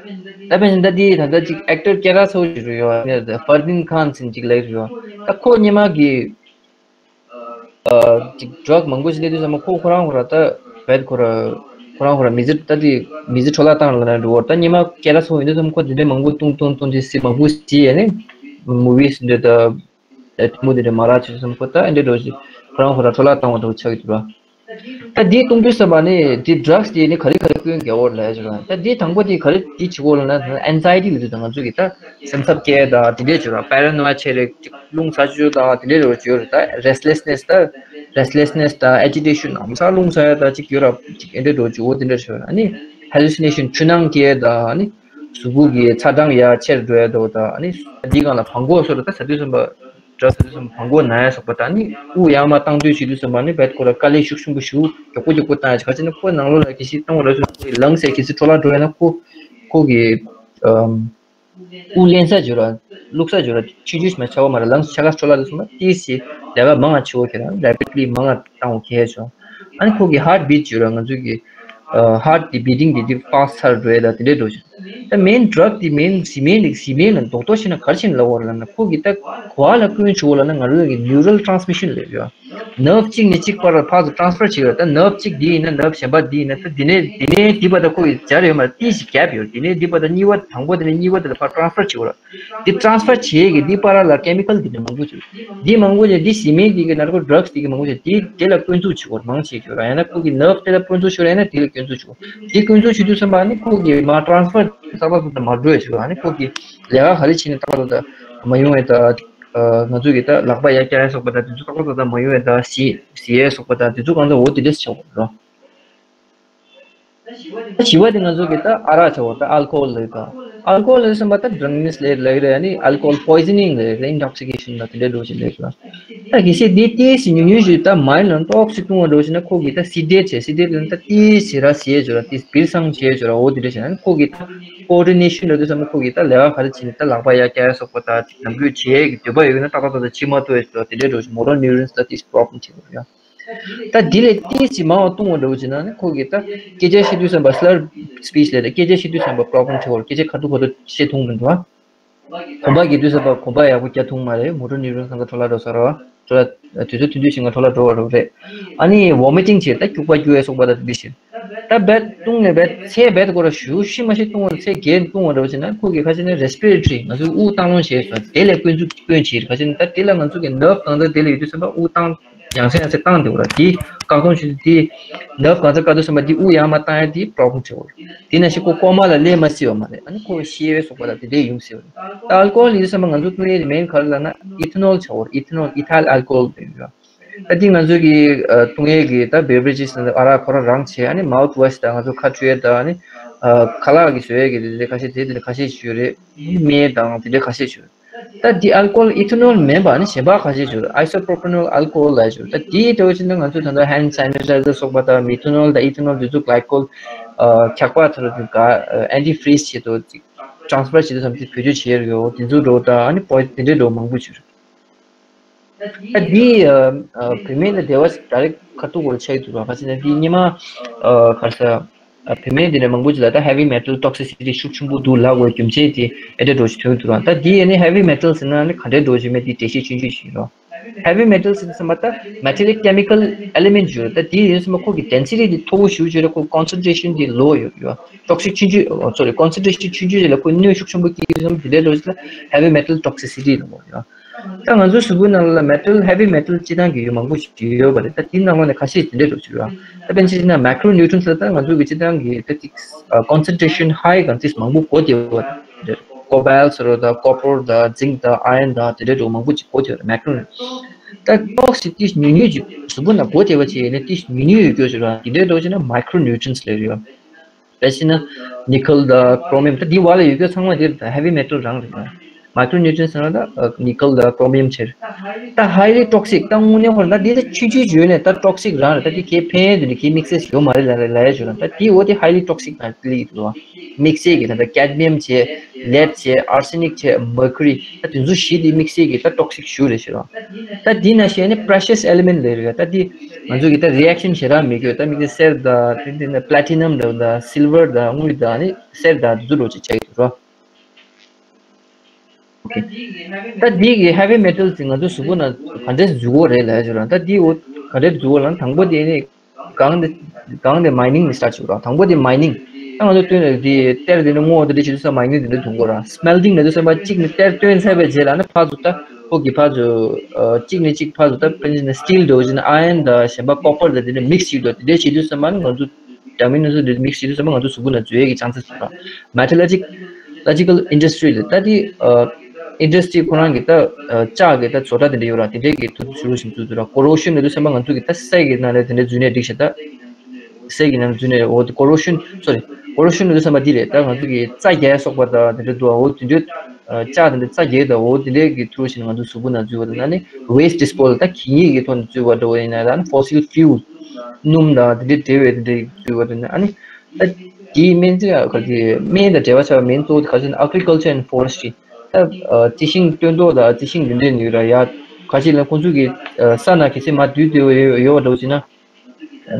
ད་དཔེར་ན་ད་འདི་ད་ལྟ་ཅིག་ཨེག་ཊར་སྐད་གྲགས་ཚ་པོ་ཅིག་རེད་ཡོད། ཧ་རིན་ཁཱན་ཟེར་ཅིག་ལབ་ཀྱི་རེད་ཡོད། ད་ཁོ་སྔོན་མ་གི་ཨ་ཅིག་ཌྲག་མང་པོ་ཞིག་སླེབས་དུས་ཙམ་པ་ཁོ་ཁོ་རང་ཁོ་རང་ད་བད་ཁོ་ར་ཁོ་རང་ཁོ་རང་མི་ཚེ་ད་དེ་མི་ཚེ་འཕྲོ་བརླག་བཏང་ལ་ན་འགྲོ་བར། ད་སྔོན་མ་སྐད་གྲགས་ཚ་པོ་ཡིན་དུས་ཙམ་པ་ཁོ་དེ་འདྲའི་མང་པོ་བཏུང་བཏུང་བཏུང་ཅིག་སི་མང་པོ་ཞིག་ཡས་ནས་མུ་ཝིས་འདི་ད་ཐལ་མོ་དེ་འདྲ་མ་རག་བྱས་ཙམ་པ་ཁོ་ད་ཨེ་འདྲ་འགྲོ་ཞིག་ཁོ་རང་ཁོ་རང་འཕྲོ་བརླག་བཏང་བ་འདྲ་བོ་ཆགས་ཀྱི་འདུག་ར། ད་འདི་གཏོང་དུས་ཙམ་པ་ནི་འདི་ཌྲག་སི་དེ་ནི་ག་རེ་ག་རེ་སྐྱོན་དགོས་ལབ་ཡ་ཅིག་རེད། ད་འདི་དང་པོ་དེ་ག་རེ་དེ་བྱེད་དགོས་ལབ་ན་ཨེང་ཛའི་ཊི་ལབ་དུས་ད་ང་ཚོ་གི་ད་སེམས་འཚབ་སྐྱེ་ད་དེ་འདྲས་བྱོས་ར། པེ་ར་ནོ་ཡ་ཆེ་རེད། རླུང་ཚ་བཅུག་ད་དེ་འདྲས་རེད་བྱོས་ར། ད་རེ་སི་ལེ་སི་ནེ་སི་ད་རེ་སི་ལེ་སི་ནེ་སི་ད་ཨེ་ཇི་ཊེ་ཤན་ལམ་སང་རླུང་ཚ་ཡ་ད་ཅིག་ཡོད་ར། ཅིག་ཨེ་འདྲས་འགྲོ་བྱོས་འོ་དེ་འདྲས་བྱོས་ར། ཨ་ནི་ཧེ་ལུ་སི་ནེ་ཤན་འཁྲུལ་སྣང་སྐྱེ་ད་ཨ་ནི་གཟུགས་པོ་གི་ཚ་གྲང་ཡ་ཆེར་འགྲོ་ཡ་ད་འོ་ད་ཨ་ནི་འདི་སྒང་ལ་བྲང་ཁོག་སོགས་ར་ད་ཟ་དུས་ཙམ་པ། ཌྲག་སི་དེ་ཚོ་བྲང་ཁོག་ན་ཡ་སོགས་པ་དང་ནི་དབུགས་ཡར་མར་བཏང་དུས་བྱེད་དུས་ཙམ་པ་ནི་བད་ཁོ་ར་དཀའ་ལས་ཤུགས་ཆེན་པོ་ཞིག་མགྱོགས་པོ་མགྱོགས་པོ་བཏང་ཡ་ཆ་ཅི་ན་ཁོ་ནང་ལོགས་ལ་གལ་སྲིད་གཏོང་བ་ལ་སོགས་ཁོའི་ལངས་ཟེར་གལ་སྲིད་འཕྲོ་བརླག་འགྲོ་ཡ་ན་ཁོ་ཁོ་གི་ཨམ་དབུགས་ལེན་ས་བྱོས་ར་བླུགས་ས་བྱོས་ར་ཆུང་ཆུང་ཞིག་མ་ཆགས་པ་མ་རེད། ལངས་ཆ་ག་འཕྲོ་བརླག་དུས་ཙམ་པ་ཏིས་ཞིག་ལས་ཀ་མང་ང་བྱེད་འོ་ཁྱེད་རང་རེ་པིཌ་ལི་མང་ང་བཏང་འོ་ཁྱེད་ཆོ། ཨ་ནི་ཁོ་གི་ཧར་ཊི་བིཊ་བྱོས་ར་ང་ཚོ་གི་ཧར་ཊི་དེ་བི་ཊིང་དེ་དེ་ཕ་སི་ཊི་ཚར་འགྲོ་ཡ་ད་དེ་འདྲས་འགྲོ་ཞིང་། ད་མེན་ཌྲག་དེ་མེན་བཟི་སྨན་དེ་བཟི་སྨན་ལ་རྡོག་རྡོག་བྱས་ན་ག་རེ་བྱས་ནས་ལབ་དགོས་རེད་ལབ་ན་ཁོ་གི་ད་གོ་བ་ལ་སྐྱོན་བྱུང་བ་ལབ་ན་ང་རང་གི་ནིའུ་རལ་ཊ་རན་སི་མི་ཤན་ལབ་ཡོད། ནརབ་གཅིག་ནས་གཅིག་བར་ལ་ཕར་ཚུར་ཊ་རན་སི་ཕར་བྱེད་ཡོད། ད་ནརབ་གཅིག་འདི་ཡིན་ན་ནརབ་གཞན་པ་འདི་ཡིན་ན་ད་འདི་ནས་འདི་ནས་འདི་བར་ད་ཁོ་གི་སྦྱར་ཡོད་མ་རེད། ཏིས་ཞིག་གེབ་ཡོད། འདི་ནས་འདི་བར་ད་གཉིས་པ་དང་པོ་དེ་ནས་གཉིས་པ་དེ་ལ་ཕར་ཊ་རན་སི་ཕར་བྱེད་དགོས་རེད། འདི་ཊ་རན་སི་ཕར་བྱེད་ཀྱི་འདི་བར་ལ་ཀེ་མི་ཀལ་འདི་འདྲ་མང་པོ་བྱུང་། འདི་མང་པོ་ནས་འདི་བཟི་སྨན་འདི་གི་ནར་ཀོ་ཌྲག་སི་འདི་གི་མང་པོ་བྱུང་། འདི་དེ་ལ་སྐྱོན་འཛུགས་བྱེད་དགོས་མང་བྱེད་ཀྱི་ཡོད་ར། ཡང་ན་ཁོ་གི་ནརབ་དེ་ལ་སྐྱོན་འཛུགས་ཤོར་ཡང་ན་དེ་ལ་སྐྱོན་འཛུགས་བྱེད་དགོས། འདི་སྐྱོན་འཛུགས་བྱེད་དུས་ཙམ་པ་ནི་ཁོ་གི་མ་ཊ་རན་སི་ཕར་ཏག་ཏག་ཏག་ཏག་མ་འགྲོ་ཡ་བྱེད་དགོས། ཨ་ནི་ཁོ་གི་ལས་ཀ་ག་རེ་བྱེད་ནས་ཏག་ཏག་ཏག་མ་ཡོང་བའི་ད་ང་ཚོ་གི་ད་ལག་པ་ཡར་བཀྱག་ཡ་སོགས་པ་ད་དེ་ཚོ་ཏག་ཏག་ཏག་ཏག་མ་ཡོང་བའི་ད་ཟི་ཟི་ཡ་སོགས་པ་ད་དེ་ཚོ་གང་ལྟར་འོ་དེ་འདྲས་བྱེད་དགོས་ར། བཞི་པ་དེ་ང་ཚོ་གི་ད་ཨ་རག་བྱ་བ་ད་ཨལ་ཀོ་ཧོལ་ལབ་ཀ། ཨལ་ཀོ་ཧོལ་ལབ་སོང་པ་ད་ཌྲང་ཀི་ནེ་སི་ལབ་ལབ་ཀྱི་རེད། ཨ་ནི་ཨལ་ཀོ་ཧོལ་པོའི་ཛི་ནིང་ལབ་རེད། ཨིན་ཊོག་སི་ཀེ་ཤན་ལ་དེ་འདྲའི་འགྲོ་བཞིན་ལབ་ཀྱི་རེད། ད་གལ་སྲིད་དེ་ཏོག་ཙམ་ཉུང་ཉུང་ཞིག་ད་མའིལ་ལ་ཏོག་ཙམ་བཏུང་བ་འགྲོ་བཞིན་ན་ཁོ་གི་ད་སི་ཌེ་ཊི་བྱས། སི་ཌེ་ཊི་ལབ་ན་ད་ཏོག་ཙམ་ར་ཟི་ཡ་བྱོས་ར་ཏོག་ཙམ་བིར་སང་བྱས་བྱོས་ར་འོ་དེ་འདྲ་བྱས་ན་ཁོ་གི་ད་ཀོ་ཨོར་ཌི་ནེ་ཤན་ལབ་དུས་ཙམ་པ་ཁོ་གི་ད་ལས་ཀ་ག་རེ་བྱེད་ནི་ད་ལག་པ་ཡར་བཀྱག་ཡ་སོགས་པ་ད་ཅིག་ནམ་རྒྱུན་བྱེད་ཡ་གི་འདོད་པ་ཡོད་ན་ཏག་ཏག་ཏག་ཏག་བྱེད་མ་ཐུབ་ཡ་ཞིག་ད་དེ་འདྲའི་འགྲོ་བཞིན་མོ་ཊར་ནིའུ་རོན་སི་ད་ཏོག་ཙམ་པོ་རོ་བི་ལེམ་བྱེད་དགོས་ར། ད་དེ་ལས་ཏོག་ཙམ་མང་བ་བཏུང་བ་འདྲ་བོ་བྱས་ན་ནི་ཁོ་གི་ད་སྐད་ཆ་བཤད་དུས་ཙམ་པ་སི་ལར་སི་པིཆ་ལབ་ད་སྐད་ཆ་བཤད་དུས་ཙམ་པ་པོ་རོ་བི་ལེམ་འཕྲད་དགོས། སྐད་ཆ་ཁ་ཐུག་ཁ་ཐུག་བཤད་ཐུབ་མི་འདུག་ཨ། གོམ་པ་རྒྱག་དུས་ཙམ་པ་གོམ་པ་ཡག་པོ་རྒྱག་ཐུབ་མ་རེད། མོ་ཊོར་ནིའུ་རོན་སང་ག་འཕྲོ་བརླག་འགྲོ་ས་རེད་བ། འཕྲོ་བརླག་དུས་ཚོད་ཐུང་ཐུང་ཞིག་ང་འཕྲོ་བརླག་འགྲོ་བ་རེད། ཨ་ནི་ཝོ་མི་ཊིང་བྱེད་ད་སྐྱུག་པ་སྐྱུག་ཡ་སོགས་པ་ད་དེ་འདྲ་བྱེད། ད་རྦད་བཏུང་ནས་རྦད་ཚད་རྦད་དགོས་ར་ཞུ་ཤི་མ་ཤི་བཏུང་བ་ཚད་བརྒལ་བཏུང་བ་འདྲ་བོ་བྱས་ན་ཁོ་གི་ཁ་ཤས་ནི་རེ་སི་པི་རེ་ཊོ་རི་ང་ཚོའི་དབུགས་བཏང་ལོང་བྱེད་ས་དེ་ལས་སྐྱོན་འཛུགས་སྐྱོན་བྱེད་ཁ་ཤས་ནི་ད་དེ་ལ་ང་ཚོ་གི་ནརབ་གང་ཚ་དེ་ལ་ཡོད་དུས་ཙམ་པ་དབུགས་བཏང་ཡང་སེ་ཡང་སེ་བཏང་དེ་བ་ར་དེ་བཀག་སྡོམ་བྱེད་དུས་དེ་ནརབ་གང་ཚ་བཀག་དུས་ཙམ་པ་དེ་དབུགས་ཡར་མར་བཏང་ཡ་དེ་པོ་རོ་བི་ལེམ་འཕྲད་དགོས་ར། དེ་ནང་བཞིན་ཁོ་ཀོ་མ་ལ་སླེབས་མ་སྲིད་པ་མ་རེད། ཨ་ནི་ཁོ་ཤི་ཡ་སོགས་པ་ལ་དེ་འདྲས་ཡོང་སྲིད་པ་རེད། ད་ཨལ་ཀོ་ཧོལ་ཡིན་ཙམ་པ་ང་ཚོ་བཏུང་ཡས་དེ་མེན་ག་རེ་ལབ་ན་ཨི་ཐ་ནོལ་བྱ་བ་རེད། ཨི་ཐ་ནོལ་ཨི་ཐལ་ཨལ་ཀོ་ཧོལ་ཡོད་ར། ད་འདི་ང་ཚོ་གི་ཨ་བཏུང་ཡས་ཀྱི་ད་བེ་བི་རེ་ཇི་སི་ནང་ཨ་རག་ཁོ་རང་རང་བྱས། ཨ་ནི་མའོ་ཐི་ཝོ་ཤི་དང་ང་ཚོ་ཁ་འཁྲུ་ཡས་དང་ཨ་ནི་ཨ་ཁ་ལག་གི་བཟོ་ཡས་ཀྱི་དེ་འདྲས་ཁ་ཤས་དེ་དེ་འདྲས་ཁ་ཤས་ཤིག་ཡོད་རེད། སྨན་དང་དེ་འདྲས་ཁ་ཤས་ཤིག་ཡོད་རེད། ད་འདི་ཨལ་ཀོ་ཧོལ་ཨི་ཐ་ནོལ་མིན་པ་ནི་གཞན་པ་ཁ་ཤས་ཤིག་ཡོད་རེད། ཨའི་སོ་པོ་རོ་པི་ནོལ་ཨལ་ཀོ་ཧོལ་ལབ་ཡས་ཤིག་ཡོད་རེད། ད་དེའི་འདྲ་བོ་ཅིག་ནི་ང་ཚོ་ད་ལྟ་ཧེན་ཌི་སེ་ནི་ཊའི་ཛར་སོགས་པ་དང་མི་ཐ་ནོལ་དང་ཨི་ཐ་ནོལ་དེ་ཚོ་གླའི་ཀོལ་ཨ་འཁྱག་པ་ཚོ་ལ་དེ་ག་ཨན་ཊི་ཕི་རིཛ་བྱེད་དུ་ཅིག་ཊ་རན་སི་ཕར་བྱེད་དུས་ཙམ་ཅིག་བེད་སྤྱོད་བྱེད་ཡོད་རེད། དེ་ཚོ་འདྲ་བོ་དང་ཨ་ནི་པོ་དེ་འདྲའི་འདྲ་བོ་མང་པོ་ཅིག་ཡོད་རེད། ད་འདི་ཨ་ཨ་བུད་མེད་ལ་དེ་བ་ཞིག་ཌའི་རེག་ཁ་ཐུག་སྐོར་ཆགས་འདུག་ར། ཁ་ཅིག་ན་འདི་སྔོན་མ་ཨ་ག་རེ་ཟེར་ཨ་བུད་མེད་འདི་ནས་མང་པོ་ཅིག་ལ་ད་ཧེ་བི་མེ་ཊལ་ཊོག་སི་སི་ཊི་ཤུགས་ཆེན་པོ་འདུག་ལབ་དགོས་རྒྱུ་མཚན་དེ་ཨེ་འདྲ་འགྲོ་ཞིག་ཐོན་འདུག་ར། ད་འདི་ཨ་ནི་ཧེ་བི་མེ་ཊལ་ཟེར་ན་ནི་ག་འདྲའི་འགྲོ་ཞིག་མེད་དེ་འགྲེལ་བཤད་ཆུང་ཆུང་ཞིག་རོ། ཧེ་བི་མེ་ཊལ་ཟེར་ཙམ་པ་ད་མེ་ཊལ་ལིག་ཀེ་མི་ཀལ་ཨེ་ལི་མེན་ཊ་ཡོད་ར། ད་འདི་ཡིན་ཙམ་པ་ཁོ་གི་ཌེན་སི་ཊི་དེ་མཐོ་པོ་ཞེ་པོ་ཅིག་རེད། ཁོ་ཀོན་སེན་ཊྲེ་ཤན་དེ་ལོ་ཡོད་ཡོད། ཊོག་སིག་ཆུང་ཆུང་ཨོ་སོ་རི་ཀོན་སེན་ཊྲེ་ཤན་ཆུང་ཆུང་ཞིག་ལ་ཁོ་གནོད་ཤུགས་ཆེན་པོ་སྐྱེལ་ཙམ་དེ་འདྲའི་འགྲོ་ཞིག་ལ་ཧེ་བི་མེ་ཊལ་ཊོག་སི་སི་ཊི་ལབ་དགོས་ཡོད། ད་ང་ཚོའི་གཟུགས་པོའི་ནང་ལ་མེ་ཊལ་ཧེ་བི་མེ་ཊལ་སྤྱི་བཏང་གི་ཡོད་མང་པོ་ཞིག་ཡོད་པ་རེད། ད་དེའི་ནང་ལོགས་ནས་ཁ་ཤས་དེ་འདྲས་འགྲོ་ཞིག་ར། ད་དཔེར་ན་ཆ་བཞག་ན་མེ་ཀྲོ་ནིའུ་ཊྲན་སི་ལ་ད་ང་ཚོ་གི་སྤྱི་བཏང་གི་ད་ཅིག་ཀོན་སེན་ཊྲེ་ཤན་ཧའི་གང་ཅིག་མང་པོ་གོ་བདེ་བ་རེད། ཀོ་བལ་ཟེར་རོ་ད་ཀོ་པར་ད་ཛིང་ད་ཨའི་རན་ད་དེ་འདྲས་འགྲོ་མང་པོ་ཅིག་གོ་བདེ་བ་རེད་མེ་ཀྲོ་ནིའུ་ཊྲན་སི། ད་ཏོག་ཙམ་ཏིས་ཉུང་ཉུང་ཅིག་གཟུགས་པོ་ནང་གོ་བདེ་བ་ཅིག་ཡིན་ན་ཏིས་ཉུང་ཉུང་ཡོད་རྒྱུ་ཞིག་ར། དེ་འདྲས་འགྲོ་ཞིག་ན་མེ་ཀྲོ་ནིའུ་ཊྲན་སི་ལབ་ཀྱི་ཡོད། དཔེ་བྱས་ན་ནི་ཀལ་དང་ཀྲོ་མི་ཡམ་ད་འདི་བར་ལ་ཡོད་རྒྱུ་ཚང་མ་དེ་ད་ཧེ་བི་མེ་ཊལ་རང་རེད། མེ་ཀྲོ་ནིའུ་ཊྲན་སི་ཟེར་ན་ད་ནི་ཀལ་དང་ཀྲོ་མི་ཡམ་བྱས། ད་ཧའི་ལི་ཊོག་སིག་ད་དངོས་གནས་ཁོ་ན་ད་འདི་ད་ཆུང་ཆུང་བྱས་ནས་ད་ཊོག་སིག་རང་རེད། ད་འདི་གའི་ཕན་ཡོན་དེ་འདྲ་གའི་དམིགས་བསལ་ཞིག་ཡོད་མ་རེད་ལབ་ལབ་ཡ་བྱས་ན་ད་འདི་འོ་དེ་ཧའི་ལི་ཊོག་སིག་ད་ལི་ཡིད་དུ་དམིགས་བསལ་གྱི་ད་ད་ཀེཌ་མི་ཡམ་བྱས་ལེཌ་བྱས་ཨར་སེ་ནིག་བྱས་མར་ཁུ་རི་ད་དེ་ཚོ་བཞི་དེ་དམིགས་བསལ་གྱི་ད་ཊོག་སིག་ཞེ་པོ་རེད་ཤག་ར། ད་འདི་ན་བཤད་ནས་པི་རེ་ཤི་ཡས་ཨེ་ལི་མེན་ཊི་ལབ་རེད། ད་འདི་ ང་ཚོ་གི་ད་རི་ཨེག་ཤན་ཞེ་དྲག་མི་དགོས། ད་མི་གི་གསེར་དང་དེ་འདྲ་ན་པླ་ཊི་ནམ་འདྲ་བོ་དང་སིལ་ཝར་དང་དངུལ་དང་ནི་གསེར་དང་དེ་ཚོ་འདྲ་བོ་ཅིག་ཆགས་ཀྱི་འདུག་རོ། ཨོ་ཁེ། ད་འདི་གི་ཧེ་བི་མེ་ཊལ་དེ་ང་ཚོ་གཟུགས་པོ་ནང་ག་འདྲས་འཛུལ་གྱི་རེད་ལབ་ཡ་ཅིག་ཡོད་ར། ད་འདི་འོ་ག་འདྲས་འཛུལ་གྱི་ལབ་ན། དང་པོ་དེ་ནི་གང་དེ་གང་དེ་མའི་ནིང་ནས་སི་ཊར་ཊི་བྱེད་དགོས་ར། དང་པོ་དེ་མའི་ནིང་། ད་ང་ཚོ་བཏོན་ནས་དེ་གཏེར་དེ་ནས་སྔོ་དེ་འདྲ་བྱེད་དུས་ཙམ་མའི་ནིང་དེ་འདྲ་འདོན་དགོས་ར། སི་མེལ་ཊིང་ལབ་དུས་ཙམ་པ་གཅིག་ནས་གཏེར་བཏོན་ཚར་བའི་རྗེས་ལ་ནི་ཕར་ཚུར་ད་ཁོ་གི་ཕར་ཚུར་ཨ་གཅིག་ནས་གཅིག་ཕར་ཚུར། ད་དཔེར་ན་སི་ཊིལ་འདྲ་བོ་བྱས་ན་ཨ་ཡོན་དང་གཞན་པ་ཀོ་པར་དང་དེ་འདྲ་མིག་སི་བྱེད་དུས། དེ་འདྲ་བྱེད་དུས་ཙམ་པ་ནི་ང་ཚོ་བི་ཊ་མིན་དེ་ཚོ་མིག་སི་བྱེད་དུས་ཙམ་པ་ང་ཚོ་གཟུགས་པོ་ནང་འཛུལ་ཡས་ཀྱི་ཆན་སེ་ཡོད་ར། མེ་ཊལ་ལོ་ཇི་ལོ་ཇི་ཀལ་ཨིན་ཌ་སི་ཊི་རི་ལ་ད་དེ་ཨིན་ཌ་སི་ཊི་རི་ཁོ་རང་གི་ད་ལྕགས་ཀྱི་ད་བཟོ་གྲྭ་དེ་འདྲ་ཡོད་ར། དེ་འདྲས་ཀྱི་ཐུག་ཚུར་བཞིན་འཛུལ་འདུག་ར། ཀོ་རོ་ཤན་ལབ་དུས་ཙམ་པ་ང་ཚོ་གི་ད་གསེར་གྱི་ནང་ལ་དེ་འདྲས་འཛུལ་ནས་འགྲིག་ཤག་ད་གསེར་གྱི་ནང་འཛུལ་ནས། འོ་དེ་ཀོ་རོ་ཤན། སོ་རི། ཀོ་རོ་ཤན་ལབ་དུས་ཙམ་པ་འདི་རེད། ད་ང་ཚོ་གི་རྩ་རྒྱག་སོགས་པ་ད་དེ་འདྲས་འདུག་འོ་དེ་འདྲས་ལྕགས་དེ་འདྲས་རྩ་རྒྱག་ད་འོ་དེ་འདྲས་ཀྱི་ཐུག་བཞིན་ང་ཚོ་གཟུགས་པོ་ནང་འཛུལ་བ་དང་། ཨ་ནི་ཝེ་སི་ཊི་ཌི་སི་པོ་ཟལ། ད་གད་སྙིགས་ཀྱི་ཐོག་ནས་འཛུལ་བ་འདྲ་བོ་ཡིན་ན། ད་ཨ་ནི་ཕོ་སིལ་ཕིའུལ་སྣུམ་དང་དེ་འདྲས་འབྲེལ་བའི་དེ་འདྲས་འཛུལ་བ་དང་། ཨ་ནི་ད་དེའི་སྨན་རྩིས་ག་རེ། སྨན་དང་འབྲེལ་བ་ཆགས་པའི་སྨན་གཙོ་བོ་དེ་ག་རེ་ཟེར་ན་ཨེག་རི་ཀལ་ཅར་ཨེན་ཌི་ཕོ་རེ་སི་ཊི་རི། ད་རྩི་ཤིང་སྟོན་ཐོག་དང་རྩི་ཤིང་དེ་འདྲས་ནི་ཡོད་ར། ཡ་ག་ཅིག་ལ་ཁོང་ཚོ་གི་ས་ནང་གལ་སྲིད་མར་བསྡུས་བསྡུས་ཡོད་པ་འདྲ་བོ་ཅིག་ན།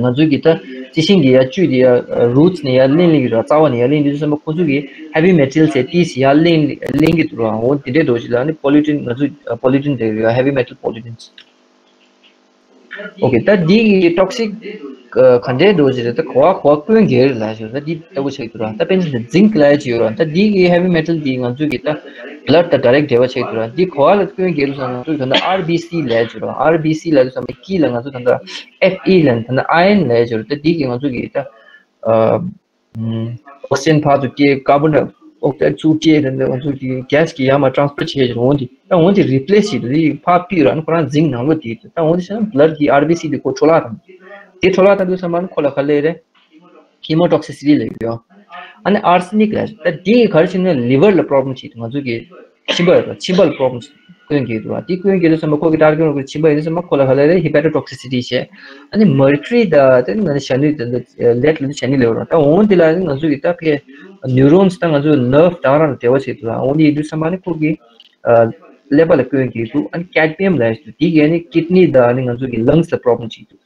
ང་ཚོ་གི་ད་རྩི་ཤིང་གི་ཡ་བཅུད་དེ་ཡ་རུ་ཊི་སི་ནས་ཡར་ལེན་ལེན་གྱི་ར། རྩ་བ་ནས་ཡར་ལེན་དུས་ཙམ་པ་ཁོ་ཚོ་གི་ཧེ་བི་མེ་ཊལ་ཟེར་ཏིས་ཡར་ལེན་ལེན་གྱི་འདུག་ར། འོ་དེ་འདྲས་འདྲ་བོ་ཅིག་ལ་ནི་པོ་ལུ་ཊན། ང་ཚོ་པོ་ལུ་ཊན་དེ་ཡ་ཧེ་བི་མེ་ཊལ་པོ་ལུ་ཊན། ཨོ་ཁེ། ད་འདི་གི་ཊོག་སིག་ག་འདྲས་འདྲ་བོ་ཅིག་རེད། ད་གོ་བ་གོ་བ་སྐྱོན་གྱི་རེད་ལབ་ཞུ། ད་འདི་ལྟ་བུ་ཆགས་ཀྱི་འདུག་ར། ད་དཔེར་ན་ཛིང་ཀ་ལབ་ཡ་ཅིག་ཡོད་ར། ད་འདི་གི་ཧེ་བི་མེ་ཊལ་འདི་ང་ཚོ་གི་ད་བྷ་ལཌ་དང་ཌའི་རེག་འབྲེལ་བ་ཆགས་ཀྱི་འདུག་ར། འདི་གོ་བ་ལ་སྐྱོན་གྱི་རེད་ཟེར་ན། ང་ཚོ་གི་ད་ལྟ་ཨར་བི་སི་ལབ་ཡ་ཅིག་ཡོད་ར། ཨར་བི་སི་ལབ་དུས་ཙམ་པ་དཀྱིལ་ལ་ང་ཚོ་ད་ལྟ་ཨེཕ་ཨི་ལབ་ཡ། ད་ལྟ་ཨ་ཡོན་ལབ་ཡ་ཅིག་ཡོད་ར། ད་འདི་གི་ང་ཚོ་གི་ད་ཨ་ཨོག་སི་ཇན་ཕར་ཚུར་སྐྱེལ། ཀར་བོན་ཌའི་ཨོག་སའིཌ་ཚུར་སྐྱེལ། དེ་འདྲ་ང་ཚོ་གི་གེ་སི་གི་ཡར་མར་ཊ་རན་སི་ཕར་བྱེད་ཀྱི་འོང་དེ། ད་འོང་དེ་རི་པི་ལེ་སི་བྱེད་དུས་དེ་ཕར་ཕུད་ར་ནི་ཁོ་རང་ཛིང་ནང་ལོགས་དེ། ད་འོང་དེ་བྱས་ན་བྷ་ལཌ་གི་ཨར་བི་སི་དེ་ཁོ་འཕྲོ་བརླག་བཏང་། དེ་འཕྲོ་བརླག་བཏང་དུས་ཙམ་པ་ནི་ཁོ་ལ་ག་རེ་ལབ་རེད། ཧི་མོ་ཊོག་སི་སི་ཊི་ལབ་ཡོད། ཨ་ནི་ཨར་སེ་ནིག་ལབ། ད་དེ་ག་རེ་བྱས་ན་ལི་ཝར་ལ་པོ་རོབ་ལེམ་བྱེད་དུས། ང་ཚོ་གི་མཆིན་པ་ཡོད་པ། མཆིན་པ་ལ་པོ་རོབ་ལེམ་སྐྱོན་གྱི་འདུག་བ། དེ་སྐྱོན་གྱི་དུས་ཙམ་པ་ཁོ་གི་ཊར་གེཊ་ཁོ་གི་མཆིན་པ་ཡིན་དུས་ཙམ་པ་ཁོ་ལ་ག་ལ་རེད། ཧི་པེ་ཊོ་ཊོག་སི་སི་ཊི་བྱས། ཨ་ནི་མར་ཀུ་རི་དང་དེ་ནང་ཞ་ནུས་དེ་ལེཌ་ལ་དུ་ཞ་ནུས་ལེ་བ་ར། ད་འོང་དེ་ལ་ང་ཚོ་གི་ད་ཕའི་ནིའུ་རོན་སི་དང་ང་ཚོ་ནར་བ་དང་རང་ལ་འབྲེལ་བ་བྱེད་དུས་ར། འོང་དེ་ཡིན་དུས་ཙམ་པ་ནི་ཁོ་གི་ཀླད་པ་ལ་སྐྱོན་གྱི་འདུག་ཨ་ནི་ཀེཌ་མི་ཡམ་ལབ་ཡ་ཞིག་འདུག་དེ་གས་ནི་ཀིཌ་ནི་དང་ནི་ང་ཚོ་གི་ལངས་སི་ལ་པོ་རོབ་ལེམ་བྱེད་འདུག་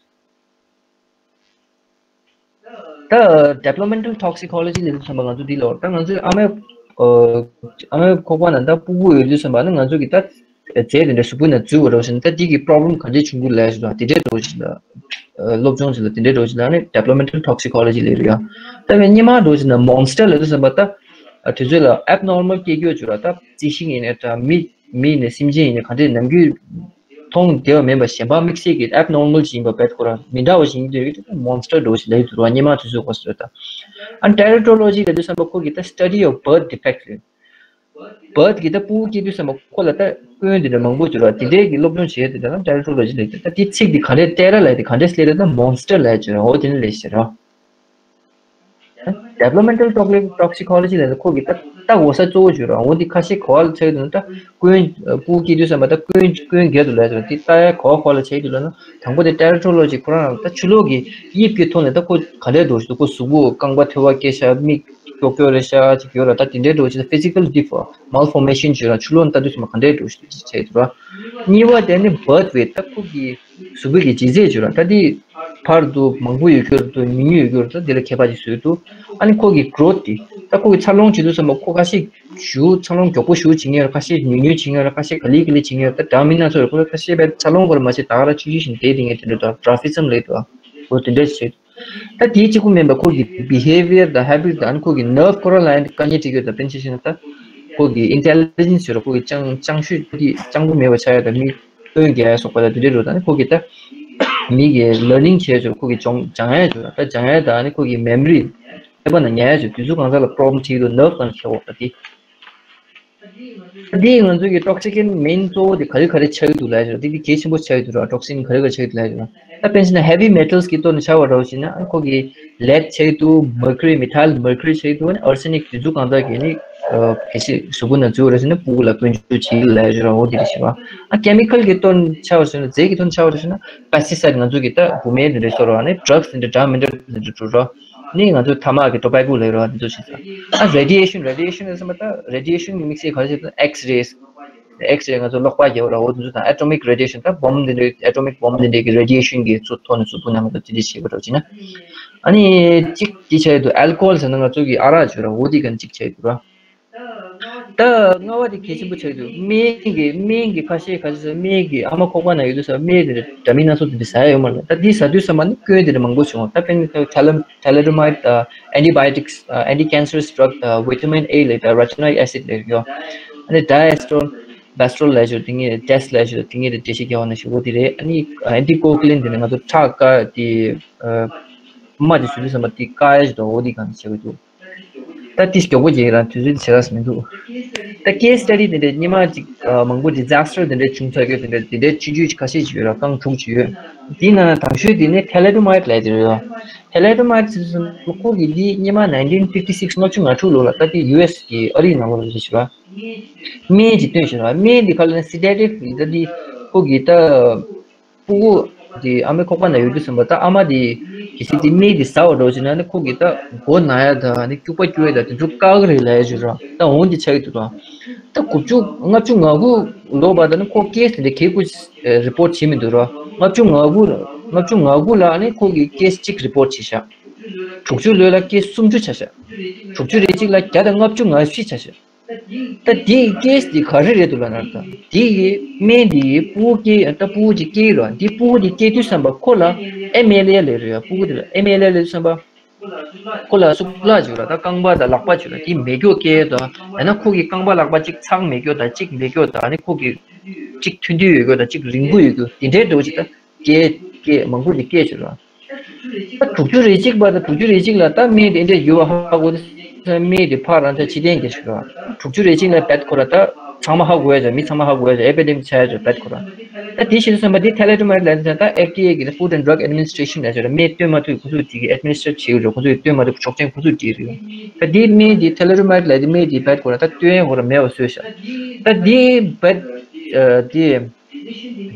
ད་ཌི་བེ་ལོབ་མེན་ཊལ་ཊོག་སི་ཀོ་ལོ་ཇི་ལབ་དུས་ཙམ་པ་ང་ཚོ་འདི་ལ། ད་ང་ཚོའི་ཨ་མའི་ཨ་མའི་ཁོག་པ་ནང་ད་ཕྲུ་གུ་ཡོད་དུས་ཙམ་པ་ནི་ང་ཚོ་གི་ད་རྫས་དེ་འདྲ་གཟུགས་པོའི་ནང་འཛུལ་བ་འདྲ་བོ་ཞིག་ད་འདི་གི་པོ་རོབ་ལེམ་ག་འདྲས་བྱུང་གི་ལབ་ཞིག་དང་དེ་འདྲས་འདྲ་བོ་ཞིག་ལ། སློབ་སྦྱོང་ཞིག་ལ་དེ་འདྲས་འདྲ་བོ་ཞིག་ལ་ནི་ཌི་བེ་ལོབ་མེན་ཊལ་ཊོག་སི་ཀོ་ལོ་ཇི་ལབ་རེད་ཡ། ད་བས་སྔོན་མ་འདྲ་བོ་ཞིག་ན་མོན་སི་ཊར་ལབ་དུས་ཙམ་པ་ད་དུས་ཚོད་ལ་ཨེབ་ནོར་མལ་སྐྱེ་རྒྱུ་བྱུང་ར། ད་རྩི་ཤིང་ཡིན་ནའི་འདྲ། མི་མི་ཡིན་ནའི་སེམས་ཅན་ཡིན་ནའི་ག་འདྲས་ནམ་རྒྱུན་མཐོང་བདེ་བ་མིན་པ་གཞན་པ་དམིགས་བསལ་གྱི་ཨེབ་ནོར་མལ་ཅིག་ཡིན་པ་བས་ཁོ་རང་མི་འདྲ་བ་ཞིག་ཡིན་དུས་མོན་སི་ཊར་འདྲ་བོ་ཞིག་ལབ་ཀྱི་འདུག་ར། སྔོན་མ་དུས་ཚོད་གོ་སོང་རེད་ད། ཨ་ནི་ཊེ་རི་ཊོ་ལོ་ཇི་ལབ་དུས་ཙམ་པ་ཁོ་གི་ད་སི་ཊ་ཌི་ཨོཕ་བྷར་ཐི་ཌི་ཕེག་ཊི་རེད། བྷར་ཐི་གི་ད་ཕྲུ་གུ་སྐྱེ་དུས་ཙམ་པ་ཁོ་ལ་ད་སྐྱོན་དེ་འདྲ་མང་པོ་བྱུང་ར། དེ་འདྲའི་གི་སློབ་སྦྱོང་བྱེད་ཡ་དེ་ད་ཊེ་རི་ཊོ་ལོ་ཇི་ལབ་ཀྱི་འདུག་ད་དེ་ཚིག་དེ་ག་འདྲས་ཊེ་ར་ལབ་ཡ་དེ་ག་འདྲས་ལབ་རེད། ད་མོན་སི་ཊར་ལབ་ཡ་བྱུང་ར། འོ་དེ་ནི་ལབ་ཤེས་ར། ཌི་བེ་ལོབ་མེན་ཊལ་ཊོག་སི་ཀོ་ལོ་ཇི་ལབ་ན་ཁོ་གི་ད་ལྟ་གོ་ས་གཙོ་བོ་བྱུང་ར། འོ་འདི་ཁ་ཤས་ག་པར་ལ་ཆགས་ཀྱི་འདུག་ད་སྐྱོན་ཕྲུ་གུ་སྐྱེ་དུས་ཙམ་པ་ད་སྐྱོན་སྐྱོན་ག་འདྲས་ལབ་ཡ་དེ་ལྟ་ཡ་ག་པར་ག་པར་ལ་ཆགས་ཀྱི་འདུག་ལབ་ན། དང་པོ་དེ་ཊེ་རི་ཊོ་ལོ་ཇི་ཁོ་རང་ད་ཆུ་ལོག་གི་དབྱིབས་ཀྱི་ཐོག་ནས་ད་ཁོ་ག་འདྲས་འདྲ་བོ་ཞིག་འདུག་ཁོ་གཟུགས་པོ་རྐང་པ་ཐལ་བ་སྐྱེ་ཤག་མིག་ཀྱོག་ཀྱོག་རེད་ཤག་ཅིག་ཡོད་ར། ད་དེ་འདྲས་འདྲ་བོ་ཞིག་ད་ཕི་ཛི་ཀལ་ཌི་ཕོར་མལ་ཕོར་མེ་ཤན་བྱུང་ར། ཆུ་ལོག་ནས་ལྟ་དུས་ཙམ་པ་ག་འདྲས་འདྲ་བོ་ཞིག་ཆགས་ཀྱི་འདུག་ར། གཉིས་པ་དེ་ནི་བྷར་ཐི་ཝེ་ཊི། ད་ཁོ་གི་གཟུགས་པོ་གི་ལྗིད་ཚད་བྱུང་ར། ད་དེ་ཕར་འདུག་མང་པོ་ཡོད་ཀྱི་རེད་འདུག་ཉུང་ཉུང་ཡོད་ཀྱི་རེད་འདུག་དེ་ལ་ཁྱད་པར་ཅིག་བཟོས་འདུག་ཨ་ནི་ཁོ་གི་གྷི་རོ་ཐི་དེ། ད་ཁོ་གི་འཚར་ལོངས་བྱེད་དུས་ཙམ་པ་ཁོ་ཁ་ཤས་ཞེ་པོ་འཚར་ལོངས་མགྱོགས་པོ་ཞེ་པོ་བྱེད་མཁན་ཡོད་ར། ཁ་ཤས་ཉུང་ཉུང་བྱེད་མཁན་ཡོད་ར། ཁ་ཤས་ག་ལེ་ག་ལེ་བྱེད་མཁན་ཡོད་ར། ད་འདྲ་མིན་སྣ་ཚོགས་ཡོད། ཁོ་ལ་ཁ་ཤས་པས་འཚར་ལོངས་སྐོར་མ་བྱེད་ད་ག་ར་ཆུང་ཆུང་བཞིན་བསྡད་བསྡད་མཁན་དེ་འདྲ་དང་ཌོར་ཕི་ཛམ་ལབ་འདུག་འོ་དེ་འདྲ་བྱེད། ད་དེ་གཅིག་པུ་མིན་པ་ཁོ་གི་བི་ཧེ་བི་ཡར་དང་ཧེ་བིཊ་དང་ཁོ་གི་ནར་བ་ཁོ་རང་ལ་ཡང་དཀའ་ངལ་འཕྲད་ཀྱི་ཡོད། ད་དཔེར་ན་ཆ་བཞག་ན་ད་ཁོ་གི་ཨིན་ཊེ་ལི་ཇེན་སི་ཡོད་ར། ཁོ་གི་སྤྱང་སྤྱང་ཤོས་དེ་སྤྱང་པོ་མེད་པ་ཆགས་ཡ་དང་མི་སྐྱོན་རྒྱག་ཡ་སོགས་པ་དང་དེ་འདྲའི་རོ། ད་ནི་ཁོ་གི་ད་མི་གི་ལར་ནིང་བྱས་ཆོག་ཁོ་གི་སྦྱོང་སྦྱང་ཡ་ཆོག་ད་སྦྱང་ཡ་དང་ནི་ཁོ་གི་མེ་མོ་རི་ལྟ་བ་ན་ཉར་ཡ་ཆོག་དེ་ཚོ་གང་ཟག་ལ་པོ་རོབ་ལེམ་འཕྲད་ཀྱི་འདུག་ནར་བ་དང་ཁེ་འོག་ད་དེ། འདི་ང་ཚོ་གི་ཊོག་སི་ཀན་མེན་གཙོ་བོ་དེ་ག་རེ་ག་རེ་ཆགས་ཀྱི་འདུག་ལབ་ཡ་ཅིག་ཡོད་ར། འདི་འདི་གལ་ཆེན་པོ་ཆགས་ཀྱི་འདུག་ར། ཊོག་སིན་ག་རེ་ག་རེ་ཆགས་ཀྱི་འདུག་ལབ་ཡ་ཅིག་ཡོད་ར། ད་དཔེར་ན་ཧེ་བི་མེ་ཊལ་སི་གི་ཐོག་ནས་ཆ་བཞག་པ་ཅིག་ན་ཁོ་གི་ལེཌ་ཆགས་ཀྱི་འདུག་མར་ཀུ་རི་མེ་ཊལ་མར་ཀུ་རི་ཆགས་ཀྱི་འདུག་ཨར་སེ་ནིག་དེ་ཚོ་གང་དག་གི་ནི་གལ་སྲིད་གཟུགས་པོ་ནང་འཛུལ་བ་རེད་ཟེར་ན་ཕྲུ་གུ་ལ་སྐྱོན་བརྗོད་བྱེད་ཀྱི་ལབ་ཡ་ཅིག་ཡོད་ར། འོ་འདི་རེད་ཤག་པ། ཨ་ཀེ་མི་ཀལ་གི་ཐོག་ནས་ཆ་བཞག་པ་ཅིག་ན་རྫས་ཀྱི་ཐོག་ནས་ཆ་བཞག་པ་ཅིག་ན་པེ་སི་ཊི་སའིཌ་ང་ཚོ་གི་ད་བུད་མེད་དེ་འདྲ་གསོ་ར་བ་ནི་ཌྲག་སི་དེ་འདྲ་འདྲ་མི་འདྲ་དེ་འདྲ་འགྲོ་ར། ནི་ང་ཚོ་ཐ་མག་གི་ཊོ་བེ་ཀོ་ལབ་ར་འདི་ཚོ་ཞིག་ད། ཨ་རེ་ཌི་ཡེ་ཤན་རེ་ཌི་ཡེ་ཤན་ཟེར་མ་ད་རེ་ཌི་ཡེ་ཤན་གི་དམིགས་བསལ་ག་རེ་ཟེར་ན་ཨེག་སི་རེ། X-ray ང་ཚོ་གློག་པ་རྒྱག་པ་འདྲ་བོ་དེ་ཚོ་དང་atomic radiation ད་bomb དེ་འདྲའི་atomic bomb དེ་འདྲའི་གི་radiation གི་ཚུར་ཐོག་ནས་གཟུགས་པོ་ནང་ལ་དེ་འདྲ་བྱེད་པ་འདྲ་བོ་བྱས་ན། ཨ་ནི་གཅིག་དེ་ཆགས་ཡོད་འདུག alcohol ཟེར་ན་ང་ཚོ་གི་ཨ་རག་བརྗོད་ར་འོ་དེ་ག་ནས་གཅིག་ཆགས་ཡོད་འདུག་ར། ད་ལྔ་པ་དེ་གལ་ཆེན་པོ་ཆགས་ཡོད་འདུག་སྨན་གི་སྨན་གི་ཁ་ཤས་ཁ་ཤས་སྨན་གི་ཨ་མ་ཁོག་པ་ན་ཡོད་དུས་ས་སྨན་དེ་འདྲ་འདྲ་མིན་སྣ་ཚོགས་དེ་འདྲ་ཟ་ཡ་ཡོད་མ་རེད། ད་དེ་ཟ་དུས་ཙམ་པ་ནི་སྐྱོན་དེ་འདྲ་མང་པོ་བྱུང་། ད་དཔེར་ན་thalidomide དང་antibiotics anti cancerous drug དང་vitamin A ལབ་ད་retinoic acid ལབ་ཡོད། ཨ་ནི་diacetyl bastrol ལབ་ཞོར་དེ་ངས་test ལབ་ཞོར་དེ་ངས་དེ་འགྲེལ་བཤད་རྒྱག་པ་ན་ཞུ་གོ་དེ་རེད། ཨ་ནི་anticoagulant དེ་ནི་ང་ཚོ་ཁྲག་དཀར་དེ་རྨ་དེ་བཟོ་དུས་ཙམ་པ་དེ་བཀག་ཡ་ཞིག་དང་འོ་དེ་གང་བྱེད་དགོས་འདུག་ད་དེ་མགྱོགས་པོ་རྒྱག་རང་དུས་ཚོད་བྱེད་རག་མི་འདུག་ད་case study དེ་འདྲའི་སྔོན་མ་ཅིག་མང་པོ་disaster དེ་འདྲའི་བྱུང་ཚར་ཡོད། དེ་འདྲའི་དེ་འདྲའི་ཆུང་ཆུང་ཁ་ཤས་ཅིག་ཡོད་ར། རྐང་དྲུག་ཅིག་ཡོད། དེའི་ནང་ནས་དང་ཤོས་དེ་ནི་thalidomide ལབ་དེ་རེད། thalidomide ཟེར་སོང་ཁོ་གི་དེ་སྔོན་མ་nineteen fifty six ལྔ་བཅུ་ང་དྲུག་ལོ་ལ་ད་དེ་ཡུ་ཨེས་གི་ཨ་རིའི་ནང་ལོགས་ལ་རེད་ཤག་སྨན་ཅིག་བཏོན་ཤག་ར། སྨན་དེ་ག་ལ་ན་sedative ཡིན། ད་དེ་ཁོ་གི་ད་སྤུ་གུ་དེ་ཨ་མའི་ཁོག་པ་ན་ཡོད་དུས་ཙམ་པ་ད་ཨ་མ་དེ་གལ་སྲིད་དེ་སྨན་དེ་ཟ་བ་འདྲ་བོ་བྱས་ན་ནི་ཁོ་གི་ད་མགོ་ན་ཡ་དང་ནི་སྐྱུག་པ་སྐྱུག་ཡ་དང་དེ་ཚོ་བཀག་གི་རེད་ལབ་ཡ་ཅིག་ར། ད་འོ་འདི་ཆགས་ཀྱི་འདུག་ར། ད་དགུ་བཅུ་ལྔ་བཅུ་ང་དགུ་ལོ་བར་དུ་ནི་ཁོ་case དེ་འདྲ་གལ་ཁུ་report བྱེད་མི་འདུག་ར། ལྔ་བཅུ་ང་དགུ་ལྔ་བཅུ་ང་དགུ་ལ་ནི་ཁོ་གི་case གཅིག་report བྱས་ཤག་དྲུག་ཅུ་ལོ་ལ་case སུམ་ཅུ་ཆགས་ཤག་དྲུག་ཅུ་རེ་གཅིག་ལ་བརྒྱ་དང་ལྔ་བཅུ་ང་བཞི་ཆགས་ཤག་ད་དེའི་case དེ་ག་རེ་རེད་འདུག་ལབ་ན། ད་དེ་ཡི་སྨན་དེ་ཡི་སྤུ་གུ་སྐྱེ་ད་སྤུ་གུ་ཅིག་སྐྱེ་ཡི་རོ། དེ་སྤུ་གུ་དེ་སྐྱེ་དུས་ཙམ་པ་ཁོ་ལ་ཨེམ་ཨེལ་ཨེ་ལབ་རེད། སྤུ་གུ་དེ་ལ་ཨེམ་ཨེལ་ཨེ་ལབ་དུས་ཙམ་པ་ཁོ་ལ་གཙུག་ལག་ཅིག་ཡོད་ར། ད་རྐང་པ་དང་ལག་པ་ཅིག་ཡོད་ར། དེ་མེ་སྒྱོགས་སྐྱེ་ཡོད་དོ། ཡང་ན་ཁོ་གི་རྐང་པ་ལག་པ་གཅིག་ཚང་མེ་སྒྱོགས་དང་གཅིག་མེ་སྒྱོགས་དང་ཨ་ནི་ཁོ་གི་གཅིག་ཐུང་ཐུང་ཡོད་རྒྱུ་དང་གཅིག་རིང་པོ་ཡོད་རྒྱུ་དེ་འདྲའི་འདྲ་བོ་ཅིག་ད་སྐྱེ་སྐྱེ་མང་པོ་ཅིག་སྐྱེ་ཡོད་ར། ད་དྲུག་ཅུ་རེ་གཅིག་པ་དང་དྲུག་ཅུ་རེ་གཅིག་ལ་ད་སྨན་དེ་འདྲ་ཡོད་པ་ཧ་གོ་དུས་སྨན་དེ་ཕར་རང་ཚ་ཕྱི་བསྟན་རྒྱག་ཤོག་ར། དྲུག་ཅུ་རེ་གཅིག་ལ་བད་ཁོ་ར་ད་ཚང་མ་ཧ་གོ་ཡ་ཅིག་མི་ཚང་མ་ཧ་གོ་ཡ་ཅིག་ཨེ་པི་ཌེ་མིག་ཆགས་ཡ་ཅིག་བད་ཁོ་ར། ད་དེ་བྱེད་དུས་ཙམ་པ་དེ་thalidomide ལབ་དུས་ད་ཨེཕ་ཌི་ཨེ་གི་Food and Drug Administration ལབ་ཅིག་ར། སྨན་བཏོན་མ་ཐུབ་ཁོ་ཚོས་དེ་གི་administer བྱེད་ཡོད་རེད། ཁོ་ཚོས་བཏོན་མ་ཐུབ་ཆོག་མཆན་ཁོ་ཚོས་སྤྲད་རེད། ད་དེ་སྨན་དེ་thalidomide ལབ་དེ་སྨན་དེ་བད་ཁོ་ར་ད་བཏོན་ཡ་ཁོ་ར་མེད་པ་བཟོས་ཤག་ད་དེ་བད་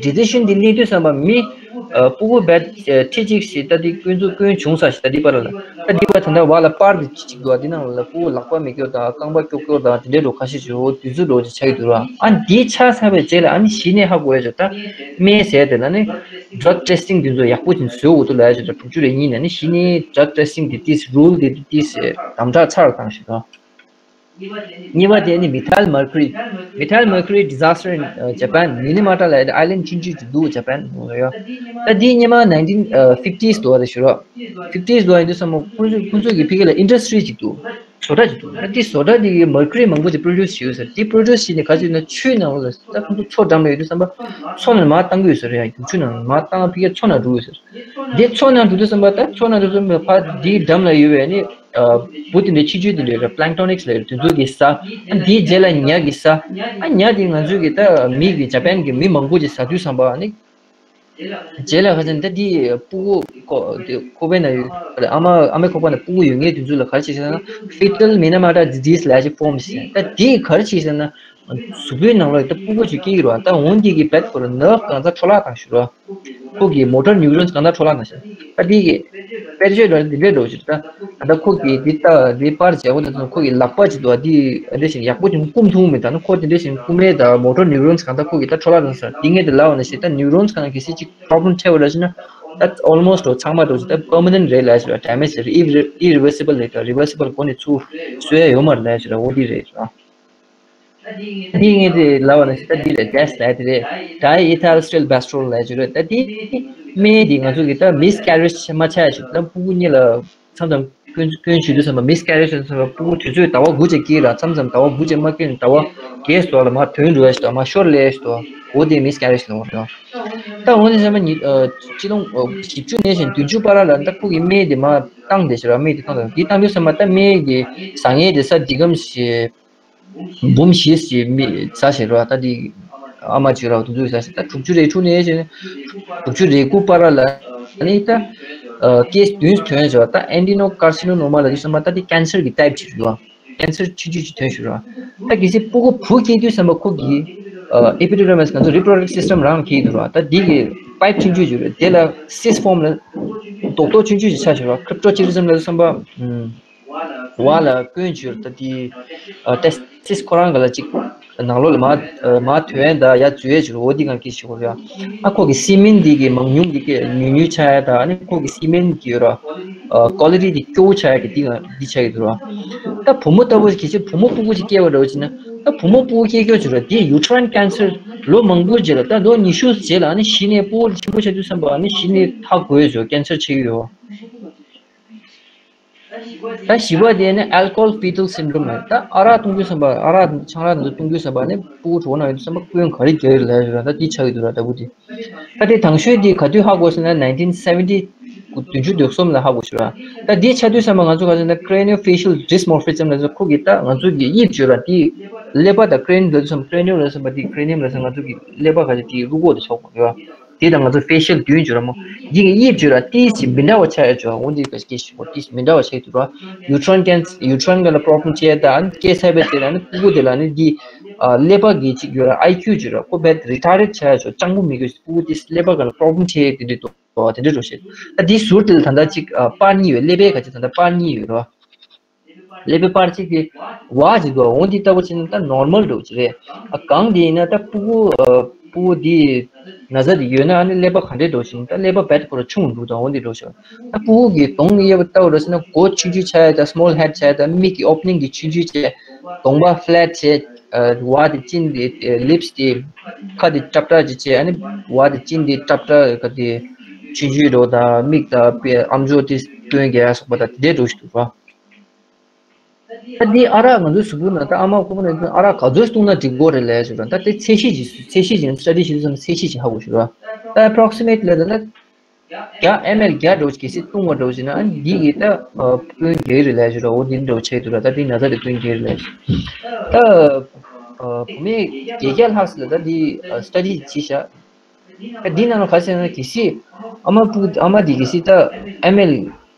དེ་decision དེ་གནས་དུས་ཙམ་པ་མི་ཨ་སྤུ་གུ་བད་ཁྲི་གཅིག་ཞིག་ད་དེ་སྐྱོན་འཛུགས་སྐྱོན་བྱུང་ས་ཞིག་ད་དེ་པར་ལ་ད་དེ་པར་ད་ལྟ་བར་ལ་པར་དེ་གཅིག་འདུག་ཨ་དེ་ནང་ལ་སྤུ་གུ་ལག་པ་མེ་སྐྱོར་དང་རྐང་པ་སྐྱོར་སྐྱོར་དང་དེ་འདྲའི་འགྲོ་ཁ་ཤས་ཤིག་འོ་དུས་ཚོད་འགྲོ་ཅིག་ཆགས་ཀྱི་འདུག་ར། ཨ་འདི་ཆགས་ཚར་བའི་རྗེས་ལ་ཨ་ནི་གཞི་ནས་ཧ་གོ་ཡ་ཅིག་ད་སྨན་ཟས་དེ་ལ་ནི་drug testing དེ་ཚོ་ཡག་པོ་ཅིག་བཟོ་དགོས་འདུག་ལབ་ཡ་ཅིག་ད་དྲུག་ཅུ་རེ་གཉིས་ནས་ནི་གཞི་ནས་drug testing དེ་ཏིས་rule དེ་ཏིས་དམ་དྲག་ཚར་བཏང་ཞིག་ད། གཉིས་པ་དེ་ནི་methyl mercury། Methyl mercury disaster in Japan Minamata ལ་island ཆུང་ཆུང་ཅིག་འདུག Japan ཡོ། ད་འདི་སྔོན་མ་nineteen fifties དུ་བ་རེད་ཞུ་རོགས། fifties དུ་བ་ཡིན་དུས་ཙམ་པ་ཁོང་ཚོས་ཁོང་ཚོས་ཀྱི་ཕ་གི་ལ་industry ཅིག་འདུག་བཟོ་གྲྭ་ཅིག་འདུག་ད་འདི་བཟོ་གྲྭ་འདི་གི་mercury མང་པོ་ཅིག་produce བྱེད་ཡོད་ཟེར། འདི་produce བྱས་ནས་ག་ཅིག་ན་ཆུའི་ནང་ལ་ད་ཁོང་ཚོ་མཚོ་འགྲམ་ལ་ཡོད་དུས་ཙམ་པ་མཚོ་ནང་མར་བཏང་གི་ཡོད་ཟེར། ཡང་རྒྱུག་ཆུ་ནང་མར་བཏང་ཕ་གི་མཚོ་ནང་འགྲོ་གི་ཡོད་ཟེར། འདི་མཚོ་ནང་འགྲོ་དུས་ཙམ་པ་ད་མཚོ་ནང་འགྲོ་དུས་ཙམ་པ་ཕར་འདིའི་འགྲམ་ལ་ཡོད་པའི་ནི། འབུ་དེ་འདྲའི་ཆུང་ཆུང་དེ་འདྲའི་plant ཀླན་ཊོ་ནིག་སི་ལབ་ཡོད་རེད། དེ་ཚོ་གིས་ཟ། ཨ་འདིའི་རྗེས་ལ་ཉ་གིས་ཟ། ཨ་ཉ་དེ་ང་ཚོའི་གི་ད་མི་གི་ཇ་པན་གི་མི་མང་པོ་ཅིག་ཟ་དུས་ཙམ་པ་ཨ་ནི། རྗེས་ལ་ཁ་ཅིག་ད་འདི་སྤུ་གུ་ཁོག་པའི་ནང་ཡོད་ཨ་མ་ཨ་མའི་ཁོག་པ་ནང་སྤུ་གུ་ཡོད་མཁན་དེ་ཚོ་ལ་ག་རེ་བྱེད་ཟེར་ན་fetal Minamata disease ལབ་ཡ་ཅིག་form བྱེད། ད་འདིས་ག་རེ་བྱེད་ཟེར་ན་གཟུགས་པོའི་ནང་ལོགས་ད་སྤུ་གུ་ཅིག་སྐྱེ་གི་རེད་བ། ད་འོ་འདི་གི་བད་ཁོ་ར་ནརབ་གང་ཚ་འཕྲོ་བརླག་བཏང་ཞུ་རོགས། ཁོ་གི་motor neurons གང་དག་འཕྲོ་བརླག་གནང་ཤག་ད་འདི་གི་དཔེར་བརྗོད་ལ་འདི་འདྲའི་འགྲོ་ཞིག་ད། ད་ལྟ་ཁོ་གི་འདི་ལྟ་འདི་པར་བྱས་པ་ལ་མཚོན་ཁོ་གི་ལག་པ་ཅིག་འདུག་ཨ། འདི་འདྲ་ཞིག་ཡག་པོ་ཅིག་བསྐུམ་ཐུབ་མེད། ད་ནི་ཁོ་དེ་འདྲ་ཞིག་བསྐུམ་མེད། ད་motor neurons གང་དག་ཁོ་གི་ད་འཕྲོ་བརླག་གནང་ས་འདི་ངས་དེ་ལབ་པ་ན་ཞིག་ད་neurons གང་གལ་སྲིད་ཅིག་problem འཕྲད་པ་ལ་ཞིག་ན་ད་almost འགྲོ་ཚང་མ་འགྲོ་ཞིག་ད་permanent རེད་ལབ་ཞིག་damage རེད། irre- irreversible རེད། ད་reversible གོ་ནས་ཚུར་བཟོ་ཡ་ཡོད་མ་རེད་ལབ་ཞིག་ད་འོ་འདི་རེད་ད། འདི་ངས་དེ་ལབ་པ་ན་ཞིག་ད་འདི་རེད། gas ལབ་དེ་རེད། diethylsterilbestrol ལབ་ཅིག་རེད། ད་འདི་སྨན་འདི་ང་ཚོ་གི་ད་miscarriage མ་ཆགས་ཞིག་ད་སྤུ་གུ་གཉིས་ལ་མཚམས་མཚམས་སྐྱོན་སྐྱོན་བྱེད་དུས་ཙམ་པ་miscarriage ཙམ་པ་སྤུ་གུ་དུས་ཚོད་ཟླ་བ་དགུ་ཅིག་སྐྱེས་ར་མཚམས་མཚམས་ཟླ་བ་དགུ་ཅིག་མ་སྐྱེས་ནས་ཟླ་བ་བརྒྱད་ཙམ་ལ་མར་ཐོན་འགྲོ་ཡ་ཞིག་ད་མར་ཤོར་ལེ་ཞིག་ད་འོ་དེ་miscarriage ལབ་པ་རེད། ད་འོ་ནི་ཚང་མ་ཉིས་ཨ་སྤྱི་ལོ་བཞི་བཅུ་ནས་བཞིན་བདུན་ཅུ་བར་ལ་ད་ཁོ་གི་སྨན་དེ་མར་བཏང་བསྡད་ཤག་ར། སྨན་དེ་བཏང་བསྡད། དེ་བཏང་དུས་ཙམ་པ་ད་སྨན་གི་ཟ་མཁན་དེ་ས་འདི་གམ་ཞིག་འབུམ་བཞི་ཞིག་མི་ཟ་ཞེས་རོ། ད་འདི་ཨ་མ་ཅིག་ར་དུ་འཛུལ་ཟ་ཞེས། ད་དྲུག་ཅུ་རེ་དྲུག་ནས་བྱས་ནས་དྲུག་ཅུ་རེ་དགུ་བར་ལ་ནི་ད་ཨ་ཀེས་བདུན་ཐོན་ཞོར་ད་adenocarcinoma ལ་དུས་ཙམ་པ་ད་འདི་cancer གི་type ཅིག་རེད་བ། cancer ཆུང་ཆུང་ཅིག་ཐོན་ཞོར་ར། ད་གལ་སྲིད་སྤུ་གུ་བུ་སྐྱེས་དུས་ཙམ་པ་ཁོ་གི་ཨ་epididymis ང་ཚོ་reproductive system རང་སྐྱེས་འདུག་ར། ད་འདི་གི་pipe ཆུང་ཆུང་ཅིག་རེད། དེ་ལ་cyst form ལ་རྡོག་རྡོག་ཆུང་ཆུང་ཅིག་ཆགས་ཞོར་ར། cryptorchidism ལ་དུས་ཙམ་པ་ཨམ། བ་ལ་སྐྱོན་བྱུང་ད་དེ་testis ཁོ་རང་ག་ལ་ཅིག་ ནང་ལོགས་ལ་མ་མ་ཐོན་ཡ་ད་ཡ་འཛུལ་ཡ་ཅིག་རེད། འོ་འདི་གང་གི་ཞིག་རེད། ཨ་ཁོ་གི་སི་མེན་འདི་གི་མང་ཉུང་འདི་གི་ཉུང་ཉུང་ཆགས་ཡ་ད། ཨ་ནི་ཁོ་གི་སི་མེན་གི་ཡོད་ར། ཀོ་ལི་ཊི་འདི་སྐྱོ་བོ་ཆགས་ཡ་གི་འདི་གང་འདི་ཆགས་ཀྱི་འདུག་ར། ད་བུ་མོ་ལྟ་བུ་གལ་སྲིད་བུ་མོ་སྤུ་གུ་ཅིག་སྐྱེས་པ་འདྲ་བོ་ཅིག་ན། ད་བུ་མོ་སྤུ་གུ་སྐྱེས་སྐྱོ་ཅིག་ར། དེ་ཡུ་ཊ་རའིན་ཀེན་སར་ལོ་མང་པོ་རྗེས་ལ། ད་ལོ་ཉི་ཤུ་རྗེས་ལ་ཨ་ནི་གཞི་ནས་སྤུ་གུ་ཆེན་པོ་ཆགས་དུས་ཙམ་པ་ཨ་ནི་གཞི་ནས་ཧ་གོ་ཡ་ཅིག་ཡོད། ཀེན་སར་ཆགས་ཀྱི་ཡོད། ད་བཞི་པ་དེ་ནི་ཨལ་ཀོ་ཧོལ་ཕི་ཊལ་སིན་ཌོམ་རེད། ད་ཨ་རག་བཏུང་དུས་ཙམ་པ། ཨ་རག་ཆང་རག་འདི་བཏུང་དུས་ཙམ་པ་ནི་སྤུ་གུ་གྲོད་ཁོག་ནང་ཡོད་དུས་ཙམ་པ་སྐྱོན་ག་རེ་རྒྱག་ཡོད་ལབ་ཡོད་ར། ད་འདི་ཆགས་ཀྱི་འདུག་ར་ལྟ་བུ་དེ། ད་དེ་དང་ཤོས་དེ་ག་དུས་ཧ་གོ་ཟེར་ན་ནའིན་ཊིན་སེ་ཝེན་ཊི། དགུ་བདུན་ཅུ་དོན་གསུམ་ལ་ཧ་གོ་ཤག་ར། ད་འདི་ཆགས་དུས་ཙམ་པ་ང་ཚོ་ག་ཟེར་ན་ཀྲེ་ནི་ཡོ་ཕེ་ཤལ་ཌི་སི་མོར་ཕི་ཛམ་ལབ་ཟེར། ཁོ་གི་ད་ང་ཚོ་གི་དབྱིབས་བརྗོད་ར། དེ་ཀླད་པ་དང་ཀྲེ་ནི་ཡོ་ལབ་དུས་ཙམ། ཀྲེ་ནི་ཡོ་ལབ་ཙམ་པ་དེ་ཀྲེ་ནི་ཡམ་ལབ་ཙམ། ང་ཚོ་གི་ཀླད་པ་ག་ཅིག་དེ་རུས་ཁོག་དེ་ཆགས་དགོས་རེད་བ། དེ་དང་ང་ཚོ་ཕེ་ཤལ་ཌི་ཡོན་བརྗོད་ར་མོ། འདི་གི་དབྱིབས་བརྗོད་ར་ཏིས་ཅིག་མི་འདྲ་བ་ཆགས་ཡ་ཅིག་འོ་འདི་ག་སྐད་ཤེས་གོ་ཏིས་མི་འདྲ་བ་ཆགས་འདུག་ར། ཡུ་ཊ་རའིན་ཀེན་ཡུ་ཊ་རའིན་ག་ལ་པྲོབ་ལེམ་ཆགས་ཡ་ད། ཨ་ནི་སྐྱེས་ཚར་བའི་དེ་ལ་ནི་སྤུ་གུ་དེ་ལ་ནི་འདི་ཀླད་པ་གི་ཅིག་ཡོད་ར། ཨའི་ཀིའུ་བརྗོད་ར། ཁོ་རྦད་རི་ཊཱར་ཌེཌ་ཆགས་ཡ་ཅིག་སྤྱང་པོ་མི་དགོས། སྤུ་གུ་དེ་ཀླད་པ་ག་ལ་པྲོབ་ལེམ་ཆགས་ཡ་དེ་འདྲ་འདུག་བ། དེ་འདྲ་འགྲོ་ཤེས། ད་འདི་ཟུར་དེ་ལ་ད་ལྟ་ཅིག་པར་གཉིས་ཡོད། ཀླད་པའི་ག་ཅིག་ད་ལྟ་པར་གཉིས་ཡོད་ར། ཀླད་པའི་པར་གཅིག་དེ་བ་ཅིག་འདུག་འོ་འདི་ལྟ་བུ་བྱས་ན་ད་ནོར་མལ་འདྲ་བོ་ཅིག་རེད། ཨ་གང་དེ་ཡིན་ན་ད་སྤུ་གུ་ཨ་སྤུ་གུ་འདི་ན་ཚ་དེ་ཡོད་ན་ཨ་ནི་ཀླད་པ་ག་འདྲས་འདྲ་བོ་ཅིག་ཡིན། ད་ཀླད་པ་རྦད་ཁོ་རང་ཆུང་འདུག་ད་འོ་འདི་འདྲ་བོ་ཅིག་ད་སྤུ་གུ་གི་གདོང་གཡས་པ་ལྟ་བུ་འདྲ་བྱས་ན་མགོ་ཆུང་ཆུང་ཆགས་ཡ། ད་སི་མོལ་ཧེཌ་ཆགས་ཡ། ད་མིག་གི་ཨོ་པ་ནིང་གི་ཆུང་ཆུང་བྱས། གདོང་པ་ཕ་ལེཊ་བྱས། ཨ་བ་དེ་གཅིན་དེ་ལིབ་སི་དེ་ཁ་དེ་ཏྲབ་ཏྲ་ཅིག་བྱས། ཨ་ནི་བ་དེ་གཅིན་དེ་ཏྲབ་ཏྲ་ག་དེ་ཆུང་ཆུང་འདྲ་བོ། ད་མིག་ད་ཨམ་ཅོག་དེ་སྟོན་རྒྱག་ཡ་སོགས་པ་ད་དེ་འདྲས་འདྲ་བོ་ཞིག་འདུག་ར། ད་འདི་ཨ་རག་ང་ཚོའི་གཟུགས་པོ་ནང་ད་ཨ་མ་ཁོ་པ་ནས་ཨ་རག་ག་ཚོད་བཏུང་ན་འགྲིག་གི་རེད་ལབ་ཞུ་ར། ད་དེ་ཚད་གཞི་ཅིག་ཚད་གཞི་ཅིག་སི་ཊ་ཌི་བྱེད་དུས་ཙམ་ཚད་གཞི་ཅིག་ཧ་གོ་ཞུ་ར། ད་ཨེ་པྲོག་སི་མེ་ཊི་ལི་ད་ལྟ་བརྒྱ་ཨེམ་ཨེལ་བརྒྱ་འདྲ་བོ་ཅིག་གལ་སྲིད་བཏུང་བ་འདྲ་བོ་ཅིག་ན་ཨ་འདི་གི་ད་སྐྱོན་རྒྱག་གི་རེད་ལབ་ཞུ་ར། འོ་འདི་འདྲ་བོ་ཆགས་འདུག་ར། ད་འདི་ན་ཚ་དེ་སྐྱོན་རྒྱག་གི་རེད་ལབ་ཞུ། ད་བུད་མེད་བརྒྱད་བརྒྱ་ལྷག་ཙམ་ལ་ད་འདི་སི་ཊ་ཌི་བྱས་ཤག་ད་འདི་ནང་ལ་ག་ཟེར་ན་གལ་སྲིད་ཨ་མ་སྤུ་ཨ་མ་འདི་གལ་སྲིད་ད་ཨེམ་ཨེལ་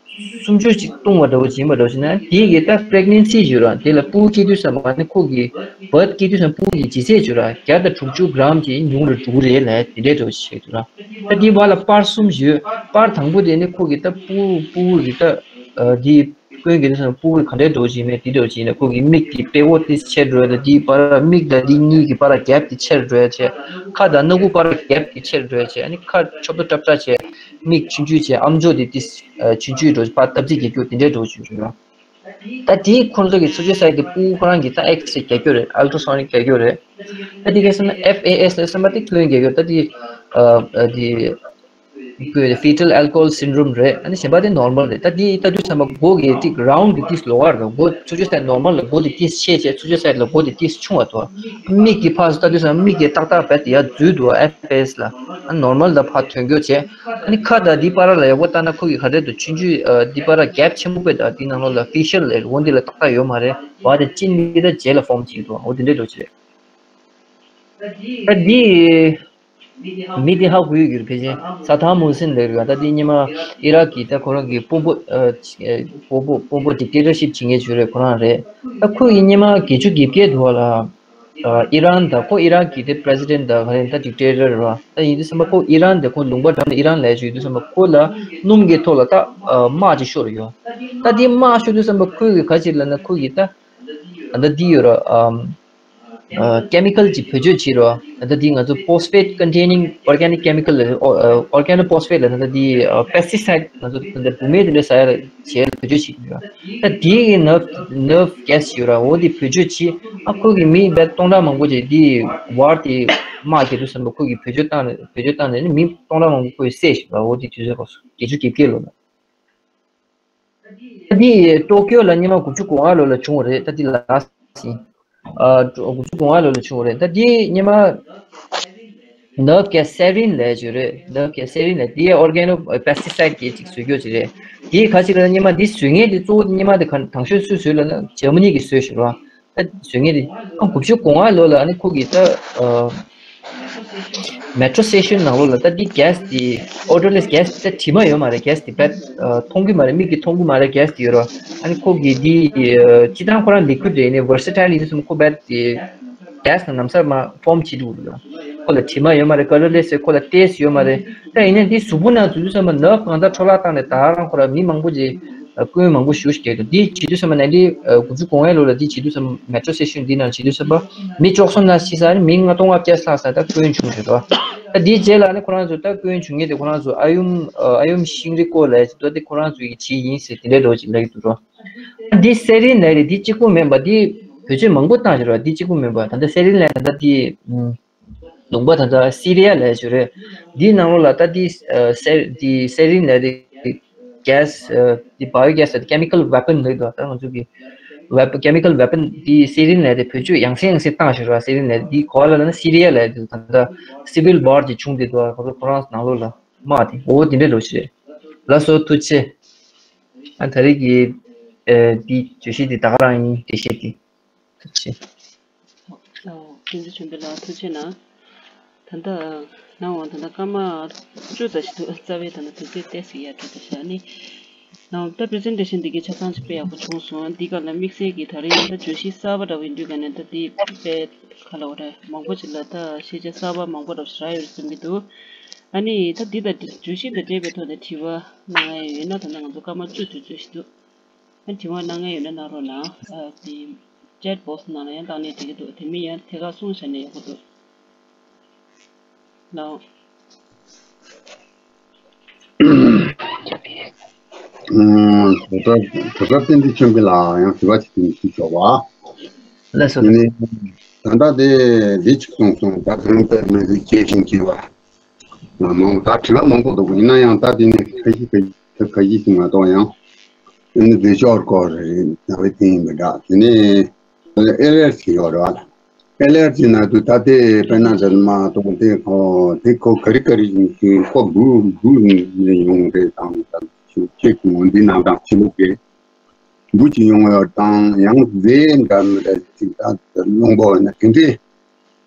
སུམ་ཅུ་ཅིག་བཏུང་བ་འདྲ་བོ་ཅིག་ཡིན་པ་འདྲ་བོ་ཅིག་ན་དེ་གི་ད་པི་རེག་ནེན་སི་ཞུ་ར། དེ་ལ་སྤུ་གུ་སྐྱེ་དུས་ཙམ་པ་ནི་ཁོ་གི་བར་ཐི་སྐྱེ་དུས་ཙམ་སྤུ་གུ་གི་ལྗིད་ཚད་ཞུ་ར་བརྒྱ་དང་དྲུག་ཅུ་གྲམ་ཅིག་ཉུང་རུ་འགྲོ་གི་རེད་ལབ་དེ་འདྲས་འདྲ་བོ་ཅིག་བཤད་འདུག་ར། ད་འདི་བར་ལ་པར་གསུམ་ཞུ། པར་དང་པོ་དེ་ནི་ཁོ་གི་ད་སྤུ་སྤུ་གུ་གི་ད་འདི་སྐྱོན་གྱི་དེ་སོང་སྤུ་གུ་ག་འདྲའི་འདྲ་བོ་ཅིག་མེད་དེ་འདྲ་བོ་ཅིག་ཡིན་ན་ཁོ་གི་མིག་གི་པད་འོག་དེ་ཆེར་འགྲོ་ཡ་དང་དེའི་བར་མིག་དང་དེ་གཉིས་ཀྱི་བར་གེབ་དེ་ཆེར་འགྲོ་ཡ་བྱས། ཁ་དང་སྣ་ཁུག་བར་གེབ་དེ་ཆེར་འགྲོ་ཡ་བྱས། ཨ་ནི་ཁ་ཆོབ་ཏོ་ཏྲབ་ཏྲ་བྱས། མིག་ཆུང་ཆུང་བྱས། ཨམ་ཅོག་དེ་དེ་ཆུང་ཆུང་འགྲོ་བར་སྟབས་ཚིག་རྒྱག་རྒྱུ་དེ་འདྲའི་འདྲ་བོ་ཅིག་རེད། ད་དེའི་ཁོང་ཚོ་གི་ཚུར་ཕྱོགས་སའི་དེ་སྤུ་གུ་ཁོ་རང་གི་ད་ཨེགས་རེ་རྒྱག་རྒྱུ་རེད། ཨལ་ཏྲ་སོ་ནིག་རྒྱག་རྒྱུ་རེད། ད་དེ་ག་ཟེར་ན་ཨེཕ་ཨེ་ཨེས་ལ་སེམས་པ་དེ་སྐྱོན་རྒྱག་རྒྱུ། ད་དེ་ཨ་དེ་ཀོས་ཕི་ཊལ་ཨལ་ཀོ་ཧོལ་སིན་ཌོམ་རེད། ཨ་ནི་གཞན་པ་དེ་ནོར་མལ་རེད། ད་དེ་ལྟ་དུས་ཙམ་པ་མགོ་གི་ཏིག་རའུན་ཌི་གི་ཏིས་ལོ་ཝར་དང་མགོ་ཚུར་ཕྱོགས་སའི་ནོར་མལ་ལ་མགོ་དེ་ཏིས་ཆེ་བྱས། ཚུར་ཕྱོགས་སའི་ལ་མགོ་དེ་ཏིས་ཆུང་བ་དོ། མིག་གི་ཕར་ཚུར་ལྟ་དུས་ཙམ་པ་མིག་གི་ཏག་ཏག་རྦད་དེ་ཡར་འཛུལ་འདུག་ཨེཕ་ཨེ་ཨེས་ལ། ཨ་ནི་ནོར་མལ་དང་ཕར་ཐོན་རྒྱུ་བྱས། ཨ་ནི་ཁ་དང་དེའི་བར་ལ་ཡག་པོ་ལྟ་ན་ཁོ་གི་ག་རེ་འདུག་ཆུང་ཆུང་ཨ་དེའི་བར་གེབ་ཆེན་པོ་དཔེ་དང་དེའི་ནང་ལོགས་ལ་ཕི་ཤལ་ལ་འོ་འདི་ལ་ཏག་ཏག་ཡོད་མ་རེད། བ་དེ་གཅིན་འདི་ད་རྗེས་ལ་ཕོམ་བྱེད་ཀྱི་འདུག་འོ་དེ་འདྲའི་འདྲ་བོ་ཅིག་རེད། ད་འདི་མི་དེ་ཧ་གོ་ཡོད་ཀྱི་རེད། ཕལ་ཆེར་ས་དཱམ་ཧུ་སེན་ལབ་རེད་པ། ད་འདི་སྔོན་མ་ཨི་རག་གི་ད་ཁོ་རང་གི་དཔོན་པོ་ཨ་ཅིག་ཨ་དཔོན་པོ་དཔོན་པོ་ཌིག་ཊེ་ཊར་ཤིབ་བྱེད་མཁན་ཅིག་རེད། ཁོ་རང་རེད། ད་ཁོ་ཡི་སྔོན་མ་བརྒྱད་ཅུ་གྱ་བརྒྱད་དུ་བ་ལ་ཨ་ཨི་རན་དང་ཁོ་ཨི་རག་གི་དེ་པི་རེ་སི་ཌེན་ཊི་དང་ག་རེ་ད་ཌིག་ཊེ་ཊར་རེད་པ། ད་ཡིན་དུས་ཙམ་པ་ཁོ་ཨི་རན་དེ་ཁོ་ལུང་པ་འགྲམ་ལ་ཨི་རན་ལབ་ཅིག་ཡོད་དུས་ཙམ་པ་ཁོ་ལ་སྣུམ་གྱི་ཐོག་ལ་ད་ཨ་དམག་ཅིག་ཤོར་ཡོད། ད་དེ་དམག་ཤོར་དུས་ཙམ་པ་ཁོ་གི་ག་ཅིག་ལབ་ན་ཁོ་གི་ད་ད་འདི་ཡོད་ར། ཨམ། ཨ་ཀེ་མི་ཀལ་ཅིག་བེད་སྤྱོད་བྱེད་རོགས། ད་འདི་ང་ཚོ་ཕོ་སི་ཕེཊ་ཀོན་ཊེ་ནིང་ཨོར་གེ་ནིག་ཀེ་མི་ཀལ་ལ། ཨོར་གེ་ནོ་ཕོ་སི་ཕེཊ་ལ། ད་འདི་པེ་སི་ཊི་སའིཌ་ང་ཚོ་ད་འདི་བུད་མེད་དེ་འདྲ་ཟ་ཡ་བྱེད་ལ་བེད་སྤྱོད་བྱེད་ཀྱི་ཡོད། ད་དེ་གི་ནར་ནར་གེ་སི་ཡོད་ར། འོ་དེ་བེད་སྤྱོད་བྱེད། ཨ་ཁོ་གི་མི་བེད་སྟོང་ཕྲག་མང་པོ་ཅིག་འདི་ཝར་དེ་དམག་རྒྱག་དུས་ཙམ་པ་ཁོ་གི་བེད་སྤྱོད་བཏང་ནས་བེད་སྤྱོད་བཏང་ནས་ནི་མི་སྟོང་ཕྲག་མང་པོ་ཁོ་གི་བསད་ཤག་ར། འོ་དེ་དུས་ཚོད་ཁོ་བརྒྱད་ཅུ་གྱ་བརྒྱད་ལོ་ལ། ད་འདི་ཏོ་ཀིའོ་ལ་སྔོན་མ་དགུ་བཅུ་གོ་ལྔ་ལོ་ལ་བྱུང་བ་རེད། ད་འདི་ལ་ཡིན། ཨ་དགུ་བཅུ་གོ་ལྔ་ལོ་ལ་བྱུང་བ་རེད། ད་འདི་སྔོན་མ་ནར་བ་གེ་སི་སེ་རིན་ལབ་ཅིག་རེད། ནར་བ་གེ་སི་སེ་རིན་ལབ་འདི་ཨོར་གེ་ནོ་པེ་སི་ཊི་སའིཌ་གི་ཅིག་བཟོ་རྒྱུ་ཅིག་རེད། འདི་ག་ཅིག་ལ་སྔོན་མ་འདི་བཟོ་མཁན་འདི་གཙོ་བོ་འདི་སྔོན་མ་འདི་ག་དང་ཤོས་སུས་བཟོས་ལབ་ན་འཇར་མ་ནི་གིས་བཟོས་ཤག་ར། ད་བཟོ་མཁན་དེ་ཨ་དགུ་བཅུ་གོ་ལྔ་ལོ་ལ་ཨ་ནི་ཁོ་གིས་ད་ཨ་མེ་ཊོ་སི་ཊེ་ཤན་ནང་ལོགས་ལ་ད་འདི་གེ་སི་དེ་ཨོ་ཌར་ལེ་སི་གེ་སི་དེ་ད་དྲི་མ་ཡོད་མ་རེད། གེ་སི་དེ་རྦད་ཨ་མཐོང་གི་མ་རེད། མིག་གིས་མཐོང་གི་མ་རེད། གེ་སི་དེ་ཡོད་ར། ཨ་ནི་ཁོ་གིས་འདི་ཨ་སྤྱིར་བཏང་ཁོ་རང་ལི་ཀུའིཌ་རེད། ཡིན་ནའི་ཝར་སི་ཊའིལ་ཡིན་ཙང་ཁོ་རྦད་དེ་གེ་སི་ནང་ལམ་སང་མར་ཕོམ་བྱེད་འགྲོ་གི་རེད། ཁོ་ལ་དྲི་མ་ཡོད་མ་རེད། ཀ་ལར་ལེ་སི་རེད། ཁོ་ལ་ཏེ་སི་ཡོད་མ་རེད། ད་ཡིན་ནའི་འདི་གཟུགས་པོ་ནང་འཛུལ་དུས་ཙམ་པ་ནར་བ་གང་ལྟར་འཕྲོ་བརླག་བཏང་ནས་ད་རང་ཁོ་རང་མི་མང་པོ་ཅིག་ སྐྱོན་མང་པོ་ཞེ་པོ་ཞིག་རྒྱག་འདུག་འདི་བྱེད་དུས་ཙམ་པ་ནས་འདི་དགུ་བཅུ་གོ་ལྔའི་ལོ་ལ་འདི་བྱེད་དུས་ཙམ་པ་མེ་ཊྲོ་སི་ཊེ་ཤན་འདི་ནང་བྱེད་དུས་ཙམ་པ་མི་བཅུ་གསུམ་ནང་ཤི་ས་ནི་མི་ལྔ་སྟོང་ལྔ་བརྒྱ་ལྷག་ཙམ་ད་སྐྱོན་བྱུང་ཡོད་རེད་བ། ད་འདིའི་རྗེས་ལ་ནི་ཁོ་རང་ཚོ་ད་སྐྱོན་བྱུང་མཁན་དེ་ཁོ་རང་ཚོ་ཨ་ཡུམ་ཨ་ཡུམ་ཤིང་རི་ཀོ་ལབ་ཡ་ཅིག་འདུག་དེ་ཁོ་རང་ཚོ་ཡི་བྱས་ཡིན་ཟེར་དེ་འདྲའི་འདྲ་བོ་ཅིག་ལབ་ཀྱི་འདུག་རོ། ད་འདི་སེ་རིན་ལབ་ཡ་དེ་འདི་གཅིག་པོ་མིན་པ་འདི་བེད་སྤྱོད་མང་པོ་བཏང་ཞིག་རོ། འདི་གཅིག་པོ་མིན་པ་ད་ལྟ་སེ་རིན་ལབ་ཡ་ད་ལྟ་འདི་ཨུམ། ལུང་པ་ད་ལྟ་སི་རི་ཡ་ལབ་ཞུ་རེད། འདིའི་ནང་ལོགས་ལ་ད་འདི་ཨ་སེ་འདི་སེ་རིན་ལབ་དེ་གེ་སི་ཨ་འདི་བྷ་ཡོ་གེ་སི་ལབ་དེ་ཀེ་མི་ཀལ་ཝེ་པན་ལབ་འདུག་ད་ང་ཚོ་གི་ཝེ་པ་ཀེ་མི་ཀལ་ཝེ་པན་འདི་སེ་རིན་ལབ་དེ་བེད་སྤྱོད་ཡང་སེ་ཡང་སེ་བཏང་ཞུ་རེད། སེ་རིན་ལབ་འདི་གོ་བ་ལ་ན་སི་རི་ཡ་ལབ་དེ་ད་ལྟ་སི་ཝིལ་བྷར་གྱི་བྱུང་དེ་འདུག་ཁོ་ཚོ་ཁོ་རང་ནང་ལོགས་ལ་དམག་དེ་འོ་དེ་འདྲ་འགྲོ་ཞིག་རེད། ལགས་སོ་ཐུགས་རྗེ་ཆེ། ཨ་ད་རེས་ཀྱི་ཨ་འདི་བརྗོད་གཞི་འདི་ད་ག་རང་ཡིན། འགྲེལ་བཤད་འདི། ཐུགས་རྗེ་ཆེ། ཨོ། བསྟན་འཛིན་ཆོས་འཕེལ་ལགས་ཐུགས་རྗེ་གནང་། ད་ལྟ་ནང་བ་ད་ལྟ་སྐར་མ་བཅུ་ཙམ་ཞིག་འདུག་རྩ་བའི་ད་ལྟ་དུས་ཚོད་ཏོག་ཙམ་ཡར་འགྲོ་ད་ཤག་ནི། ནང་ད་པི་རི་སེན་ཊེ་ཤན་འདི་གའི་ཆ་ཚང་ཅིག་དཔེ་ཡག་པོ་བྱུང་སོང་། འདི་ག་ལ་དམིགས་བསལ་གྱི་ད་རིང་ད་བརྗོད་གཞི་གསར་པ་འདྲ་བོ་ཡིན་དུས་ག་ནས་ད་འདི་དཔེ་ག་ལ་བ་རེད། མང་པོ་ཅིག་ལ་ད་ཤེས་བྱ་གསར་པ་མང་པོ་འདྲ་བོ་ཞིག་རག་ཡོད་རེད་བསམ་གྱི་འདུག་ཨ་ནི་ད་འདི་དང་བརྗོད་གཞི་དང་འབྲེལ་བའི་ཐོག་ནས་དྲི་བ་གནང་ཡ་ཡོད་ན་ད་ལྟ་ང་ཚོ་སྐར་མ་བཅུ་དུས་ཚོད་ཞིག་འདུག་ཨ་དྲི་བ་གནང་མཁན་ཡོད་ན་གནང་རོགས་གནང་། ཨ་དེ་ཅེ་ཊི་བོག་སི་ནང་ལ་ཡང་བཏང་ནས་འགྲིག་གི་འདུག་དེ་མིན་ཡང་ཐད་ཀར་གསུངས་བཞག་ནས་ཡག་པོ་འདུག་ལགས། ཨུམ། ད་ལྟ་ད་ལྟ་བསྟན་འཛིན་ཆོས་འཕེལ་ལགས་ཡང་དྲི་བ་ཅིག་དྲིས་ཆོག་པ། ལགས་སོ། དེ་ནས་ད་ལྟ་དེ་འདི་ཅིག་གསུངས་སོང་། ད་དུང་དཔེ་མི་སྲིད་སྐྱེ་ཞིང་སྐྱེ་བ། ལ་མང་ད་དྲི་བ་མང་པོ་འདུག་ཡིན་ན་ཡང་ད་དེ་ནས་ཁ་ཤས་ཁ་ཤས་ཁ་ཤས་ཤིག་མ་གཏོགས་ཡང་། ཨ་ནི་འདོད་ཆགས་སྐོར་རེད། ཟླ་བའི་སྟེང་མི་འདྲ། དེ་ནས་ཨེ་ལར་ཇི་ཡོད་རེད་བ། ཨེ་ལར་ཇི་ན་དུ་ད་ལྟའི་དཔེར་ན་འདྲ་མ་གཏོགས་དེ་ཁོ་དེ་ཁོ་ག་རེ་ག་རེ་ཡིན་ཞིང་ཁོ་འབུ་འབུ་ནས་ཡོང་རེད་དང་། ད་ཁྱེད་ཀྱི་འོ་འདི་ནང་དང་ཕྱི་ལོགས་ཀྱི་འབུ་ཅིག་ཡོང་ཡོད་དང་། ཡང་རྫས་འདྲ་མི་འདྲ་ཅིག་ད་རླུང་པོ་ན་དེ་འདྲའི་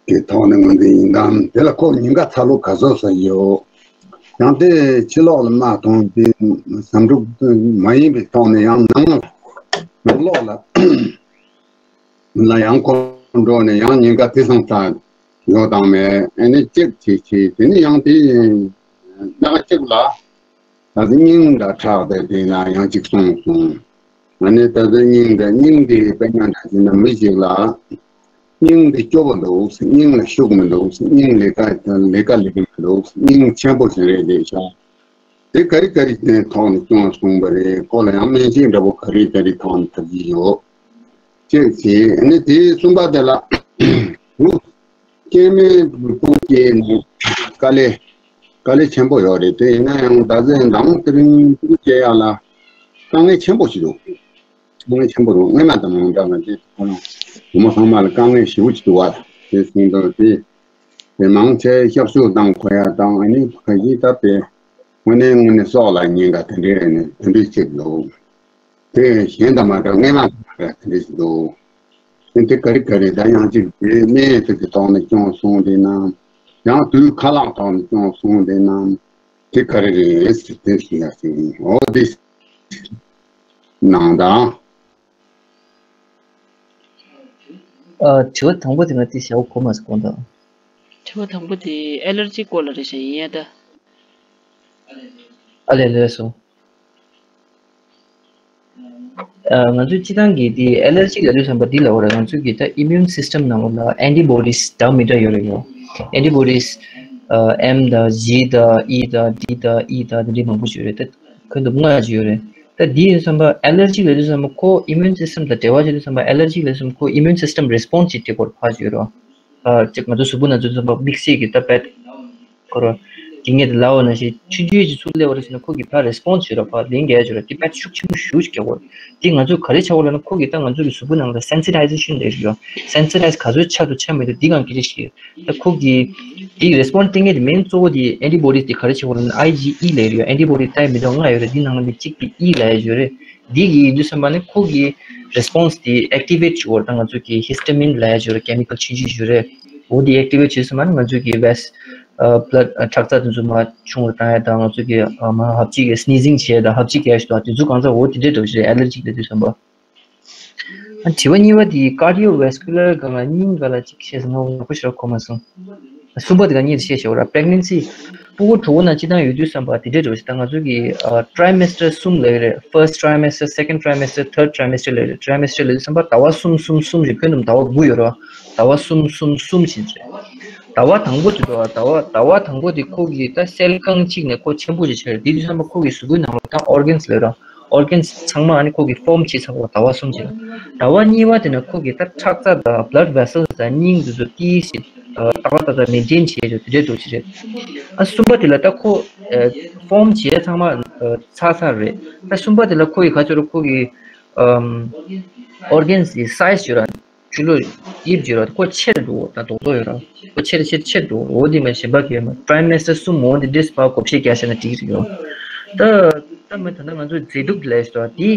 གི་ཐོག་ནས་ངོས་འཛིན་ཡིན་དམ། དེ་ལ་ཁོ་ཉེན་ཁ་ཚ་ལོ་ག་ཚོད་ཚོད་ཡོད། ཡང་དེ་ཕྱི་ལོགས་ལ་མ་མཐོང་དེ་བསམ་གྲུབ་མ་ཡིན་པའི་ཐོག་ནས་ཡང་ནང་ནང་ལོགས་ལ་ལ་ཡང་ཁོང་འགྲོ་ནས་ཡང་ཉེན་ཁ་དེ་སང་ཚ་ཡོད་དང་མེད། ཨ་ནི་གཅིག་བྱས་བྱས་དེ་ནི་ཡང་དེ་ནག་གཅིག་ལ། ད་དེ་སྙིང་འདྲ་ཁྲག་དེ་དེ་ན་ཡང་གཅིག་གསུངས་སོང་། ཨ་ནི་ད་དེ་སྙིང་འདྲ་སྙིང་དེ་དཔེ་ན་འདྲ་ཟེར་ན་མི་ཞིག་ལ་སྙིང་དེ་སྐྱོ་པོ་འདུག་སྙིང་ལ་ཤུགས་མི་འདུག་སྙིང་ལས་ཀ་ལས་ཀ་ལས་ཀྱི་མི་འདུག་སྙིང་ཆེན་པོ་ཞིག་རེད་དེ་ཤག་དེ་ག་རེ་ག་རེ་ཐོག་ནས་སྐྱོན་གསུངས་པ་རེད། ཁོ་ལ་ཡང་སྨན་དཔྱད་འདྲ་པོ་ག་རེ་ག་རེ་ཐོག་ནས་ཐུབ་ཀྱི་ཡོད། ཅེས་བྱས། ཨ་ནི་དེ་གསུམ་པ་དེ་ལ་བུ་སྐྱེས་མའི་བུ་སྐྱེས་ནས་དཀའ་ལས་དཀའ་ལས་ཆེན་པོ་ཡོད་རེད། དེ་ཡིན་ན་ཡང་ད་གཟོད་མདང་དེ་རིང་བུ་སྐྱེ་ཡག་ལ་དཀའ་ངལ་ཆེན་པོ་ཞིག་འདུག་དཀའ་ངལ་ཆེན་པོ་འདུག་སྔོན་མ་དང་མ་འདྲ་བ་དེ་ཁོ་རང་བུ་མོ་ཚང་མ་ལ་དཀའ་ངལ་ཞེ་པོ་ཞིག་འདུག་བ། དེ་སོང་ཙང་དེ་དེ་མང་ཆེ་སྐྱབས་བཅོལ་བཏང་དགོས་ཡག་དང་། ཨ་ནི་ཕ་གི་ད་དཔེ་དངོས་གནས་དངོས་གནས་སྲོག་ལ་ཉེན་ཁ་དེ་འདྲའི་རེད་ནས་དེ་འདྲའི་ཅིག་འདུག་དེ་གཞན་དང་མ་འདྲ། སྔོན་མ་དང་མ་འདྲ་དེ་འདྲ་ཞིག་འདུག་དེ་དེ་ག་རེ་ག་རེ་ད་ཡང་ཅིག་དེ་སྨན་དེ་གི་ཐོག་ནས་སྐྱོན་སོང་དེ་ན། ཡང་དུས་ཁ་ལག་ཐོག་ནས་སྐྱོན་སོང་དེ་ན། དེ་ག་རེ་རེད་ཟེར་དེ་ཞིག་ཡ་ཞིག་ཡིན། འོ་དེ་ནང་དང་། ཨ་དྲི་བ་དང་པོ་དེ་ང་དེ་ཞེ་པོ་གོ་མ་སོང་གོང་དང་། དྲི་བ་དང་པོ་དེ་ཨེ་ལར་ཇི་སྐོར་ལ་རེད་ཤག་ཡིན་ཡ་ད། ཨ་ལས་ལས་སོ། ཨ་ང་ཚོའི་སྤྱི་བཏང་གི་དེ་ཨེ་ལར་ཇི་ལབ་དུས་ཙམ་པ་འདི་ལབ་པ་རེད། ང་ཚོའི་གི་ད་ཨི་མིའུན་སིས་ཊམ་ནང་ལོགས་ལ་ཨེན་ཊི་བོ་ཌིས་འདྲ་མི་འདྲ་ཡོད་རེད་ཡོ། ཨེན་ཊི་བོ་ཌིས་ཨ་ཨེམ་དང་ཇི་དང་ཨི་དང་ཌི་དང་ཨི་དང་དེ་འདྲའི་མང་པོ་ཞིག་ཡོད་རེད། ད་ཁོན་དུ་ལྔ་ཅིག་ཡོད་རེད། ད་འདི་ཡིན་ཙམ་པ་ཨེ་ལར་ཇི་ལབ་དུས་ཙམ་པ་ཁོ་ཨི་མིའུན་སིས་ཊམ་དང་འབྲེལ་བ་བྱེད་དུས་ཙམ་པ་ཨེ་ལར་ཇི་ལབ་དུས་ཙམ་པ་ཁོ་ཨི་མིའུན་སིས་ཊམ་རེ་སི་པོན་སི་ཅིག་སྤྲད་དགོས་རེད། ཕར་ཅིག་ང་ཚོ་གཟུགས་པོ་ནང་ཚོ་ཙམ་པ་དམིགས་བསལ་གྱི་ད་དཔེ་ཁོ་ར་དེ་ངས་དེ་ལབ་པ་ནང་བཞིན་ཆུང་ཆུང་ཅིག་ཚུར་སླེབས་པ་རེད་ཟེར་ན་ཁོ་གི་ཕར་རེ་སི་པོན་སི་ཡོད་ར། ཕར་ལན་རྒྱག་ཡ་ཡོད་ར། དེ་དཔེ་ཤུགས་ཆེན་པོ་ཞེ་པོ་ཅིག་རྒྱག་དགོས་རེད། དེ་ང་ཚོ་ག་རེ་བྱ་དགོས་ལབ་ན་ཁོ་གི་ད་ང་ཚོ་གི་གཟུགས་པོ་ནང་ལ་སེན་སི་ཊའི་ཟེ་ཤན་ལབ་ཡ་ཅིག་ཡོད། སེན་སི་ཊའི་ཟེ་ག་ཚོད་ཆགས་འདུག་ཆགས་མེད་འདུག་འདི་གང་གི་རེ་ཞིག་ད་ཁོ་གི་དེ་རེ་སི་པོན་སི་སྤྲད་མཁན་དེ་མེན་གཙོ་བོ་དེ་ཨེན་ཊི་བོ་ཌིས་དེ་ག་རེ་བྱེད་དགོས་ལབ་ན་ཨའི་ཇི་ཨི་ལབ་ཡ་ཡོད། ཨེན་ཊི་བོ་ཌི་ཊའིབ་མི་འདྲ་ལྔ་ཡོད་རེད། འདི་ནང་ལ་ནི་གཅིག་དེ་ཨི་ལབ་ཡ་ཡོད་རེད། འདི་གི་ཡིན་དུས་ཙམ་པ་ནི་ཁོ་གི་རེ་སི་པོན་སི་དེ་ཨེག་ཊི་ཝེ་ཊི་བྱེད་དགོས་རེད། ད་ང་ཚོ་གི་ཧི་སི་ཊ་མིན་ལབ་ཡ་ཅིག་ཡོད་རེད། ཀེ་མི་ཀལ་ཆུང་ཆུང་ཅིག་ཡོད་རེད། འོ་དེ་ཨེག་ཊི་ཝེ་ཊི་བྱེད་དུས་ཙམ་པ་ནི་ང་ཚོ་གི་བེ་སི་ཨ་བྷ་ལཌ་ཨ་ཁྲག་རྩ་དེ་ཚོ་མར་ཆུང་རུ་བཏང་ཡ་དང་། ང་ཚོ་གི་ཨ་མར་ཧབ་ཅིག་གི་སི་ནི་ཟིང་བྱེད་ཡ་དང་། ཧབ་ཅིག་གི་ཨེ་ཤི་དང་དེ་ཚོ་གང་ཚ་འོ་དེ་འདྲའི་འདྲ་བོ་ཞིག་རེད། ཨེ་ལར་ཇི་ལབ་དུས་ཙམ་པ། ཨ་དྲི་བ་གཉིས་པ་དེ་ཀར་ཌི་ཡོ་ཝེ་སི་ཀུ་ལར་སྒང་ལ་སྙིང་སྒང་ལ་ཅིག་བཤད་སོང་། ང་ཡག་པོ་ཞེ་དྲག་གོ་མ་སོང་། གསུམ་པ་དེ་ག་གཉིས་དེ་བཤད་བྱས་པ་ར། པྲེག་ནེན་སི་ ཕྲུ་གུ་གྲོད་ཁོག་ནང་སྤྱིར་བཏང་ཡོད་དུས་ཙམ་པ་དེ་འདྲའི་འགྲོ་ཞིག་ད་ང་ཚོ་གི་ཨ་trimester་གསུམ་ལབ་ཀྱི་རེད། First trimester, second trimester, third trimester་ལབ་ཀྱི་རེད། Trimester་ལབ་དུས་ཙམ་པ་ཟླ་བ་གསུམ་གསུམ་གསུམ་ཞིག་ཁྱོན་བསྡོམས་ཟླ་བ་དགུ་ཡོད་རེད། ཟླ་བ་གསུམ་གསུམ་གསུམ་ཞིག་རེད། ཟླ་བ་དང་པོ་དེ་འགྲོ་བ་ཟླ་བ་ཟླ་བ་དང་པོ་དེ་ཁོ་གི་ད་སེལ་རྐང་གཅིག་ནས་ཁོ་ཆེན་པོ་ཞིག་ཆགས་རེད། དེ་དུས་ཙམ་པ་ཁོ་གི་གཟུགས་པོའི་ནང་ལ་ད་organs་ལབ་ར། Organs་ཚང་མ་ཨ་ནི་ཁོ་གི་form་བྱེད་ཚར་བ་ཟླ་བ་གསུམ་ཅིག་ལ། ཟླ་བ་གཉིས་པ་དེ་ནས་ཁོ་གི་ད་ཁྲག་རྩ་དང་blood vessels་དང་སྙིང་དེ་ཚོ་ཏིས་ཞིག་ཏག་ཏག་ཏག་ཏག་maintain་བྱེད་ཡོད་དེ་འདྲའི་འགྲོ་ཞིག་རེད། ཨ་གསུམ་པ་དེ་ལ་ད་ཁོ་form་བྱེད་ཚང་མ་ཚར་ཚར་རེད། ད་གསུམ་པ་དེ་ལ་ཁོ་ཡི་ག་ཚོད་རེད། ཁོ་གི་organs་གི་size་ཡོད་ར། ཆུ་ལོ་དབྱིབས་ཡོད་ར། ཁོ་ཆེར་འགྲོ་ད་རྡོག་རྡོག་ཡོད་ར། ཁོ་ཆེར་ཆེར་ཆེར་འགྲོ་འོ་དེ་མ་གཞན་པ་གི་མ་trimester་གསུམ་འོ་དེ་འདྲས་པ་བགོ་བཤའ་རྒྱག་བྱས་ན་འགྲིག་རེད་ཡོད། ད་ད་མི་ད་ལྟ་ང་ཚོ་མཛེས་སྡུག་ལས་སོ་དེ་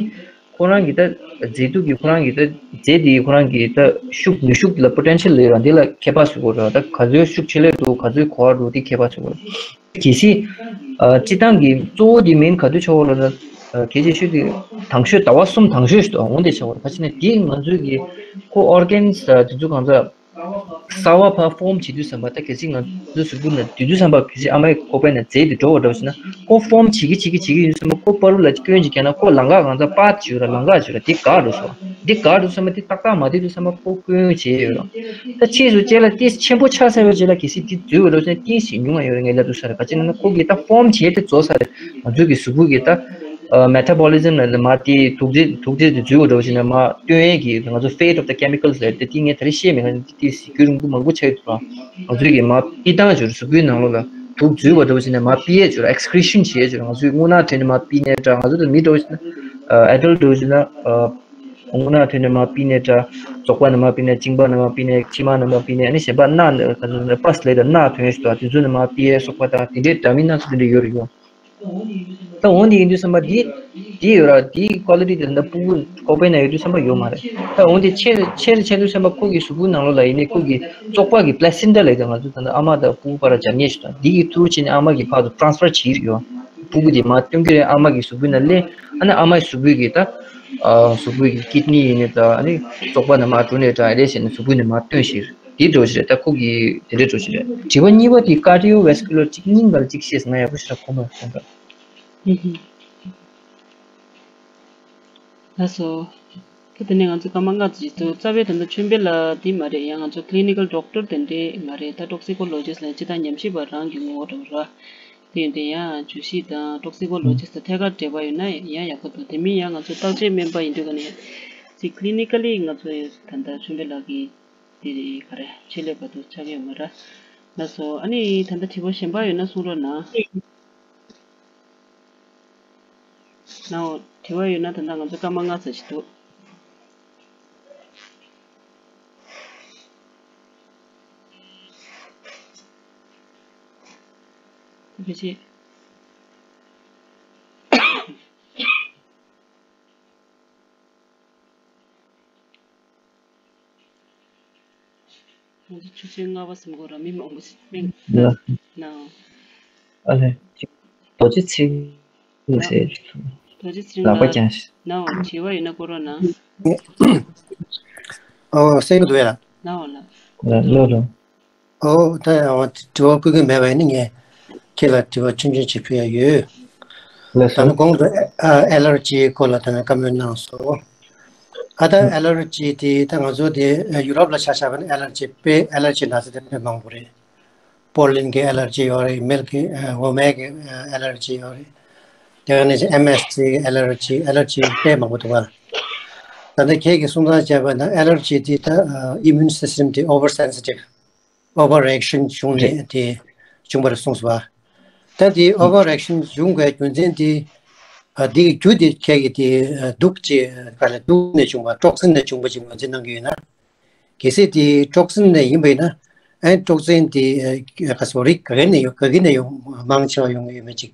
ཁོ་རང་གི་ད་མཛེས་སྡུག་གི་ཁོ་རང་གི་ད་མཛེས་དེ་ཁོ་རང་གི་ད་ཤུགས་ནུས་ཤུགས་ལ་potential་ལས་ར་འདི་ལ་ཁྱད་པར་ཟེར་དགོས་ར། ད་ག་ཚོད་ཤུགས་ཆེ་ལས་འདུག་ག་ཚོད་གོ་བ་འདུག་དེ་ཁྱད་པར་ཟེར་དགོས་ར། གལ་སྲིད། ཨ་སྤྱི་བཏང་གི་གཙོ་བོ་དེ་མིན་ག་དུས་ཆགས་པ་ལ་ན། ཨ་གལ་ཆེ་ཤོས་དེ་དང་ཤོས་ཟླ་བ་གསུམ་དང་ཤོས་ཤིག་ཏུ་འོང་དེ་ཆགས་པ་རེད། ག་ཅི་ན་དེ་ང་ཚོའི་གི་ཁོ་organs་ཨ་དེ་ཚོ་གང་ཟག་གསར་བ་ཕར་form་བྱེད་དུས་ཙམ་པ་ད་གལ་སྲིད་ང་ཚོའི་གཟུགས་པོ་ན་དེ་དུས་ཙམ་པ་གལ་སྲིད་ཨ་མའི་ཁོག་པའི་ནང་རྫས་དེ་འགྲོ་བ་འདྲ་བ་ཞིག་ན་ཁོ་form་བྱེད་ཀྱི་བྱེད་ཀྱི་བྱེད་ཀྱི་ཡོད་ཙམ་པ་ཁོ་པ་རུ་ལ་སྐྱོན་ཅིག་བརྒྱབ་ན་ཁོ་ལམ་ཁ་གང་ཟག་པར་བྱེད་ཡོད་ར་ལམ་ཁ་བྱེད་ར་དེ་འགག་འགྲོ་སོང་། འདི་ག་རུ་བསམ་པ་འདི་ཏག་ཏག་མ་བསྡད་དུས་བསམ་པ་ཁོ་སྐྱོན་བྱས་ཡོད་རུང་། ད་ཕྱིས་སུ་རྗེས་ལ་ཏིས་ཆེན་པོ་ཆགས་ཚར་བའི་རྗེས་ལ་གལ་སྲིད་འདི་འཛུལ་བ་རུ་ཚན་ཏིས་ཞིག་ཉུང་བ་ཡོད་རེད། ངས་ལབ་དུས་ས་རེད། ག་ཅི་ན་ན་ཁོ་གི་ད་form་བྱས་ཏེ་རྫོགས་ས་རེད། ང་ཚོ་གི་གཟུགས་པོ་གི་ད་metabolism་ལ་མ་དེ་དུག་རྫས་དུག་རྫས་དེ་འཛུལ་བ་རུ་ཚན་ན་མ་སྟོན་ཡས་ཀྱི་ང་ཚོ་fate of the chemicals་ལ་དེ་ཏིས་ངས་ད་རེས་བཤད་མེད། ང་ཚོ་ཏིས་ཞིག་རྒྱུན་རིང་པོ་མང་པོ་ཆགས་ཡོད་དུས་ང་ཚོ་གི་མ་པི་ཏང་བྱོས་གཟུགས་པོའི་ནང་ལོགས་ལ་དུག་འཛུལ་བ་རུ་ཚན་ན་མ་པི་ཡས་བྱོས་excretion་བྱས་བྱོས། ང་ཚོའི་རྔུལ་ནག་ཐོན་ནས་མ་པི་ནས་འདྲ། ང་ཚོ་ད་མི་འདྲ་བ་ཞིག་ན་adult་འདྲ་བ་ཞིག་ན། རྔུལ་ནག་ཐོན་ནས་མར་པི་ནས་འདྲ། བཙོག་པ་ནས་མར་པི་ནས། གཅིན་པ་ནས་མར་པི་ནས། མཆིལ་མ་ནས་མར་པི་ནས། ཨ་ནི་གཞན་པ་སྣ་ནས་ག་ཚོད་ནས་pus་ལས་དང་སྣ་ཐོན་ཞིག་དང་དེ་ཚོ་ནས་མར་པི་ཡས་སོགས་པ་དང་དེ་འདྲའི་འདྲ་མིན་སྣ་ཚོགས་དེ་འདྲ་ཡོད་རེད་ཡོད། ད་འོན་ཏེ་ཡིན་དུས་བསམ་པ་འདི་འདི་ཡོད་ར། འདིའི་quality་དེ་འདྲ་ཕྲུ་གུ་ཁོག་པའི་ནང་ཡོད་དུས་བསམ་པ་ཡོད་མ་རེད། ད་འོན་ཏེ་ཆེར་ཆེར་ཆེར་དུས་བསམ་པ་ཁོ་གི་གཟུགས་པོའི་ནང་ལོགས་ལ་ཡིན་ནའི་ཁོ་གི་བཙོག་པ་གི་placenta་ལས་དང་ང་ཚོ་ད་ལྟ་ཨ་མ་དང་ཕྲུ་གུ་བར་སྦྱར་ཉེས་ཞིག་དང་འདི་གི་ཐུར་ཕྱིན་ནས་ཨ་མ་གི་ཕར་དུ་transfer་བྱེད་ཀྱི་རེད་ཡོད། ཕྲུ་གུ་དེ་མར་སྟོན་གྱི་རེད། ཨ་མ་གི་གཟུགས་པོའི་ནང་སླེབས། ཨ་ནི་ཨ་མའི་གཟུགས་པོའི་གི་ད། ཨ་གཟུགས་པོའི་གི་kidney་ཡིན་ནའི་ད་ཨ་ནི་བཙོག་པ་ནས་མར་འགྲོ་ནའི་འདྲ། ཨ་རེ་བྱས་ནས་གཟུགས་པོའི་ནང་མར་བཏོན་ཞིག་དེ་འགྲོ་ཞིག་རེད། ད་ཁོ་གི་དེ་འདྲའི་འགྲོ་ཞིག་རེད། དྲི་བ་གཉིས་པ་དེ་cardiovascular་གཅིག་སྙིང་ག་ལ་གཅིག་བཤད་ང་ཡག་པོ་ཞིག་ར་གོ་མ་སོང་ད། ལགས་སོ། ད་དེ་ནས་ང་ཚོ་སྐར་མ་ལྔ་ཙམ་ཞིག་འདུག་རྩ་བའི་ད་ལྟ་ཆོས་འཕེལ་ལགས་འདི་མ་རེད། ཡང་ང་ཚོ་clinical doctor་དེ་འདྲའི་མ་རེད། ད་toxicologist་ལ་སྤྱིར་བཏང་ཉམས་ཞིབ་པ་རང་གི་ངོ་བོ་འདྲ་བོ་ར། དེ་ཡིན་དུས་ཡང་བརྗོད་གཞི་དང་toxicologist་དང་ཐད་ཀར་འབྲེལ་བ་ཡོད་ན་ཡང་ཡག་པོ་འདུག་དེ་མིན་ཡང་ང་ཚོ་བརྟག་དཔྱད་སྨན་པ་ཡིན་དུས་ག་ནས་ཅིག་clinically་ང་ཚོ་ད་ལྟ་ཆོས་འཕེལ་ལགས་ཀྱི་དེ་ག་རེ་ཆེད་ལས་པ་དུ་ཆགས་ཀྱི་ཡོད་མ་རེད། ལགས་སོ། ཨ་ནི་ད་ལྟ་དྲི་བ་གཞན་པ་ཡོད་ན་གསུང་རོགས་གནང་། ནའོ། དྲི་བ་ཡོད་ན་ད་ལྟ་ང་ཚོ་སྐར་མ་ལྔ་ཙམ་ཞིག་འདུག་ཕལ་ཆེར། ང་ཚོ་ཆུ་ཚོད་ལྔ་པ་ཟིན་གོ་ར། མི་མང་པོ་ཞིག་སྨན་ལ་ནའོ། ཨ་ལེ། རྡོ་རྗེ་ཚེ་རིང་ཟེར། རྡོ་རྗེ་ཚེ་རིང་ལག་པ་ལགས་བརྐྱངས་ཤིག་ནའོ། དྲི་བ་ཡོད་ན་བསྐུར་རོགས་གནང་། ཨོ་གསན་གྱི་འདུག་ཡ། ནའོ་ལགས། ལགས་ལགས། ཨོ་ད་དྲི་བ་བསྐུར་གྱི་མེད་པ་ཡིན་ན་ངས་ཁྱེད་ལ་དྲི་བ་ཆུང་ཆུང་ཅིག་ཕུལ་ཡ་ཡོད། ལགས་ད་ནི་སོ། གོང་དུ་ཨ་allergy་སྐོར་ལ་ད་ནི་བཀའ་མོལ་གནང་སོང་། ཨ་ད་ཨ་allergy་དེ་ད་ང་ཚོ་དེ་ཡུ་རོབ་ལ་ཆ་བཞག་པ་ན་allergy་དཔེ་allergy་ན་ཚ་དེ་དཔེ་མང་པོ་རེད། པོ་ལིན་གྱི་allergy་ཡོད་རེད། མིལ་ཀྱི་འོ་མའི་གི་allergy་ཡོད་རེད། དེ་ནས་ཨེམ་ཨེས་ཊི་གི་allergy allergy་དཔེ་མང་པོ་འདུག་ག་ད་ལྟ་ཁྱེད་ཀྱིས་གསུང་སྟངས་བྱས་པ་ན་allergy་དེ་ད་immune system་དེ་over sensitive over reaction་བྱུང་ནས་དེ་བྱུང་བ་རེད་གསུངས་སོང་བ། ད་དེ་over reaction་བྱུང་བའི་རྒྱུ་མཚན་དེ་ཨ་དེ་གི་རྒྱུ་དེ་ཁྱེད་ཀྱིས་དེ་དུག་ཅིག་ག་ལ་དུག་ནས་བྱུང་བ་toxin་ནས་བྱུང་བ་ཅིག་ངོས་འཛིན་གནང་གི་ཡོད་ན། གལ་སྲིད་དེ་toxin་ནས་ཡིན་པ་ཡིན་ན་ཨ་toxin་དེ་ག་སོ་རིགས་ག་གེ་ནས་ཡོང་ག་གེ་ནས་ཡོང་མང་ཆེ་བ་ཡོང་གི་ཡོད་མེད་ཅིག་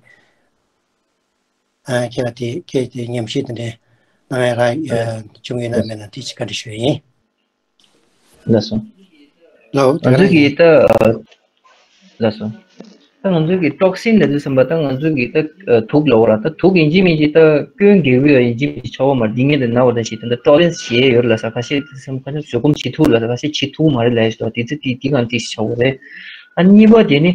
ཨ་ཁྱེད་ལ་དེ་ཁྱེད་དེ་ཉམས་ཞིབ་དེ་འདྲའི་གནང་ཡ་རག་བྱུང་ཡོད་ན་མེད་ན་དེ་ཅིག་བཀའ་འདྲི་ཞུ་ཡ་ཡིན། ལགས་སོ། ལགས་ང་ཚོ་གིས་ད་ལགས་སོ། ད་ང་ཚོ་གིས་toxin་ལབ་དུས་ཙམ་པ་ད་ང་ཚོ་གིས་ད་དུག་ལབ་པ་ར། ད་དུག་ཡིན་གཅིག་མིན་གཅིག་ད་སྐྱོན་འགེལ་བའི་ཡིན་གཅིག་མིན་གཅིག་ཆགས་པ་མ་རེད། འདི་ངས་ད་ན་བ་ད་ཞིག་ད་ད་tolerance་བྱེད་ཡ་ཡོད་རེད་ལབ་ས། ཁ་ཤས་དེ་སེམས་ཁ་ཤས་བཟོད་སྒོམ་བྱེད་ཐུབ་ལབ་ས། ཁ་ཤས་བྱེད་ཐུབ་མ་རེད་ལབ་ཡ་ཞིག་འདུག་དེ་ཚོ་དེ་དེ་གང་ཏིག་ཆགས་པ་རེད། ཨ་གཉིས་པ་དེ་ནི།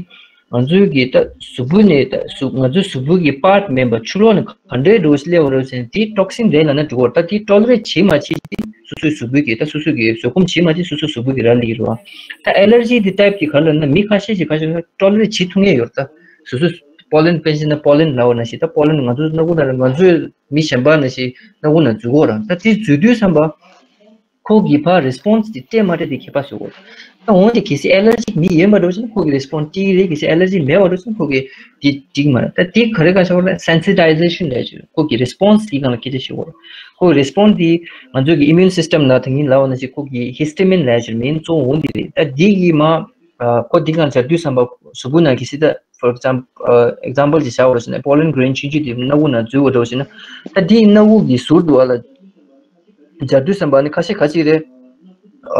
ང་ཚོའི་གི་ད་གཟུགས་པོ་ནས་ད་གཟུགས་ང་ཚོའི་གཟུགས་པོ་གི་པཱརཊ་མིན་པ་ཕྱི་ལོགས་ནས་ག་འདྲའི་འགྲོ་སླེབས་པ་རེད་ཟེར་ན་དེ་ཊོག་སིན་རེད་ལབ་ན་འགྲིག་གི་རེད། ད་དེ་ཊོ་ལེ་རེཊ་བྱེད་མ་བྱེད་དེ་སོ་སོའི་གཟུགས་པོའི་གི་ད་སོ་སོའི་གི་བཟོད་སྒོམ་བྱེད་མ་བྱེད་སོ་སོའི་གཟུགས་པོའི་གི་ར་ལི་རེད་བ། ད་ཨེ་ལར་ཇི་དེ་ཊའིབ་དེ་ག་རེ་ལབ་ན་མི་ཁ་ཤས་ཤིག་ཁ་ཤས་ཊོ་ལེ་རེཊ་བྱེད་ཐུབ་མཁན་ཡོད་རེད། ད་སོ་སོའི་པོ་ལེན་དཔེར་ན་པོ་ལེན་ལབ་པ་ནང་བཞིན་ད་པོ་ལེན་ང་ཚོའི་སྣ་ཁུག་ནང་ལ་ང་ཚོའི་མི་གཞན་པ་ནང་བཞིན་སྣ་ཁུག་ནང་འཛུལ་གི་རེད། ད་དེ་འཛུལ་དུས་ཙམ་པ། ཁོ་གི་ཕར་རེ་སི་པོན་སི་དེ་སྤྲད་མ་སྤྲད་དེ་ཁྱད་པར་བཟོ་དགོས། ད་འོན་ཏེ་གལ་སྲིད་ཨེ་ལར་ཇི་མི་ཡོད་པ་འདྲ་བོ་ཞིག་ན་ཁོ་གི་རེ་སི་པོན་སི་སྤྲད་ཀྱི་རེད། གལ་སྲིད་ཨེ་ལར་ཇི་མེད་པ་འདྲ་བོ་ཞིག་ན་ཁོ་གི་དེ་འགྲིག་མ་རེད། ད་དེ་ག་རེ་ག་ཞིག་ལབ་ན་སེན་སི་ཊའི་ཟེ་ཤན་ལབ་ཀྱི་རེད། ཁོ་གི་རེ་སི་པོན་སི་དེ་སྒང་ལ་སྐད་ཆ་བཤད་དགོས་རེད། ཁོ་གི་རེ་སི་པོན་སི་དེ་ང་ཚོ་གི་ཨི་མིའུན་སིས་ཊམ་ལ་ད་གིན་ལབ་པ་ནང་བཞིན་ཁོ་གི་ཧི་སི་ཊ་མིན་ལབ་ཀྱི་རེད། མིན་གཙོ་བོ་འོ་འདི་རེད། ད་དེ་གི་མ་ཨ་ཁོ་འདི་སྒང་སྦྱར་དུས་ཙམ་པ་གཟུགས་པོ་ནང་གི་སི་ད་for example example ཅིག་བཞག་པ་འདྲ་བོ་ཞིག་ན་པོ་ལེན་གྷི་རེན་ཆུང་ཆུང་དེ་སྣ་ཁུག་ནང་འཛུལ་བ་འདྲ་བོ་ཞིག་ན་ད་དེའི་སྣ་ཁུག་གི་ཟུར་དུ་བ་ལ། སྦྱར་དུས་ཙམ་པ་ནི་ཁ་ཤས་ཁ་ཅིག་རེད།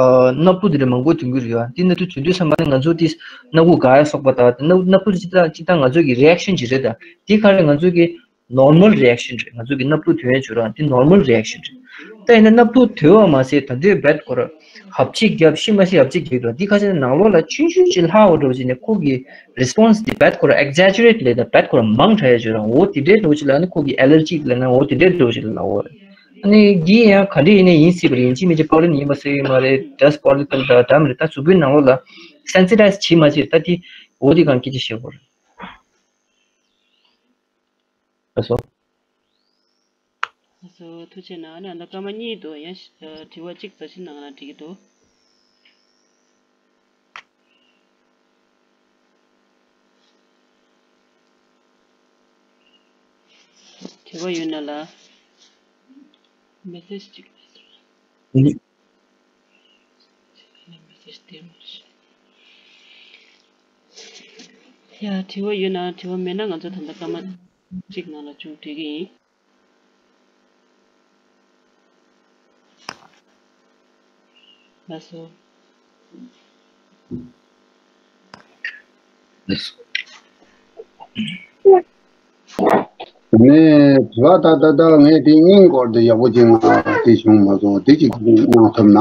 ཨ་སྣབས་ལུད་དེ་འདྲ་མང་པོ་ཐོན་གྱི་རེད་ཡ། དེ་སྣབས་ལུད་ཐོན་དུས་ཙམ་པ་ནི་ང་ཚོ་དེ་སྣ་ཁུག་འགག་ཡ་སོགས་པ་དང་དེ་སྣབས་སྣབས་ལུད་ཅིག་དང་ཅིག་དང་ང་ཚོ་གི་རི་ཨེག་ཤན་ཅིག་རེད་ད། དེ་ག་རེ་ང་ཚོ་གི་ནོར་མལ་རི་ཨེག་ཤན་རེད། ང་ཚོ་གི་སྣབས་ལུད་ཐོན་ཡ་བྱེད་རང་དེ་ནོར་མལ་རི་ཨེག་ཤན་རེད། ད་ཡིན་ན་སྣབས་ལུད་ཐོན་པ་མ་ཟད་ད་དུང་རྦད་ཁོ་ར་ཧབ་ཆིག་རྒྱབ་ཤི་མ་ཤི་ཧབ་ཆིག་རྒྱབ་འགྲོ། དེ་ཁ་ཤས་ནང་ལོགས་ལ་ཆུང་ཆུང་ཅིག་ལྷག་པ་འདྲ་བོ་ཅིག་ནས་ཁོ་གི་རེ་སི་པོན་སི་དེ་རྦད་ཁོ་ར་ཨེག་ཛེ་ཇེ་རེཊ་ལས་ད་རྦད་ཁོ་ར་མང་དྲགས་ཡ་བྱེད་རང་འོ་དེ་འདྲའི་འདྲ་བོ་ཅིག་ལབ་ན་ཁོ་གི་ཨེ་ལར་ཇི་ལབ་ན་འོ་དེ་འདྲའི་འདྲ་བོ་ཅིག་ལབ་འོ། ཨ་ནི་འདི་ཡང་ག་འདྲ་ཡིན་ནའི་ཡིན་སྲིད་པ་རེད། ཡིན་གཅིག་མིན་གཅིག་པོ་ལེན་ཡིན་པ་སྲིད་ཡོད་མ་རེད། ཌ་སི་ཊི་པར་ཊི་ཀལ་དང་འདྲ་མི་འདྲ་ད་གཟུགས་པོའི་ནང་ལོགས་ལ་སེན་སི་ཊའིཛ་བྱེད་མ་བྱེད་ད་དེ་འོ་དེ་གང་སྐད་ཆ་བཤད་དགོས་རེད། ལགས་སོ། ལགས་སོ། ཐུགས་རྗེ་གནང་། ཨ་ནི་ཨ་ད་སྐར་མ་གཉིས་འདུག་ཡང་ཨ་དྲི་བ་གཅིག་རྩ་ཆེན་གནང་ན་འགྲིག་གི་འདུག་དྲི་བ་ཡོད་ན་ལ། མེ་སེ་ཇི་གཅིག་ལས་སོང་། ཨ་ནི། མེ་སེ་ཇི་དེ་མ་རེད། ཡ་དྲི་བ་ཡོད་ན། དྲི་བ་མེད་ན་ང་ཚོ་ད་ལྟ་སྐར་མ་གཅིག་ནང་ལ་མཇུག་སྒྲིལ་གྱི་ཡིན། ལགས་སོ། ནས་དྲི་བ་ད་ད་ལྟ་ངས་དེ་སྙིང་སྐོར་དེ་ཡག་པོ་ཅིག་ང་དེ་བྱུང་མ་སོང་། དེ་ཅིག་གནང་ཐུབ་ན་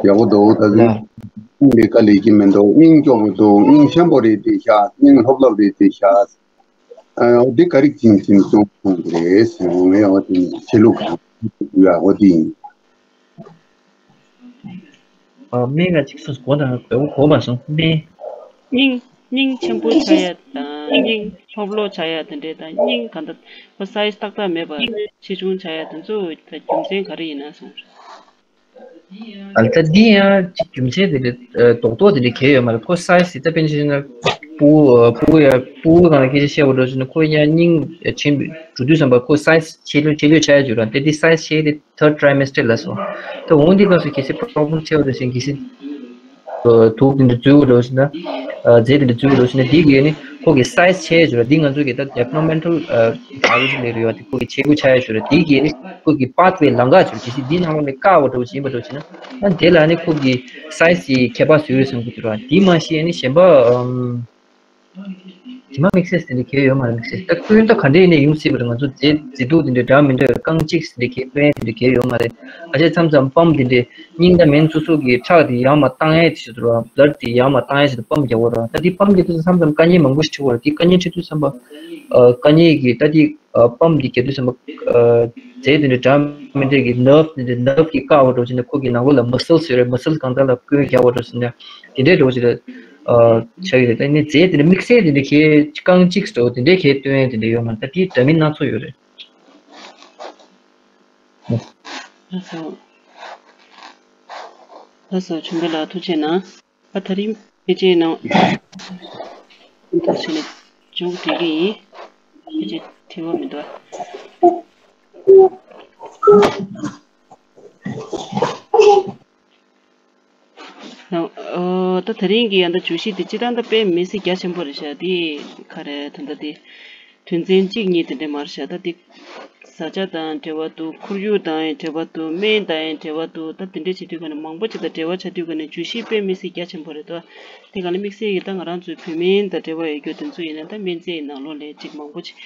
ཡག་པོ་འདུག་ད་དུང་ལས་ཀ་ལས་ཀྱི་མི་འདུག་སྙིང་སྐྱོ་པོ་འདུག་སྙིང་ཆེན་པོ་རེད་དེ་ཤ། སྙིང་ལྷོབ་ལྷོབ་རེད་དེ་ཤ། ཨ་འོ་འདི་ག་རིགས་ཅིག་ཅིག་གསུང་གསུང་གི་རེད་ཟེར་བ་ངས་འོ་དེ་ཆེ་ལུགས་གང་ཡ་འོ་དེ་ཡིན། ཨ་སྨན་ང་གཅིག་གསུངས་གོ་དང་གོ་གོ་མ་སོང་སྨན། སྙིང་སྙིང་ཆེན་པོ་ཆགས་ཡ་དང་སྙིང་ལྷོབ་ལྷོབ་ཆགས་ཡ་དེ་འདྲས་དང་སྙིང་གང་ལྟར་ཁོ་སའི་ཛི་ཏག་ཏག་མེད་པར་ཆེ་ཆུང་ཆགས་ཡ་དེ་ཚོ་རྒྱུ་མཚན་ག་རེ་ཡིན་ན་གསུངས། ཨ་ད་འདི་ཡང་ཅིག་རྒྱུ་མཚན་དེ་འདྲ་རྡོག་རྡོག་དེ་འདྲ་གལ་ཡོད་མ་རེད། ཁོ་སའི་ཛི་དེ་ད་དཔེར་ན་ཆ་བཞག་ན་སྤུ་གུ་སྤུ་གུ་ཡ་སྤུ་གུ་སྒང་ལ་སྐད་ཆ་བཤད་པ་འདྲ་བྱས་ན་ཁོ་ཡང་སྙིང་ཆེན་པོ་འགྲོ་དུས་ཙམ་པ་ཁོ་སའི་ཛི་ཆེ་ལོས་ཆེ་ལོས་ཆགས་ཡ་ཡོད་རེད། དེ་འདི་སའི་ཛི་ཆེ་དེ་ཐར་ཌི་ཊ་རའི་མེ་སི་ཊར་ལབ་སོང་། ད་འོ་འདི་སྐབས་སུ་གལ་སྲིད་པོ་རོབ་ལེམ་ཆེ་བ་འདྲ་བྱས་ན་གལ་སྲིད་དུག་དེ་འདྲ་འཛུལ་བ་འདྲ་བྱས་ན་རྫས་དེ་འདྲ་འཛུལ་བ་འདྲ་བྱས་ན་འདི་གིས་ནི་ཁོ་གི་སའི་ཛི་ཆེ་ཡ་ཡོད་རེད། འདི་ང་ཚོ་གི་ད་ཌི་བི་ལོབ་མེན་ཊལ་བྷ་ཡོ་ལོ་ཇི་ལབ་ཡོད་རེད། དེ་ཁོ་གི་ཆེ་ལོས་ཆགས་ཡ་ཡོད་རེད། འདི་གིས་ནི་ཁོ་གི་པཱཐ་ཝེ་ལམ་ཁ་ཡོད་རེད། གལ་སྲིད་འདི་ནང་ལོགས་ནས་བཀག་པ་འདྲ་བོ་ཡིན་པ་འདྲ་བྱས་ན་ཨ་དེ་ལ་ནི་ཁོ་གི་སའི་ཛི་ཁྱད་པར་བཟོ་ཡོད་བསམ་གྱི་འདུག་ར། དེ་མ་གཞི་ནི་གཞན་པ་ཨམ། དེ་མ་དམིགས་བསལ་དེ་འདྲ་གལ་ཡོད་མ་རེད། དམིགས་བསལ་ད་སྐྱོན་ད་ག་འདྲ་ཡིན་ནའི་ཡོང་སྲིད་པ་རེད། ང་ཚོ་རྫས་རྫས་དུག་དེ་འདྲ་འདྲ་མི་འདྲ་རྐང་གཅིག་དེ་འདྲ་གལ་སྐྱོན་དེ་འདྲ་གལ་ཡོད་མ་རེད། ཨ་ཅེ་མཚམས་མཚམས་པམ་དེ་འདྲ་སྙིང་དང་མིན་སོ་སོ་གི་ཁྲག་དེ་ཡར་མར་བཏང་ཡས་དེ་ཞིག་འདུག་ར། བླཌ་དེ་ཡར་མར་བཏང་ཡས་ཞིག་འདུག་པམ་རྒྱག་པ་ར། ད་དེ་པམ་རྒྱག་དུས་མཚམས་མཚམས་དཀའ་ངལ་མང་པོ་ཞིག་འཕྲད་ཀྱི་ཡོད་རེད། དེ་དཀའ་ངལ་འཕྲད་དུས་ཙམ་པ་ཨ་དཀའ་ངལ་གྱི་ད་དེ་ཨ་པམ་འདི་རྒྱག་དུས་ཙམ་པ་ཨ་རྫས་དེ་འདྲ་འདྲ་མི་འདྲ་གི་ནརབ་དེ་འདྲ་ནརབ་ཀྱིས་བཀག་པ་འདྲ་བོ་བྱས་ནས་ཁོ་གི་ནང་ལོགས་ལ་མ་སལ་ཡོད་རེད། མ་སལ་གང་དག་ལ་སྐྱོན་རྒྱག་པ་འདྲ་བོ་བྱས་ནས་དེ་འདྲའི་འདྲ་བོ་ཞིག་ལ་ཨ་ཆགས་ཀྱི་རེད། ད་ནི་རྫས་དེ་འདྲ་དམིགས་བསལ་དེ་འདྲ་གས་རྐང་གཅིག་འདྲ་བོ་དེ་འདྲའི་གས་སྟོན་དེ་འདྲ་ཡོད་མ་རེད། ད་དེའི་འདྲ་མིན་སྣ་ཚོགས་ཡོད་རེད། ལགས་སོ། ལགས་སོ། བྱུང་བ་ལ་ཐུགས་རྗེ་གནང་། ཨ་དེ་རིང་ཕལ་ཆེར་ནང་དུ་ཕྱིན་ནས་མཇུག་སྒྲིལ་གྱི་ཡིན། ཕལ་ཆེར་དྲི་བ་མི་འདུག་ཨ། ཨོ་ད་དེ་རིང་གི་ཡ་ད་བརྗོད་གཞི་འདི་སྤྱིར་བཏང་ད་དཔེ་མི་སྲིད་རྒྱ་ཆེན་པོ་རེད་ཤག་འདི་ག་རེ་ད་ལྟ་འདི་དོན་ཚན་གཅིག་གཉིས་དེ་འདྲ་མ་རེད་ཤག་ད་འདི་བཟའ་བཅའ་དང་འབྲེལ་བ་འདུག་ཁོར་ཡུག་དང་ཡང་འབྲེལ་བ་འདུག་སྨན་དང་ཡང་འབྲེལ་བ་འདུག་ད་དེ་འདྲ་བྱེད་དུས་ག་ནས་མང་པོ་ཅིག་དང་འབྲེལ་བ་ཆགས་དུས་ག་ནས་བརྗོད་གཞི་དཔེ་མི་སྲིད་རྒྱ་ཆེན་པོ་རེད་དོ། དེ་ག་ལ་དམིགས་བསལ་གྱི་ད་ང་རང་ཚོའི་བོད་སྨན་དང་འབྲེལ་བ་ཡོད་རྒྱུ་དེ་ཚོ་ཡིན་ན་ད་སྨན་རྫས་ནང་ལོགས་ལ་ཅིག་མང་པོ་ཅིག་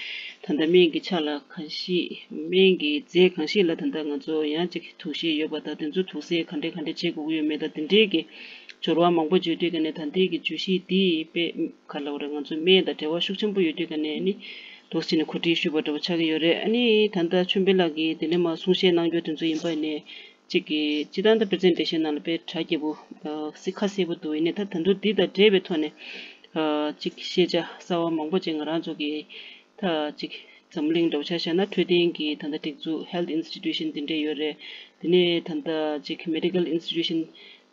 ད་ལྟ་སྨན་གྱི་ཆ་ལ་གང་ཞིག་སྨན་གྱི་རྫས་གང་ཞིག་ལ་ད་ལྟ་ང་ཚོ་ཡང་ཅིག་དུག་ཤེས་ཡོད་པ་དང་དེ་ཚོ་དུག་སེལ་ག་འདྲས་ག་འདྲས་བྱེད་དགོས་ཀྱི་ཡོད་མེད་དང་དེ་འདྲས་ཀྱི་ སྦྱོར་བ་མང་པོ་བརྗོད་དུས་ཀ་ནས་ད་ལྟའི་གི་བརྗོད་གཞི་འདི་དཔེ་ག་ལབ་རེད། ང་ཚོ་སྨན་དང་འབྲེལ་བ་ཤུགས་ཆེན་པོ་ཡོད་དུས་ཀ་ནས་ནི་འདུག་སེ་བྱས་ནས་གོ་སྒྲིག་ཞུས་པ་འདྲ་བོ་ཆགས་ཀྱི་ཡོད་རེད། ཨ་ནི་ད་ལྟ་ཆོས་འཕེལ་ལགས་ཀྱིས་དེ་ནས་མར་གསུང་བཤད་གནང་རྒྱུ་དེ་ཚོ་ཡིན་པ་ཡིན་ནའི། གཅིག་གིས་སྤྱིར་བཏང་ད་པི་རི་ཛེན་ཊེ་ཤན་ནང་ལ་དཔེ་གྲ་རྒྱས་པོ་ཨ་སི་ཁ་གསལ་པོ་འདུག་ཡིན་ནའི་ད་ད་དུང་འདི་དང་འབྲེལ་བའི་ཐོག་ནས་ཨ་གཅིག་ཤེས་བྱ་གསར་བ་མང་པོ་ཅིག་ང་རང་ཚོ་གིས་ད་གཅིག་འཛམ་གླིང་འདྲ་བོ་ཆ་བཞག་ན་འཕྲོད་བསྟེན་གྱི་ད་ལྟ་སྒྲིག་འཛུགས་ཧེལ་ཐི་ཨིན་སི་ཊི་ཊུ་ཤན་དེ་འདྲས་ཡོད་རེད། དེ་ནས་ད་ལྟ་གཅིག་མེ་ཌི་ཀལ་ཨིན་སི་ཊི་ཊུ་ཤན་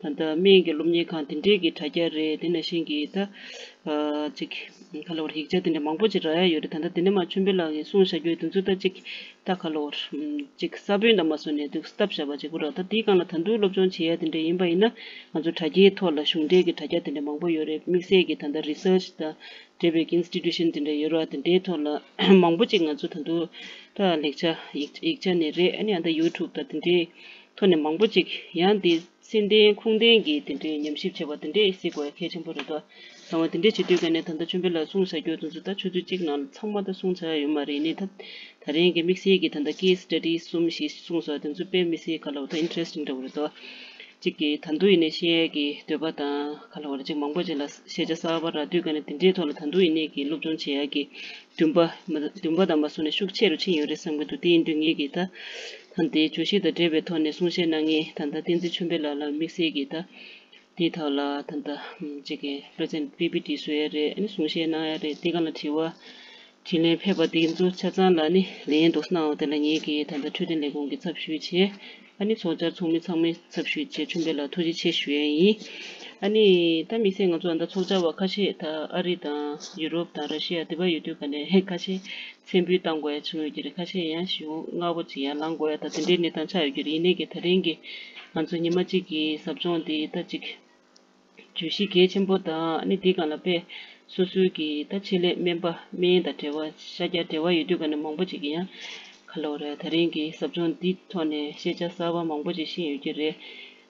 ད་ལྟ་སྨན་གྱི་སློབ་གཉེར་ཁང་དེ་འདྲས་ཀྱི་དྲ་རྒྱ་རེད། དེ་ནང་བཞིན་གྱི་ད་ཨ་གཅིག་ག་ལབ་དགོས་རེད། ཡིག་ཆ་དེ་འདྲ་མང་པོ་ཅིག་རག་ཡ་ཡོད་རེད། ད་ལྟ་དེ་ནས་མར་ཆོས་འཕེལ་ལགས་ཀྱིས་གསུངས་བཞག་རྒྱུ་དེ་ཚོ་ད་གཅིག་ད་ག་ལབ་དགོས་རེད། གཅིག་ས་བོན་དང་མ་སོ་ནས་འདུག་བཏབ་བཞག་པ་གཅིག་པུ་རེད། ད་དེའི་སྒང་ལ་ད་དུང་སློབ་སྦྱོང་བྱེད་ཡ་དེ་འདྲ་ཡིན་པ་ཡིན་ན་ང་ཚོ་དྲ་རྒྱའི་ཐོག་ལ་གཞུང་འབྲེལ་གྱི་དྲ་རྒྱ་དེ་འདྲ་མང་པོ་ཡོད་རེད། དམིགས་བསལ་གྱི་ད་ལྟ་རི་སར་ཆི་དང་འབྲེལ་བའི་ཨིན་སི་ཊི་ཊུ་ཤན་དེ་འདྲ་ཡོད་རེད། དེ་འདྲའི་ཐོག་ལ་མང་པོ་ཅིག་ང་ཚོ་ད་དུང་ད་ལེགས་ཆ་ཡིག་ཡིག་ཆ་ནས་རེད། ཨ་ནི་ཨ་ད་ཡུ་ཊུབ་དང་དེ་འདྲའི་ཐོག་ནས་མང་པོ་ཅིག་ཡང་དེ་ཚད་ལྡན་ཁུངས་ལྡན་གྱི་དེ་འདྲའི་ཉམས་ཞིབ་བྱས་པ་དེ་འདྲས་གཟིགས་དགོས་ཡ་གལ་ཆེན་པོ་རེད་དོ། ཚང་མ་དེ་འདྲས་བྱེད་དུས་ཀ་ནས་ད་ལྟ་ཆོས་འཕེལ་ལགས་གསུངས་བཞག་རྒྱུ་དེ་ཚོ་ད་ཆུ་ཚོད་གཅིག་ནང་ལ་ཚང་མ་ད་གསུངས་ཚར་ཡོད་མ་རེད། ནས་ད་ད་རིང་གི་དམིགས་བསལ་གྱི་ད་ལྟ་ཀེ་སི་སི་ཊ་ཌི་གསུམ་ཞིག་གསུངས་སོང་། དེ་ཚོ་དཔེ་དམིགས་བསལ་ག་ལབ་ད་ཨིན་ཊི་རེ་སི་ཊིང་འདྲ་བོ་རེད་དོ། གཅིག་གིས་ད་དུང་ཡིན་ནའི་ཤེས་ཡས་ཀྱི་འདོད་པ་དང་ག་ལབ་རེད། གཅིག་མང་པོ་ཅིག་ལ་ཤེས་བྱ་གསར་པ་རག་དུས་ཀ་ནས་དེ་འདྲའི་ཐོག་ལ་ད་དུང་ཡིན་ནའི་གི་སློབ་སྦྱོང་བྱེད་ཡ་གི་འདུན་པ་མ་འདུན་པ་དང་མ་སོ་ནས་ཤུགས་ཆེ་རུ་ཕྱིན་ཡོད་རེད་བསམ་གྱི་འདུག་དེ་ཡིན་དུས་ངེད་ཀྱིས་ད་ད་འདིའི་བརྗོད་གཞི་དང་འབྲེལ་བའི་ཐོག་ནས་གསུང་བཤད་གནང་མཁན་ད་ལྟ་བསྟན་འཛིན་ཆོས་འཕེལ་ལགས་ལ་དམིགས་བསལ་གྱི་ད་དེའི་ཐོག་ལ་ད་ལྟ་གཅིག་གི་པི་རི་ཛེན་ཊི་པི་པི་ཊི་བཟོ་ཡ་རེད། ཨ་ནི་གསུང་བཤད་གནང་ཡ་རེད། དེ་སྒང་ལ་དྲི་བ་དྲིས་ལན་ཕེབས་པ་དེ་ཚོ་ཆ་ཚང་ལ་ནི་ལན་འདུག་གནང་བ་དེ་ལ་ངེད་ཀྱིས་ད་ལྟ་འཕྲོད་བསྟེན་ལས་ཁུངས་ཀྱི་ཚབ་ཞུས་བྱས། ཨ་ནི་ཚོགས་བཅར་ཚོགས་མི་ཚང་མའི་ཚབ་ཞུས་བྱས་ཆོས་འཕེལ་ལགས་ཐུགས་རྗེ་ཆེ་ཞུ་ཡ་ཡིན། ཨ་ནི་ད་དམིགས་བསལ་ང་ཚོ་ད་ལྟ་ཚོགས་བཅར་བ་ཁ་ཤས་ད་ཨ་རི་དང་ཡུ་རོབ་དང་ར་ཤི་ཡ་དེ་པར་ཡོད་དུས་ཀ་ནས་ཧེ་ཁ་ཤས་མཚན་འབུལ་བཏང་དགོས་ཡ་བྱུང་ཡོད་ཀྱི་རེད། ཁ་ཤས་ཡང་ཞེ་པོ་སྔ་པོ་ཅིག་ཡར་ལངས་དགོས་ཡ་ད་དེ་འདྲའི་གནས་སྟངས་ཆགས་ཡོད་ཀྱི་རེད། ཡིན་ནའི་གི་ད་རིང་གི་ང་ཚོ་ཉི་མ་གཅིག་གི་ཟབ་སྦྱོང་དེ་ད་ཅིག་བརྗོད་གཞི་གལ་ཆེན་པོ་དང་ཨ་ནི་དེའི་སྒང་ལ་དཔེ་སོ་སོའི་གི་ད་ཆེད་ལས་སྨན་པ་སྨན་དང་འབྲེལ་བ་ཤ་རྒྱགས་འབྲེལ་བ་ཡོད་དུས་ཀ་ནས་མང་པོ་ཅིག་གིས་ཡང་ག་ལབ་དགོས་རེད། ད་རིང་གི་ཟབ་སྦྱོང་འདི་ཐོག་ནས་ཤེས་བྱ་གསར་པ་མང་པོ་ཅིག་ཤེས་ཡོད་ཀྱི་རེད།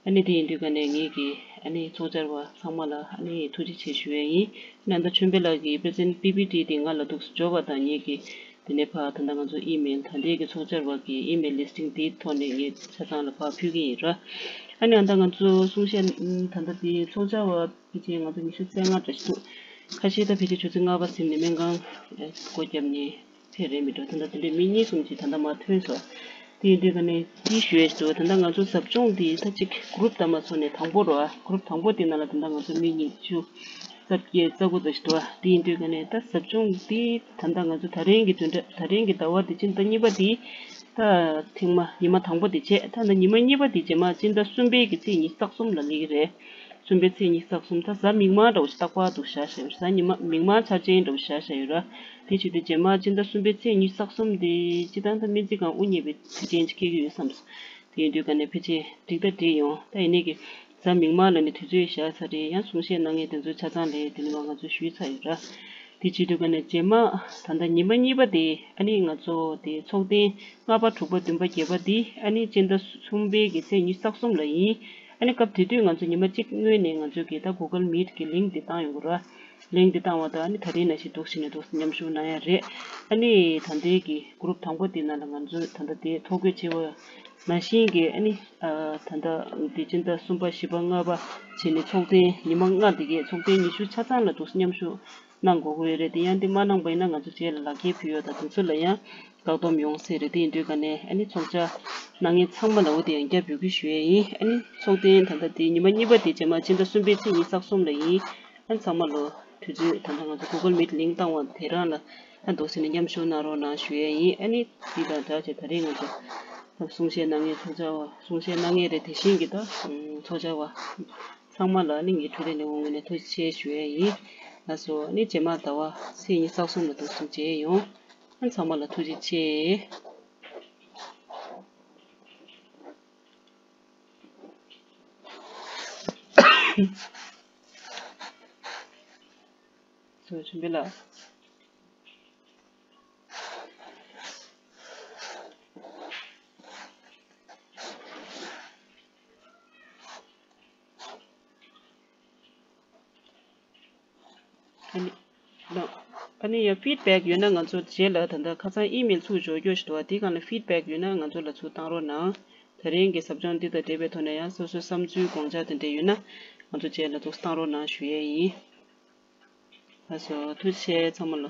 ཨ་ནི་དེ་ཡིན་དུས་ཀ་ནས་ངེད་ཀྱིས་ཨ་ནི་ཚོགས་བཅར་བ་ཚང་མ་ལ་ཨ་ནི་ཐུགས་རྗེ་ཆེ་ཞུ་ཡ་ཡིན། ཨ་ནི་ད་ཆོས་འཕེལ་ལགས་ཀྱིས་པི་རི་ཛེན་ཊི་པི་པི་ཊི་དེ་ང་ལ་འདུག་སེ་འབྱོར་བ་དང་ངེད་ཀྱིས་དེ་ནས་ཕར་ད་ལྟ་ང་ཚོ་ཨི་མེལ་ད་ལྟའི་གི་ཚོགས་བཅར་བ་གི་ཨི་མེལ་ལིས་ཊིང་དེའི་ཐོག་ནས་ངས་ཆ་ཚང་ལ་ཕར་ཕུལ་གྱི་ཡིན་ར། ཨ་ནི་ཨ་ད་ང་ཚོ་གསུང་བཤད་ད་ལྟ་དེ་ཚོགས་བཅར་བ་ཕལ་ཆེར་ང་ཚོ་ཉི་ཤུ་རྩ་ལྔ་འདྲ་ཞིག་འདུག་ཁ་ཤས་ད་ཕལ་ཆེར་ཆུ་ཚོད་ལྔ་པ་ཟིན་ནས་སྨན་ཁང་སྒོ་བརྒྱབ་ནས་ཕེབས་རེད་མི་འགྲོ། ད་ལྟ་དེ་འདྲའི་མི་གཉིས་གསུམ་ཅིག་ད་ལྟ་མར་ཐོན་སོང་། དེ་ཡིན་དུས་ཀ་ནས་དེ་ཞུ་ཡས་ཞིག་འདུག་ད་ལྟ་ང་ཚོ་ཟབ་སྦྱོང་དེ་ད་ཅིག་གུ་རུབ་དང་མ་སོ་ནས་དང་པོ་རོ། གུ་རུབ་དང་པོ་དེ་ནང་ལ་ད་ལྟ་ང་ཚོ་མི་ཉི་ཤུ་རྩ་བརྒྱད་རྩ་དགུ་ཙམ་ཞིག་འདུག་དེ་ཡིན་དུས་ཀ་ནས་ད་ཟབ་སྦྱོང་དེ་ད་ལྟ་ང་ཚོ་ད་རིང་གི་བདུན་ཕྲག་ད་རིང་གི་ཟླ་བ་དེ་སྤྱི་ཟླ་གཉིས་པ་དེ་ད་ཐེངས་མ་ཉི་མ་དང་པོ་དེ་བྱས། ད་ད་ཉི་མ་གཉིས་པ་དེ་རྗེས་མ་སྤྱི་ཟླ་གསུམ་པའི་གི་ཚེས་ཉི་ཤུ་རྩ་གསུམ་ལ་སླེབས་ཀྱི་རེད། གསུམ་པའི་ཚེས་ཉི་ཤུ་རྩ་གསུམ་ད་གཟའ་མིག་དམར་འདྲ་བོ་ཞིག་རྟག་པར་འདུག་བཞག་བཞག་ཡོད། གཟའ་ཉི་མ་མིག་དམར་འཆར་ཅན་འདྲ་བོ་བཞག་བཞག་ཡོད་ར། དེ་བྱས་ཏེ་རྗེས་མ་སྤྱི་ཟླ་གསུམ་པའི་ཚེས་ཉི་ཤུ་རྩ་གསུམ་དེ་སྤྱི་བཏང་ད་སྨན་རྩིས་ཁང་དབུ་བརྙེས་པའི་དུས་དྲན་ཅིག་སྐྱེ་གི་ཡོད་བསམས། དེ་ཡིན་དུས་ཀ་ནས་ཕལ་ཆེར་འགྲིག་ད་འགྲིག་ཡོང་། ད་ཡིན་ནའི་གི་གཟའ་མིག་དམར་ལ་ནི་དུས་ཚོད་བཞག་ཚར་རེད། ཡང་གསུང་བཤད་གནང་མཁན་དེ་ཚོའི་ཆ་ཚང་ལས་དེ་ནི་མ་ང་ཚོས་ཞུས་ཚར་ཡོད་ར། དེ་བྱེད་དུས་ཀ་ནས་རྗེས་མ་ད་ལྟ་ཉི་མ་གཉིས་པ་དེ་ཨ་ནི་ང་ཚོ་དེ་ཚོགས་ཐེངས་ལྔ་པ་དྲུག་པ་བདུན་པ་བརྒྱད་པ་དེ་ཨ་ནི་སྤྱི་ཟླ་གསུམ་པའི་གི་ཚེས་ཉི་ཤུ་རྩ་གསུམ་ལ་ཡིན། ཨ་ནི་སྐབས་དེ་དུས་ང་ཚོ་ཉི་མ་གཅིག་སྔོན་ནས་ང་ཚོ་གི་ད་Google Meet་གི་ལིང་དེ་བཏང་ཡོང་གི་ར། ལིང་དེ་བཏང་བ་དང་ཨ་ནི་ད་རེས་ནང་བཞིན་འདུག་སེ་ནས་འདུག་སེ་མཉམ་ཞུགས་གནང་ཡ་རེད། ཨ་ནི་ད་ལྟའི་གི་གུ་རུབ་དང་པོ་དེ་ནང་ལ་ང་ཚོས་ད་ལྟ་དེ་ཐོ་འགོད་བྱས་པ་ནང་བཞིན་གྱི་ཨ་ནི་ཨ་ད་ལྟ་དེ་སྤྱི་ཟླ་གསུམ་པ་བཞི་པ་ལྔ་པ་བྱས་ནས་ཚོགས་ཐེངས་ཉི་མ་ལྔ་དེ་གའི་ཚོགས་ཐེངས་ཉི་ཤུ་ཆ་ཚང་ལ་འདུག་སེ་མཉམ་ཞུགས་གནང་དགོས་ཀྱི་ཡོད་རེད། དེ་ཡང་དེ་མ་གནང་པ་ཡིན་ན་ང་ཚོ་རྗེས་ལ་ལག་འཁྱེར་ཕུལ་ཡོད་ད་དེ་ཚོ་ལ་ཡང་བཀག་སྡོམ་ཡོང་སྲིད་རེད། དེ་ཡིན་དུས་ཀ་ནས་ཨ་ནི་ཚོགས་བཅར་གནང་མཁན་ཚང་མ་ལ་འོ་དེ་ཡང་བསྐྱར་འབོད་སྐུལ་ཞུ་ཡས་ཡིན། ཨ་ནི་ཚོགས་ཐེངས་ད་ལྟ་དེ་ཉི་མ་གཉིས་པ་དེ་རྗེས་མ་སྤྱི་ཟླ་གསུམ་པའི་ཚེས་ཉི་ཤུ་རྩ་གསུམ་ལ་ཡིན། ཨ་ནི་ཚང་མ་ལོ་དུས་ཚོད་ད་ལྟ་ང་ཚོ་Google Meet་ལིང་བཏང་བ་དེ་རང་ལ་ཨ་འདུག་སེ་ནས་མཉམ་ཞུགས་གནང་རོགས་གནང་ཞུ་ཡས་ཡིན། ཨ་ནི་དེ་དང་སྦྲགས་བྱས་ད་རེས་ང་ཚོ་ད་གསུང་བཤད་གནང་མཁན་ཚོགས་བཅར་བ་གསུང་བཤད་གནང་མཁན་རེད། དེ་བཞིན་གྱི་ད་ཚོགས་བཅར་བ་ཚང་མ་ལ་ཨ་ནི་ངས་འཕྲོད་བསྟེན་ལས་ཁུངས་ངོས་ནས་ཐུགས་རྗེ་ཆེ་ཞུ་ཡས་ཡིན། ལགས་སོ། ཨ་ནི་རྗེས་མ་ཟླ་བ་ཚེས་ཉི་ཤུ་རྩ་གསུམ་ལ་འདུག་སེ་མཇལ་ཡོང་། ཨ་ཚང་མ་ལ་ཐུགས་རྗེ་ཆེ། སོ་ཆུན་པེ་ལགས། ཨ་ནི་ལགས། ཨ་ནི་ཡང་ཕིཌ་བེག་ཡོད་ན་ང་ཚོ་རྗེས་ལ་ད་ལྟ་ཁ་སང་ཨི་མེལ་ཚུར་འབྱོར་རྒྱུ་ཞིག་འདུག་བ། དེའི་སྒང་ལ་ཕིཌ་བེག་ཡོད་ན་ང་ཚོ་ལ་ཚུར་བཏང་རོགས་གནང་། ད་རིང་གི་ཟབ་སྦྱོང་འདི་དང་འབྲེལ་བའི་ཐོག་ནས་ཡང་སོ་སོའི་བསམ་ཚུལ་དགོངས་འཆར་དེ་འདྲ་ཡོད་ན་ང་ཚོ་བཅས་ལ་ཐུགས་བཏང་རོགས་གནང་ཞུ་ཡས་ཡིན། ལགས་སོ། ཐུགས་རྗེ་ཆེ་ཚང་མ་ལ།